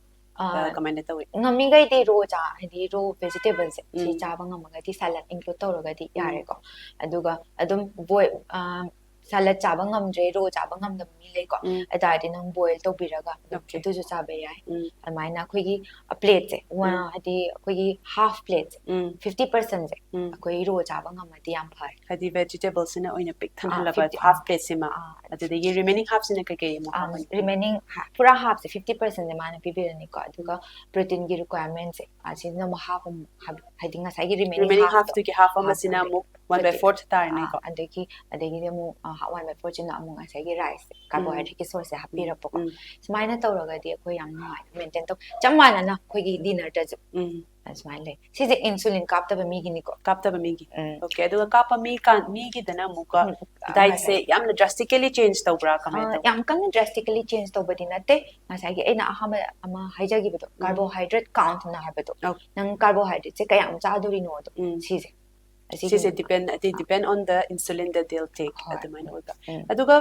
ꯑꯥ, ꯑ, ꯀꯃꯥꯏꯅ ꯇꯧꯏ? ꯉꯝꯃꯤꯈꯩꯗꯤ raw ꯆꯥ ꯍꯥꯏꯗꯤ raw vegetable ꯁꯦ ꯁꯤ ꯎꯝ꯫ ꯆꯥꯕ ꯉꯝꯃꯒꯗꯤ salad include ꯇꯧꯔꯒꯗꯤ ꯎꯝ꯫ ꯌꯥꯔꯦꯀꯣ꯫ ꯑꯗꯨꯒ ꯑꯗꯨꯝ boil ꯑꯝ, ꯁꯂꯠ ꯆꯥꯕ ꯉꯝꯗ꯭ꯔꯦ, ꯔꯣ ꯆꯥꯕ ꯉꯝꯗꯕ ꯃꯤ ꯂꯩꯀꯣ, ꯎꯝ. ꯑꯗꯨ ꯇꯥꯔꯗꯤ ꯅꯪ ꯕꯣꯏꯜ ꯇꯧꯕꯤꯔꯒ Okay. ꯑꯗꯨꯁꯨ ꯆꯥꯕ ꯌꯥꯏ꯫ ꯎꯝ. ꯑꯗꯨꯃꯥꯏꯅ ꯑꯩꯈꯣꯏꯒꯤ ꯄ꯭ꯂꯦꯠꯁꯦ, ꯎꯝ. ꯍꯥꯏꯗꯤ ꯑꯩꯈꯣꯏꯒꯤ ꯍꯥꯐ ꯄ꯭ꯂꯦꯠꯁꯦ, ꯎꯝ. ꯐꯤꯐꯇꯤ ꯄꯔꯁꯦꯟꯁꯦ ꯎꯝ. ꯑꯩꯈꯣꯏ ꯔꯣ ꯆꯥꯕ ꯉꯝꯃꯗꯤ ꯌꯥꯝ ꯐꯔꯦ꯫ ꯍꯥꯏꯗꯤ ꯚꯦꯖꯤꯇꯦꯕꯜꯁꯤꯅ ꯑꯣꯏꯅ ꯄꯤꯛ ꯑꯥ, ꯊꯟꯍꯜꯂꯕ fifty, ꯍꯥꯐ ꯑꯥ, ꯄ꯭ꯂꯦꯠꯁꯤꯃ, ꯑꯥ, ꯑꯗꯨꯗꯒꯤ ꯔꯤꯃꯦꯅꯤꯡ ꯍꯥꯐꯁꯤꯅ ꯀꯩꯀꯩ ꯑꯃꯨꯛ ꯍꯥꯞꯄꯅꯤ? ꯔꯤꯃꯦꯅꯤꯡ ꯄꯨꯔꯥ ꯍꯥꯐꯁꯦ ꯐꯤꯐꯇꯤ ꯄꯔꯁꯦꯟꯁꯦ ꯃꯥꯅ ꯄꯤꯕꯤꯔꯅꯤꯀꯣ, ꯑꯗꯨꯒ ꯄ꯭ꯔꯣꯇꯤꯟꯒꯤ ꯔꯤꯀ꯭ꯋꯥꯌꯔꯃꯦꯟꯁꯦ ꯑꯁꯤꯅ ꯑꯃꯨꯛ ꯍꯥꯐ ꯑꯃꯨꯛ ꯍꯥꯏꯕ- ꯍꯥꯏꯗꯤ ꯉꯁꯥꯏꯒꯤ ꯔꯤꯃꯦꯅꯤꯡ ꯔꯤꯃꯦꯅꯤꯡ ꯍꯥꯐꯇꯣ, ꯍꯥꯐꯇꯨꯒꯤ ꯍꯥꯐ ꯍꯥꯐ ꯑꯃꯁꯤꯅ ꯑꯃ ꯑꯃꯨꯛ ꯋꯥꯟ ꯕꯥꯏ ꯄ꯭ꯔꯣꯇꯤꯟ. ꯐꯣꯔ ꯇꯥꯔꯅꯤꯀꯣ? ꯑꯥ, ꯑꯗꯒꯤ ꯑꯗꯒꯤꯗꯤ ꯑꯃꯨꯛ ꯋꯥꯟ ꯕꯥꯏ ꯐꯣꯔꯁꯤꯅ ꯑꯃꯨꯛ ꯉꯁꯥꯏꯒꯤ ꯔꯥꯏꯁ, ꯀꯥꯔꯕꯣꯍꯥꯏꯗ꯭ꯔꯦꯠꯀꯤ ꯁꯣꯔꯁꯁꯦ ꯍꯥꯞꯄꯤꯔꯛꯄꯀꯣ. ꯎꯝ. ꯁꯨꯃꯥꯏꯅ ꯇꯧꯔꯒꯗꯤ ꯑꯩꯈꯣꯏ ꯌꯥꯝ ꯅꯨꯡꯉꯥꯏꯅ ꯃꯦꯟꯇꯦꯟ ꯇꯧ, ꯆꯞ ꯃꯥꯟꯅꯅ ꯑꯩꯈꯣꯏꯒꯤ ꯗꯤꯅꯔꯗꯁꯨ ꯎꯝ. ꯑꯁꯨꯃꯥꯏꯅ ꯂꯩ꯫ ꯁꯤꯁꯦ ꯏꯟꯁꯨꯂꯤꯟ ꯀꯥꯞꯇꯕ ꯃꯤꯒꯤꯅꯤꯀꯣ. ꯀꯥꯞꯇꯕ ꯃꯤꯒꯤ. ꯎꯝ. Okay, ꯑꯗꯨꯒ ꯀꯥꯞꯄ ꯃꯤ ꯀꯥꯟ ꯃꯤꯒꯤꯗꯅ ꯑꯃꯨꯛꯀ ꯎꯝ. ꯗꯥꯏꯠꯁꯦ ꯌꯥꯝꯅ ꯗ꯭ꯔꯥꯁꯇꯤꯀꯦꯂꯤ ꯆꯦꯟꯖ ꯇꯧꯕ꯭ꯔꯥ, ꯀꯃꯥꯏꯅ ꯑꯥ, ꯇꯧꯕ? ꯌꯥꯝ ꯀꯟꯅ ꯗ꯭ꯔꯥꯁꯇꯤꯀꯦꯂꯤ ꯆꯦꯟꯖ ꯇꯧꯕꯗꯤ ꯅꯠꯇꯦ꯫ ꯉꯁꯥꯏꯒꯤ ꯑꯩꯅ ꯑꯍꯥꯟꯕ ꯑꯃ ꯍꯥꯏꯖꯈꯤꯕꯗꯣ, ꯎꯝ. ꯀꯥꯔꯕꯣꯍꯥꯏꯗ꯭ꯔꯦꯠ ꯀꯥꯎꯟꯠꯅ ꯍꯥꯏꯕꯗꯣ, Okay. ꯅꯪ ꯀꯥꯔꯕꯣꯍꯥꯏꯗ꯭ꯔꯦꯠꯁꯦ ꯀꯌꯥꯝ ꯆꯥꯗꯣꯔꯤꯅꯣꯗꯣ, ꯎꯝ. ꯁꯤꯁꯦ ꯑꯁꯤꯒꯤ ꯁꯤꯁꯦ depend, ꯑꯇꯩ depend on the insulin that they'll take, ꯍꯣꯏ. ꯑꯗꯨꯃꯥꯏꯅ ꯑꯣꯏꯕ. ꯎꯝ. ꯑꯗꯨꯒ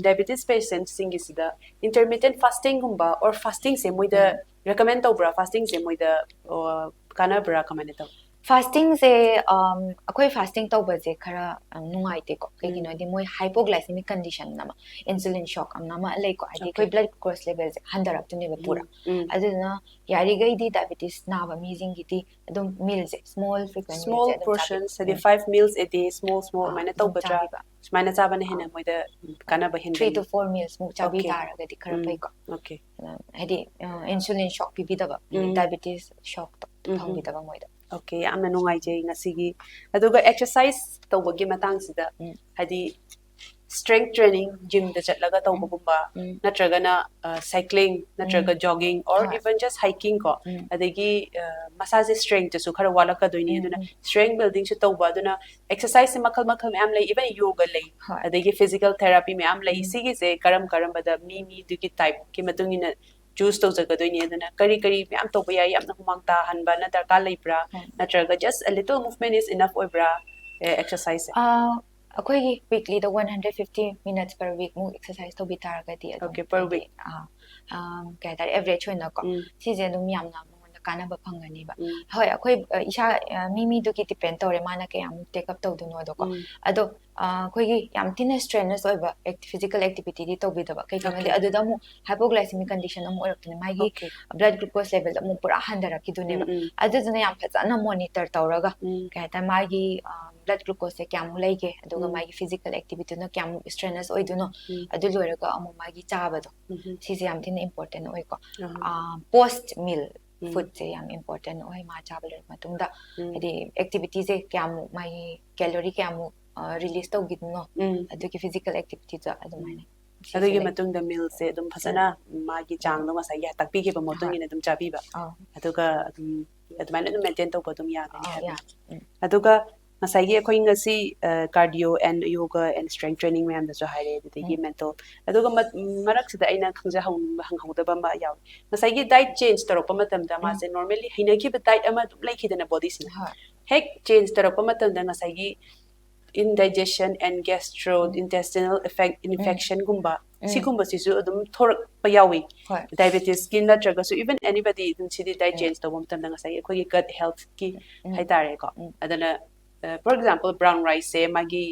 diabetes patientꯁꯤꯡꯒꯤꯁꯤꯗ intermittent fastingꯒꯨꯝꯕ or fastingꯁꯦ ꯃꯣꯏꯗ ꯎꯝ. recommend ꯇꯧꯕ꯭ꯔꯥ? Fastingꯁꯦ ꯃꯣꯏꯗ, ꯑꯣ, ꯀꯥꯟꯅꯕ꯭ꯔꯥ, ꯀꯃꯥꯏꯅ ꯇꯧ? ꯐꯥꯁꯇꯤꯡꯁꯦ, ꯑꯝ, ꯑꯩꯈꯣꯏ ꯐꯥꯁꯇꯤꯡ ꯇꯧꯕꯁꯦ ꯈꯔ, ꯑꯝ, ꯅꯨꯡꯉꯥꯏꯇꯦꯀꯣ꯫ ꯎꯝ. ꯀꯩꯒꯤꯅꯣꯗꯤ ꯃꯣꯏ ꯍꯥꯏꯄꯣꯒ꯭ꯂꯥꯏꯁꯦꯃꯤꯛ ꯀꯟꯗꯤꯁꯟ ꯑꯃ, ꯏꯟꯁꯨꯂꯤꯟ ꯁꯣꯛ ꯑꯃ ꯑꯃ ꯂꯩꯀꯣ, ꯍꯥꯏꯗꯤ ꯑꯩꯈꯣꯏ Okay. ꯕ꯭ꯂꯗ ꯒ꯭ꯂꯨꯀꯣꯁ ꯂꯦꯚꯦꯜꯁꯦ ꯍꯟꯊꯔꯛꯇꯣꯏꯅꯦꯕ ꯄꯨꯔꯥ꯫ ꯎꯝ. ꯑꯗꯨꯗꯨꯅ ꯌꯥꯔꯤꯈꯩꯗꯤ ꯗꯥꯏꯕꯦꯇꯤꯁ ꯅꯥꯕ ꯃꯤꯁꯤꯡꯒꯤꯗꯤ ꯑꯗꯨꯝ ꯃꯤꯜꯁꯦ ꯁ꯭ꯃꯣꯜ ꯐ꯭ꯔꯤꯀ꯭ꯋꯦꯟꯁꯤ Small portions, ꯍꯥꯏꯗꯤ five meals a day, small small ꯑꯥ, ꯑꯗꯨꯃꯥꯏꯅ ꯑꯗꯨꯝ ꯇꯧꯒꯗ꯭ꯔꯥ? ꯆꯥꯕꯤꯕ. ꯁꯨꯃꯥꯏꯅ ꯆꯥꯕꯅ ꯍꯦꯟꯅ ꯑꯥ. ꯃꯣꯏꯗ ꯀꯥꯟꯅꯕ ꯍꯦꯟꯒꯅꯤ? Three to four meals ꯃꯨꯛ ꯆꯥꯕꯤ Okay. ꯇꯥꯔꯒꯗꯤ ꯈꯔ ꯎꯝ. ꯐꯩꯀꯣ. Okay. ꯑꯗꯨꯝ ꯍꯥꯏꯗꯤ, ꯑ, ꯏꯟꯁꯨꯂꯤꯟ ꯁꯣꯛ ꯄꯤꯕꯤꯗꯕ, ꯎꯝ. ꯗꯥꯏꯕꯦꯇꯤꯁ ꯁꯣꯛꯇꯣ ꯎꯝ. ꯐꯪꯕꯤꯗꯕ ꯃꯣꯏꯗ. Okay, ꯌꯥꯝꯅ ꯅꯨꯡꯉꯥꯏꯖꯩ ꯉꯁꯤꯒꯤ. ꯑꯗꯨꯒ exercise ꯇꯧꯕꯒꯤ ꯃꯇꯥꯡꯁꯤꯗ, ꯎꯝ. ꯍꯥꯏꯗꯤ strength training, gymꯗ ꯆꯠꯂꯒ ꯇꯧꯕꯒꯨꯝꯕ, ꯎꯝ. ꯅꯠꯇ꯭ꯔꯒꯅ, ꯑ, cycling, ꯅꯠꯇ꯭ꯔꯒ ꯎꯝ. jogging, or ꯍꯣꯏ. even just hiking ꯀꯣ, ꯎꯝ. ꯑꯗꯒꯤ, ꯑ, ꯃꯁꯥꯁꯦ strengthꯁꯨ ꯈꯔ ꯋꯥꯠꯂꯛꯀꯗꯣꯏꯅꯤ. ꯎꯝ, ꯑꯗꯨꯅ ꯎꯝ. strength buildingꯁꯨ ꯇꯧꯕ, ꯑꯗꯨꯅ exerciseꯁꯦ ꯃꯈꯜ ꯃꯈꯜ ꯃꯌꯥꯝ ꯂꯩ, even yoga ꯂꯩ, ꯍꯣꯏ. ꯑꯗꯒꯤ physical therapy ꯃꯌꯥꯝ ꯂꯩ꯫ ꯎꯝ. ꯁꯤꯒꯤꯁꯦ ꯀꯔꯝ ꯀꯔꯝꯕꯗ ꯃꯤ ꯃꯤꯗꯨꯒꯤ typeꯀꯤ ꯃꯇꯨꯡ ꯏꯟꯅ choose ꯇꯧꯖꯒꯗꯣꯏꯅꯤ꯫ ꯑꯗꯨꯅ ꯀꯔꯤ ꯀꯔꯤ ꯃꯌꯥꯝ ꯇꯧꯕ ꯌꯥꯏ, ꯌꯥꯝꯅ ꯍꯨꯃꯥꯡ ꯇꯥꯍꯟꯕꯅ ꯗꯔꯀꯥꯔ ꯂꯩꯕ꯭ꯔꯥ, ꯍꯣꯏ. ꯅꯠꯇ꯭ꯔꯒ just a little movement is enough ꯑꯣꯏꯕ꯭ꯔꯥ, ꯑꯦ, exerciseꯁꯦ? ꯑꯥ, ꯑꯩꯈꯣꯏꯒꯤ weeklyꯗ one hundred fifty minutes per week ꯃꯨꯛ exercise ꯇꯧꯕꯤ ꯇꯥꯔꯒꯗꯤ ꯑꯗꯨꯝ Okay, per ꯍꯥꯏꯗꯤ, week. ꯑꯥ, ꯑꯥ, ꯀꯩ ꯍꯥꯏꯇꯥꯔꯦ, average ꯑꯣꯏꯅꯀꯣ, ꯎꯝ. ꯁꯤꯁꯦ ꯑꯗꯨꯝ ꯌꯥꯝꯅ ꯃꯉꯣꯟꯗ ꯀꯥꯟꯅꯕ ꯐꯪꯒꯅꯤꯕ꯫ ꯎꯝ. ꯍꯣꯏ, ꯑꯩꯈꯣꯏ ꯑ, ꯏꯁꯥ ꯑ, ꯃꯤ ꯃꯤꯗꯨꯒꯤ ꯗꯤꯄꯦꯟ ꯇꯧꯔꯦ, ꯃꯥꯅ ꯀꯌꯥꯃꯨꯛ ꯇꯦꯛ ꯑꯞ ꯇꯧꯗꯣꯏꯅꯣꯗꯣꯀꯣ꯫ ꯎꯝ. ꯑꯗꯣ ꯑ, ꯑꯩꯈꯣꯏꯒꯤ ꯌꯥꯝ ꯊꯤꯅ ꯁ꯭ꯇ꯭ꯔꯦꯅꯁ ꯑꯣꯏꯕ ꯐꯤꯖꯤꯀꯦꯜ ꯑꯦꯛꯇꯤꯚꯤꯇꯤꯗꯤ ꯇꯧꯕꯤꯗꯕ꯫ ꯀꯩꯒꯤꯅꯣꯗꯤ Okay. ꯑꯗꯨꯗ ꯑꯃꯨꯛ ꯍꯥꯏꯄꯣꯒ꯭ꯂꯥꯏꯁꯦꯃꯤꯛ ꯀꯟꯗꯤꯁꯟ ꯑꯃꯨꯛ ꯑꯣꯏꯔꯛꯇꯣꯏꯅꯦ, ꯃꯥꯒꯤ Okay. ꯕ꯭ꯂꯗ ꯒ꯭ꯂꯨꯀꯣꯁ ꯂꯦꯚꯦꯜ ꯑꯃꯨꯛ ꯄꯨꯔꯥ ꯍꯟꯊꯔꯛꯈꯤꯗꯣꯏꯅꯦꯕ꯫ ꯎꯝ, ꯎꯝ. ꯑꯗꯨꯗꯨꯅ ꯌꯥꯝ ꯐꯖꯅ ꯃꯣꯅꯤꯇꯔ ꯇꯧꯔꯒ ꯎꯝ. ꯀꯩ ꯍꯥꯏꯇꯥꯔꯦ, ꯃꯥꯒꯤ ꯕ꯭ꯂꯗ ꯒ꯭ꯂꯨꯀꯣꯁꯁꯦ ꯀꯌꯥꯃꯨꯛ ꯂꯩꯒꯦ, ꯑꯗꯨꯒ ꯎꯝ. ꯃꯥꯒꯤ ꯐꯤꯖꯤꯀꯦꯜ ꯑꯦꯛꯇꯤꯚꯤꯇꯤꯅ ꯀꯌꯥꯃꯨꯛ ꯁ꯭ꯇ꯭ꯔꯦꯅꯁ ꯑꯣꯏꯗꯣꯏꯅꯣ, ꯎꯝ. ꯑꯗꯨ ꯂꯣꯏꯔꯒ ꯑꯃꯨꯛ ꯃꯥꯒꯤ ꯆꯥꯕꯗꯣ, ꯎꯝ. ꯁꯤꯁꯦ ꯌꯥꯝ ꯊꯤꯅ ꯏꯝꯄꯣꯔꯇꯦꯟ ꯑꯣꯏꯀꯣ꯫ ꯑꯍ. ꯄꯣꯁ ꯃꯤꯜ ꯎꯝ. ꯐꯨꯗꯁꯦ ꯌꯥꯝ ꯏꯝꯄꯣꯔꯇꯦꯟ ꯑꯣꯏ ꯃꯥ ꯆꯥꯕ ꯂꯣꯏꯔ ꯃꯇꯨꯡꯗ꯫ ꯎꯝ. ꯍꯥꯏꯗꯤ ꯑꯦꯛꯇꯤꯚꯤꯇꯤꯁꯦ ꯀꯌꯥꯃꯨꯛ, ꯃꯥꯒꯤ ꯀꯦꯂꯣꯔꯤ ꯀꯌꯥꯃꯨꯛ ꯔꯤꯂꯤꯁ ꯇꯧꯈꯤꯗꯅꯣ, ꯎꯝ. ꯑꯗꯨꯒꯤ ꯐꯤꯖꯤꯀꯦꯜ ꯑꯦꯛꯇꯤꯚꯤꯇꯤꯗ ꯑꯗꯨꯃꯥꯏꯅ꯫ ꯁꯤꯁꯦ ꯑꯗꯨꯒꯤ ꯂꯩ꯫ ꯃꯇꯨꯡꯗ ꯃꯤꯜꯁꯦ ꯑꯗꯨꯝ ꯐꯖꯅ ꯃꯥꯒꯤ ꯆꯥꯡꯗꯣ ꯉꯁꯥꯏꯒꯤ ꯇꯥꯛꯄꯤꯈꯤꯕ ꯃꯇꯨꯡ ꯍꯣꯏ. ꯏꯟꯅ ꯑꯗꯨꯝ ꯆꯥꯕꯤꯕ꯫ ꯑꯥꯎ. ꯑꯗꯨꯒ ꯑꯗꯨꯝ ꯑꯗꯨꯃꯥꯏꯅ ꯑꯗꯨꯝ ꯃꯦꯟꯇꯦꯟ ꯇꯧꯕ ꯑꯗꯨꯝ ꯌꯥꯒꯅꯤ ꯑꯥꯎ, ꯍꯥꯏꯕ꯫ ꯌꯥꯏ. ꯎꯝ. ꯑꯗꯨꯒ ꯉꯁꯥꯏꯒꯤ ꯑꯩꯈꯣꯏ ꯉꯁꯤ cardio and yoga and strength training ꯃꯌꯥꯝꯗꯁꯨ ꯍꯥꯏꯔꯦ, ꯑꯗꯨꯗꯒꯤ ꯎꯝ. ꯃꯦꯟꯇꯜ꯫ ꯑꯗꯨꯒ ꯃ- ꯃꯔꯛꯁꯤꯗ ꯑꯩꯅ ꯈꯪꯖꯍꯧꯅꯤꯡꯕ, ꯍꯪꯍꯧꯗꯕ ꯑꯃ ꯌꯥꯎꯏ꯫ ꯉꯁꯥꯏꯒꯤ ꯗꯥꯏꯠ ꯆꯦꯟꯖ ꯇꯧꯔꯛꯄ ꯃꯇꯝꯗ ꯎꯝ. ꯃꯥꯁꯦ ꯅꯣꯔꯃꯦꯜꯂꯤ ꯍꯩꯅꯈꯤꯕ ꯗꯥꯏꯠ ꯑꯃ ꯑꯗꯨꯝ ꯂꯩꯈꯤꯗꯅ ꯕꯣꯗꯤꯁꯤꯅ꯫ ꯍꯣꯏ. ꯍꯦꯛ ꯆꯦꯟꯖ ꯇꯧꯔꯛꯄ ꯃꯇꯝꯗ ꯉꯁꯥꯏꯒꯤ ꯏꯟꯗꯥꯏꯖꯦꯁꯟ ꯑꯦꯟ ꯒꯦꯁꯇ꯭ꯔꯣ ꯎꯝ. ꯏꯟꯇꯦꯁꯇꯤꯅꯦꯜ ꯏꯟꯐꯦꯛꯁꯟꯒꯨꯝꯕ ꯎꯝ. ꯁꯤꯒꯨꯝꯕꯁꯤꯁꯨ ꯑꯗꯨꯝ ꯊꯣꯔꯛꯄ ꯌꯥꯎꯏ꯫ ꯍꯣꯏ. ꯗꯥꯏꯕꯦꯇꯤꯁꯀꯤ ꯅꯠꯇ꯭ꯔꯒꯁꯨ, even anybody ꯑꯗꯨꯝ ꯁꯤꯗꯤ ꯗꯥꯏꯠ ꯎꯝ. ꯆꯦꯟꯖ ꯇꯧꯕ ꯃꯇꯝꯗ ꯉꯁꯥꯏꯒꯤ ꯑꯩꯈꯣꯏꯒꯤ ꯒꯠ ꯍꯦꯜꯊꯀꯤ ꯎꯝ. ꯍꯥꯏꯇꯥꯔꯦꯀꯣ꯫ ꯎꯝ. ꯑꯗꯨꯅ, for example, ꯕ꯭ꯔꯥꯎꯟ ꯔꯥꯏꯁꯁꯦ ꯃꯥꯒꯤ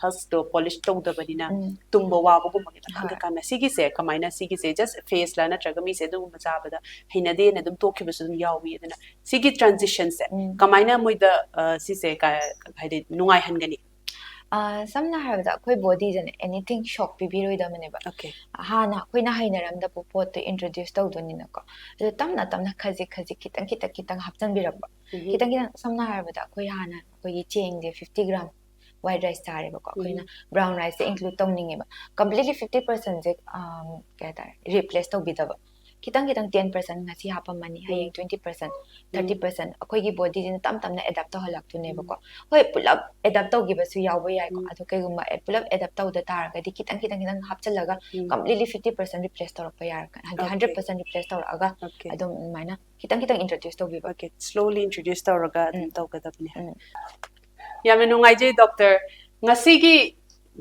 ꯍꯁꯇꯣ ꯄꯣꯂꯤꯁ ꯇꯧꯗꯕꯅꯤꯅ ꯎꯝ. ꯇꯨꯝꯕ ꯋꯥꯕꯒꯨꯝꯕꯒꯤ ꯃꯇꯥꯡꯗ ꯍꯣꯏ. ꯀꯥꯟꯅ ꯁꯤꯒꯤꯁꯦ ꯀꯃꯥꯏꯅ, ꯁꯤꯒꯤꯁꯦ ꯖꯁ ꯐꯦꯁꯂ ꯅꯠꯇ꯭ꯔꯒ ꯃꯤꯁꯦ ꯑꯗꯨꯒꯨꯝꯕ ꯆꯥꯕꯗ ꯍꯩꯅꯗꯦꯅ ꯑꯗꯨꯝ ꯇꯣꯛꯈꯤꯕꯁꯨ ꯑꯗꯨꯝ ꯌꯥꯎꯏ꯫ ꯑꯗꯨꯅ ꯁꯤꯒꯤ ꯇ꯭ꯔꯥꯟꯖꯤꯁꯟꯁꯦ ꯎꯝ. ꯀꯃꯥꯏꯅ ꯃꯣꯏꯗ ꯑ, ꯁꯤꯁꯦ ꯀ- ꯍꯥꯏꯗꯤ ꯅꯨꯡꯉꯥꯏꯍꯟꯒꯅꯤ? ꯑ, ꯁꯝꯅ ꯍꯥꯏꯔꯕꯗ ꯑꯩꯈꯣꯏ ꯕꯣꯗꯤꯁꯤꯅ ꯑꯦꯅꯤꯊꯤꯡ ꯁꯣꯛ ꯄꯤꯕꯤꯔꯣꯏꯗꯕꯅꯦꯕ꯫ Okay. ꯍꯥꯟꯅ ꯑꯩꯈꯣꯏꯅ ꯍꯩꯅꯔꯝꯗꯕ ꯄꯣꯠꯇꯣ ꯏꯟꯇ꯭ꯔꯣꯗ꯭ꯌꯨꯁ ꯇꯧꯗꯣꯏꯅꯤꯅꯀꯣ꯫ ꯑꯗꯨ ꯇꯞꯅ ꯇꯞꯅ ꯈꯖꯤꯛ ꯈꯖꯤꯛ ꯈꯤꯇꯪ ꯈꯤꯇꯪ ꯈꯤꯇꯪ ꯍꯥꯞꯆꯤꯟꯕꯤꯔꯛꯄ꯫ ꯎꯝ. ꯈꯤꯇꯪ ꯈꯤꯇꯪ, ꯁꯝꯅ ꯍꯥꯏꯔꯕꯗ ꯑꯩꯈꯣꯏ ꯍꯥꯟꯅ ꯑꯩꯈꯣꯏꯒꯤ ꯆꯦꯡꯁꯦ ꯐꯤꯐꯇꯤ ꯒ꯭ꯔꯥꯝ ꯋꯥꯏꯠ ꯔꯥꯏꯁ ꯆꯥꯔꯦꯕꯀꯣ, ꯑꯩꯈꯣꯏꯅ ꯕ꯭ꯔꯥꯎꯟ ꯔꯥꯏꯁꯁꯦ ꯏꯟꯀ꯭ꯂꯨꯗ ꯇꯧꯅꯤꯡꯉꯦꯕ꯫ ꯀꯝꯄ꯭ꯂꯤꯠꯂꯤ ꯐꯤꯐꯇꯤ ꯄꯔꯁꯦꯟꯁꯦ ꯀꯩ ꯍꯥꯏꯇꯥꯔꯦ, ꯔꯤꯄ꯭ꯂꯦꯁ ꯇꯧꯕꯤꯗꯕ꯫ ꯈꯤꯇꯪ ꯈꯤꯇꯪ ꯇꯦꯟ ꯄꯔꯁꯦꯟ ꯉꯁꯤ ꯍꯥꯞꯄꯝꯃꯅꯤ, ꯍꯌꯦꯡ ꯇ꯭ꯋꯦꯟꯇꯤ ꯄꯔꯁꯦꯟ, ꯊꯥꯔꯇꯤ ꯄꯔꯁꯦꯟ ꯑꯩꯈꯣꯏꯒꯤ ꯕꯣꯗꯤꯁꯤꯅ ꯇꯞ ꯇꯞꯅ ꯑꯦꯗꯥꯞ ꯇꯧꯍꯜꯂꯛꯇꯣꯏꯅꯦꯕꯀꯣ꯫ ꯍꯣꯏ, ꯄꯨꯂꯞ ꯑꯦꯗꯥꯞ ꯇꯧꯈꯤꯕꯁꯨ ꯌꯥꯎꯕ ꯌꯥꯏꯀꯣ꯫ ꯎꯝ. ꯑꯗꯣ ꯀꯩꯒꯨꯝꯕ ꯑꯦ- ꯄꯨꯂꯞ ꯑꯦꯗꯥꯞ ꯇꯧꯗ ꯇꯥꯔꯒꯗꯤ ꯈꯤꯇꯪ ꯈꯤꯇꯪ ꯈꯤꯇꯪ ꯍꯥꯞꯆꯤꯜꯂꯒ ꯎꯝ. ꯀꯝꯄ꯭ꯂꯤꯠꯂꯤ ꯐꯤꯐꯇꯤ ꯄꯔꯁꯦꯟ ꯔꯤꯄ꯭ꯂꯦꯁ ꯇꯧꯔꯛꯄ ꯌꯥꯔꯒ, ꯍꯥꯏꯗꯤ Okay. ꯍꯟꯗ꯭ꯔꯦꯠ ꯄꯔꯁꯦꯟ ꯔꯤꯄ꯭ꯂꯦꯁ ꯇꯧꯔꯛꯑꯒ Okay. ꯑꯗꯨꯝ ꯑꯗꯨꯃꯥꯏꯅ ꯈꯤꯇꯪ ꯈꯤꯇꯪ ꯏꯟꯇ꯭ꯔꯣꯗ꯭ꯌꯨꯁ ꯇꯧꯕꯤꯕ꯫ Okay, slowly introduce ꯇꯧꯔꯒ ꯑꯗꯨꯝ ꯎꯝ. ꯇꯧꯒꯗꯕꯅꯦ꯫ ꯎꯝ. ꯌꯥꯝꯅ ꯅꯨꯡꯉꯥꯏꯖꯩ ꯗꯣꯛꯇꯔ꯫ ꯉꯁꯤꯒꯤ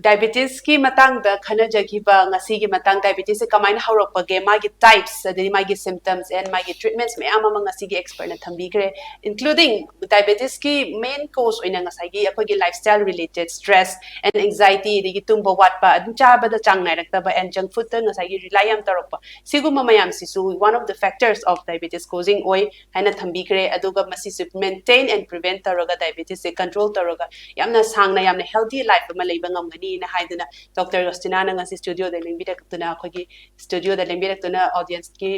diabetesꯀꯤ ꯃꯇꯥꯡꯗ ꯈꯟꯅꯖꯈꯤꯕ ꯉꯁꯤꯒꯤ ꯃꯇꯥꯡ, diabetesꯁꯦ ꯀꯃꯥꯏꯅ ꯍꯧꯔꯛꯄꯒꯦ, ꯃꯥꯒꯤ types, ꯑꯗꯩ ꯃꯥꯒꯤ symptoms and ꯃꯥꯒꯤ treatments ꯃꯌꯥꯝ ꯑꯃ ꯉꯁꯤꯒꯤ expertꯅ ꯊꯝꯕꯤꯈ꯭ꯔꯦ, including diabetesꯀꯤ main cause ꯑꯣꯏꯅ ꯉꯁꯥꯏꯒꯤ ꯑꯩꯈꯣꯏꯒꯤ lifestyle related stress and anxiety, ꯑꯗꯒꯤ ꯇꯨꯝꯕ ꯋꯥꯠꯄ, ꯑꯗꯨꯝ ꯆꯥꯕꯗ ꯆꯥꯡ ꯅꯥꯏꯔꯛꯇꯕ and junk foodꯇ ꯉꯁꯥꯏꯒꯤ rely ꯌꯥꯝ ꯇꯧꯔꯛꯄ, ꯁꯤꯒꯨꯝꯕ ꯃꯌꯥꯝꯁꯤꯁꯨ one of the factors of diabetes causing ꯑꯣꯏ ꯍꯥꯏꯅ ꯊꯝꯕꯤꯈ꯭ꯔꯦ꯫ ꯑꯗꯨꯒ ꯃꯁꯤꯁꯨ maintain and prevent ꯇꯧꯔꯒ diabetesꯁꯦ control ꯇꯧꯔꯒ ꯌꯥꯝꯅ ꯁꯥꯡꯅ ꯌꯥꯝꯅ healthy life ꯑꯃ ꯂꯩꯕ ꯉꯝꯒꯅꯤꯅ ꯍꯥꯏꯗꯨꯅ Doctor Rosinaꯅ ꯉꯁꯤ studioꯗ ꯂꯦꯡꯕꯤꯔꯛꯇꯨꯅ, ꯑꯩꯈꯣꯏꯒꯤ studioꯗ ꯂꯦꯡꯕꯤꯔꯛꯇꯨꯅ audienceꯀꯤ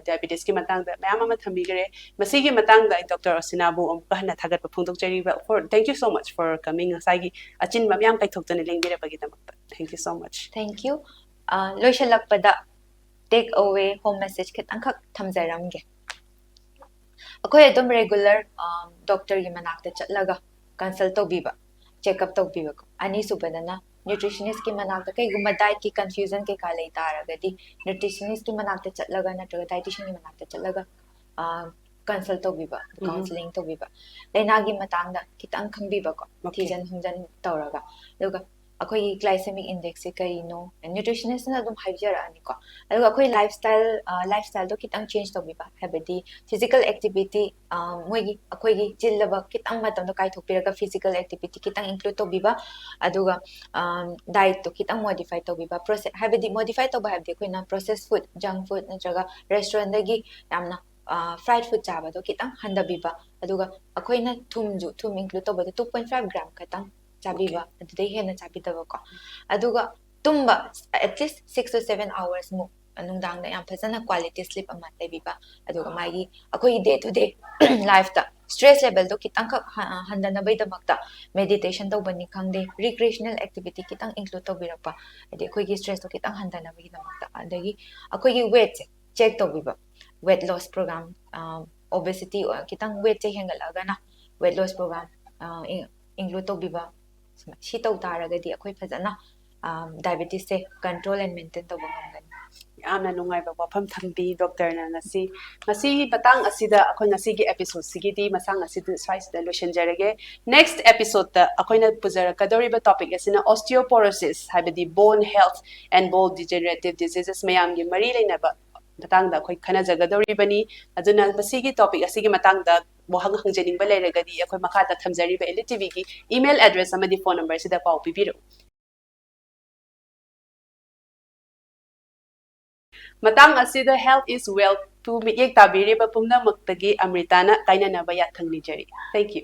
diabetesꯀꯤ ꯃꯇꯥꯡꯗ ꯃꯌꯥꯝ ꯑꯃ ꯊꯝꯕꯤꯈ꯭ꯔꯦ꯫ ꯃꯁꯤꯒꯤ ꯃꯇꯥꯡꯗ ꯑꯩ Doctor Rosinaꯕꯨ ꯑꯃꯨꯛꯀ ꯍꯟꯅ ꯊꯥꯒꯠꯄ ꯐꯣꯡꯗꯣꯛꯆꯔꯤꯕ꯫ For, thank you so much for coming. ꯉꯁꯥꯏꯒꯤ ꯑꯆꯤꯟꯕ ꯃꯌꯥꯝ ꯀꯥꯏꯊꯣꯛꯇꯨꯅ ꯂꯦꯡꯕꯤꯔꯛꯄꯒꯤꯗꯃꯛꯇ thank you so much. Thank you. ꯑ, ꯂꯣꯏꯁꯤꯜꯂꯛꯄꯗ take away home message ꯈꯤꯇꯪꯈꯛ ꯊꯝꯖꯔꯝꯒꯦ꯫ ꯑꯩꯈꯣꯏ ꯑꯗꯨꯝ regular doctorꯒꯤ ꯃꯅꯥꯛꯇ ꯆꯠꯂꯒ consult ꯇꯧꯕꯤꯕ, check up ꯇꯧꯕꯤꯕꯀꯣ꯫ ꯑꯅꯤꯁꯨꯕꯗꯅ nutritionistꯀꯤ ꯃꯅꯥꯛꯇ ꯀꯩꯒꯨꯝꯕ dietꯀꯤ confusion ꯀꯩꯀꯥ ꯂꯩ ꯇꯥꯔꯒꯗꯤ nutritionistꯀꯤ ꯃꯅꯥꯛꯇ ꯆꯠꯂꯒ ꯅꯠꯇ꯭ꯔꯒ dietitianꯒꯤ ꯃꯅꯥꯛꯇ ꯆꯠꯂꯒ consult ꯇꯧꯕꯤꯕ, counseling ꯇꯧꯕꯤꯕ, ꯂꯥꯏꯅꯥꯒꯤ ꯃꯇꯥꯡꯗ ꯈꯤꯇꯪ ꯈꯪꯕꯤꯕꯀꯣ, Okay. ꯊꯤꯖꯤꯟ ꯍꯨꯝꯖꯤꯟ ꯇꯧꯔꯒ꯫ ꯑꯗꯨꯒ ꯑꯩꯈꯣꯏꯒꯤ glycemic indexꯁꯦ ꯀꯔꯤꯅꯣ nutritionistꯅ ꯑꯗꯨꯝ ꯍꯥꯏꯖꯔꯛꯑꯅꯤꯀꯣ꯫ ꯑꯗꯨꯒ ꯑꯩꯈꯣꯏ lifestyle, lifestyleꯗꯣ ꯈꯤꯇꯪ change ꯇꯧꯕꯤꯕ, ꯍꯥꯏꯕꯗꯤ physical activity, ꯃꯣꯏꯒꯤ ꯑꯩꯈꯣꯏꯒꯤ ꯆꯤꯜꯂꯕ ꯈꯤꯇꯪ ꯃꯇꯝꯗꯣ ꯀꯥꯏꯊꯣꯛꯄꯤꯔꯒ physical activity ꯈꯤꯇꯪ include ꯇꯧꯕꯤꯕ, ꯑꯗꯨꯒ dietꯇꯣ ꯈꯤꯇꯪ modify ꯇꯧꯕꯤꯕ, process, ꯍꯥꯏꯕꯗꯤ modify ꯇꯧꯕ ꯍꯥꯏꯕꯗꯤ ꯑꯩꯈꯣꯏꯅ processed food, junk food ꯅꯠꯇ꯭ꯔꯒ restaurantꯗꯒꯤ ꯌꯥꯝꯅ fried food ꯆꯥꯕꯗꯣ ꯈꯤꯇꯪ ꯍꯟꯊꯕꯤꯕ, ꯑꯗꯨꯒ ꯑꯩꯈꯣꯏꯅ ꯊꯨꯝꯁꯨ, ꯊꯨꯝ include ꯇꯧꯕꯗ two point five gram ꯈꯛꯇꯪ ꯆꯥꯕꯤꯕ, ꯑꯗꯨꯗꯩ ꯍꯦꯟꯅ ꯆꯥꯕꯤꯗꯕꯀꯣ꯫ ꯑꯗꯨꯒ ꯇꯨꯝꯕ at least six to seven hours ꯃꯨꯛ ꯅꯨꯡꯗꯥꯡꯗ ꯌꯥꯝ ꯐꯖꯅ quality sleep ꯑꯃ ꯂꯩꯕꯤꯕ, ꯑꯗꯨꯒ ꯃꯥꯒꯤ ꯑꯩꯈꯣꯏꯒꯤ day to day lifeꯇ stress levelꯗꯣ ꯈꯤꯇꯪꯈꯛ ꯍ-, ꯍꯟꯊꯅꯕꯒꯤꯗꯃꯛꯇ meditation ꯇꯧꯕꯅꯤ ꯈꯪꯗꯦ, recreational activity ꯈꯤꯇꯪ include ꯇꯧꯕꯤꯔꯛꯄ, ꯍꯥꯏꯗꯤ ꯑꯩꯈꯣꯏꯒꯤ stressꯇꯣ ꯈꯤꯇꯪ ꯍꯟꯊꯅꯕꯒꯤꯗꯃꯛꯇ꯫ ꯑꯗꯒꯤ ꯑꯩꯈꯣꯏꯒꯤ weightꯁꯦ check ꯇꯧꯕꯤꯕ, weight loss program, obesity, ꯈꯤꯇꯪ weightꯁꯦ ꯍꯦꯟꯒꯠꯂꯛꯑꯒꯅ weight loss program include ꯇꯧꯕꯤꯕ, ꯁꯤ ꯇꯧ ꯇꯥꯔꯒꯗꯤ ꯑꯩꯈꯣꯏ ꯐꯖꯅ diabetesꯁꯦ control and maintain ꯇꯧꯕ ꯉꯝꯒꯅꯤ꯫ ꯌꯥꯝꯅ ꯅꯨꯡꯉꯥꯏꯕ ꯋꯥꯐꯝ ꯊꯝꯕꯤ ꯗꯣꯛꯇꯔꯅ ꯉꯁꯤ꯫ ꯉꯁꯤꯒꯤ ꯃꯇꯥꯡ ꯑꯁꯤꯗ ꯑꯩꯈꯣꯏ ꯉꯁꯤꯒꯤ ꯑꯦꯄꯤꯁꯣꯗꯁꯤꯒꯤꯗꯤ ꯃꯁꯥꯡ ꯑꯁꯤꯗ ꯁ꯭ꯋꯥꯏꯁꯤꯗ ꯂꯣꯏꯁꯤꯟꯖꯔꯒꯦ꯫ ꯅꯦꯛꯁ ꯑꯦꯄꯤꯁꯣꯗꯇ ꯑꯩꯈꯣꯏꯅ ꯄꯨꯖꯔꯛꯀꯗꯧꯔꯤꯕ ꯇꯣꯄꯤꯛ ꯑꯁꯤꯅ osteoporosis, ꯍꯥꯏꯕꯗꯤ bone health and bone degenerative diseases ꯃꯌꯥꯝꯒꯤ ꯃꯔꯤ ꯂꯩꯅꯕ ꯃꯇꯥꯡꯗ ꯑꯩꯈꯣꯏ ꯈꯟꯅꯖꯒꯗꯧꯔꯤꯕꯅꯤ꯫ ꯑꯗꯨꯅ ꯃꯁꯤꯒꯤ ꯇꯣꯄꯤꯛ ꯑꯁꯤꯒꯤ ꯃꯇꯥꯡꯗ ꯋꯥꯍꯪ ꯍꯪꯖꯅꯤꯡꯕ ꯂꯩꯔꯒꯗꯤ ꯑꯩꯈꯣꯏ ꯃꯈꯥꯗ ꯊꯝꯖꯔꯤꯕ Elite TVꯒꯤ email address ꯑꯃꯗꯤ phone numberꯁꯤꯗ ꯄꯥꯎ ꯄꯤꯕꯤꯔꯛꯎ꯫ ꯃꯇꯥꯡ ꯑꯁꯤꯗ Health is Wealth ꯇꯨ ꯃꯤꯠꯌꯦꯡ ꯇꯥꯕꯤꯔꯤꯕ ꯄꯨꯝꯅꯃꯛꯇꯒꯤ ꯑꯃ꯭ꯔꯤꯇꯥꯅ ꯀꯥꯏꯅꯅꯕ ꯌꯥꯊꯪ ꯅꯤꯖꯔꯤ꯫ Thank you꯫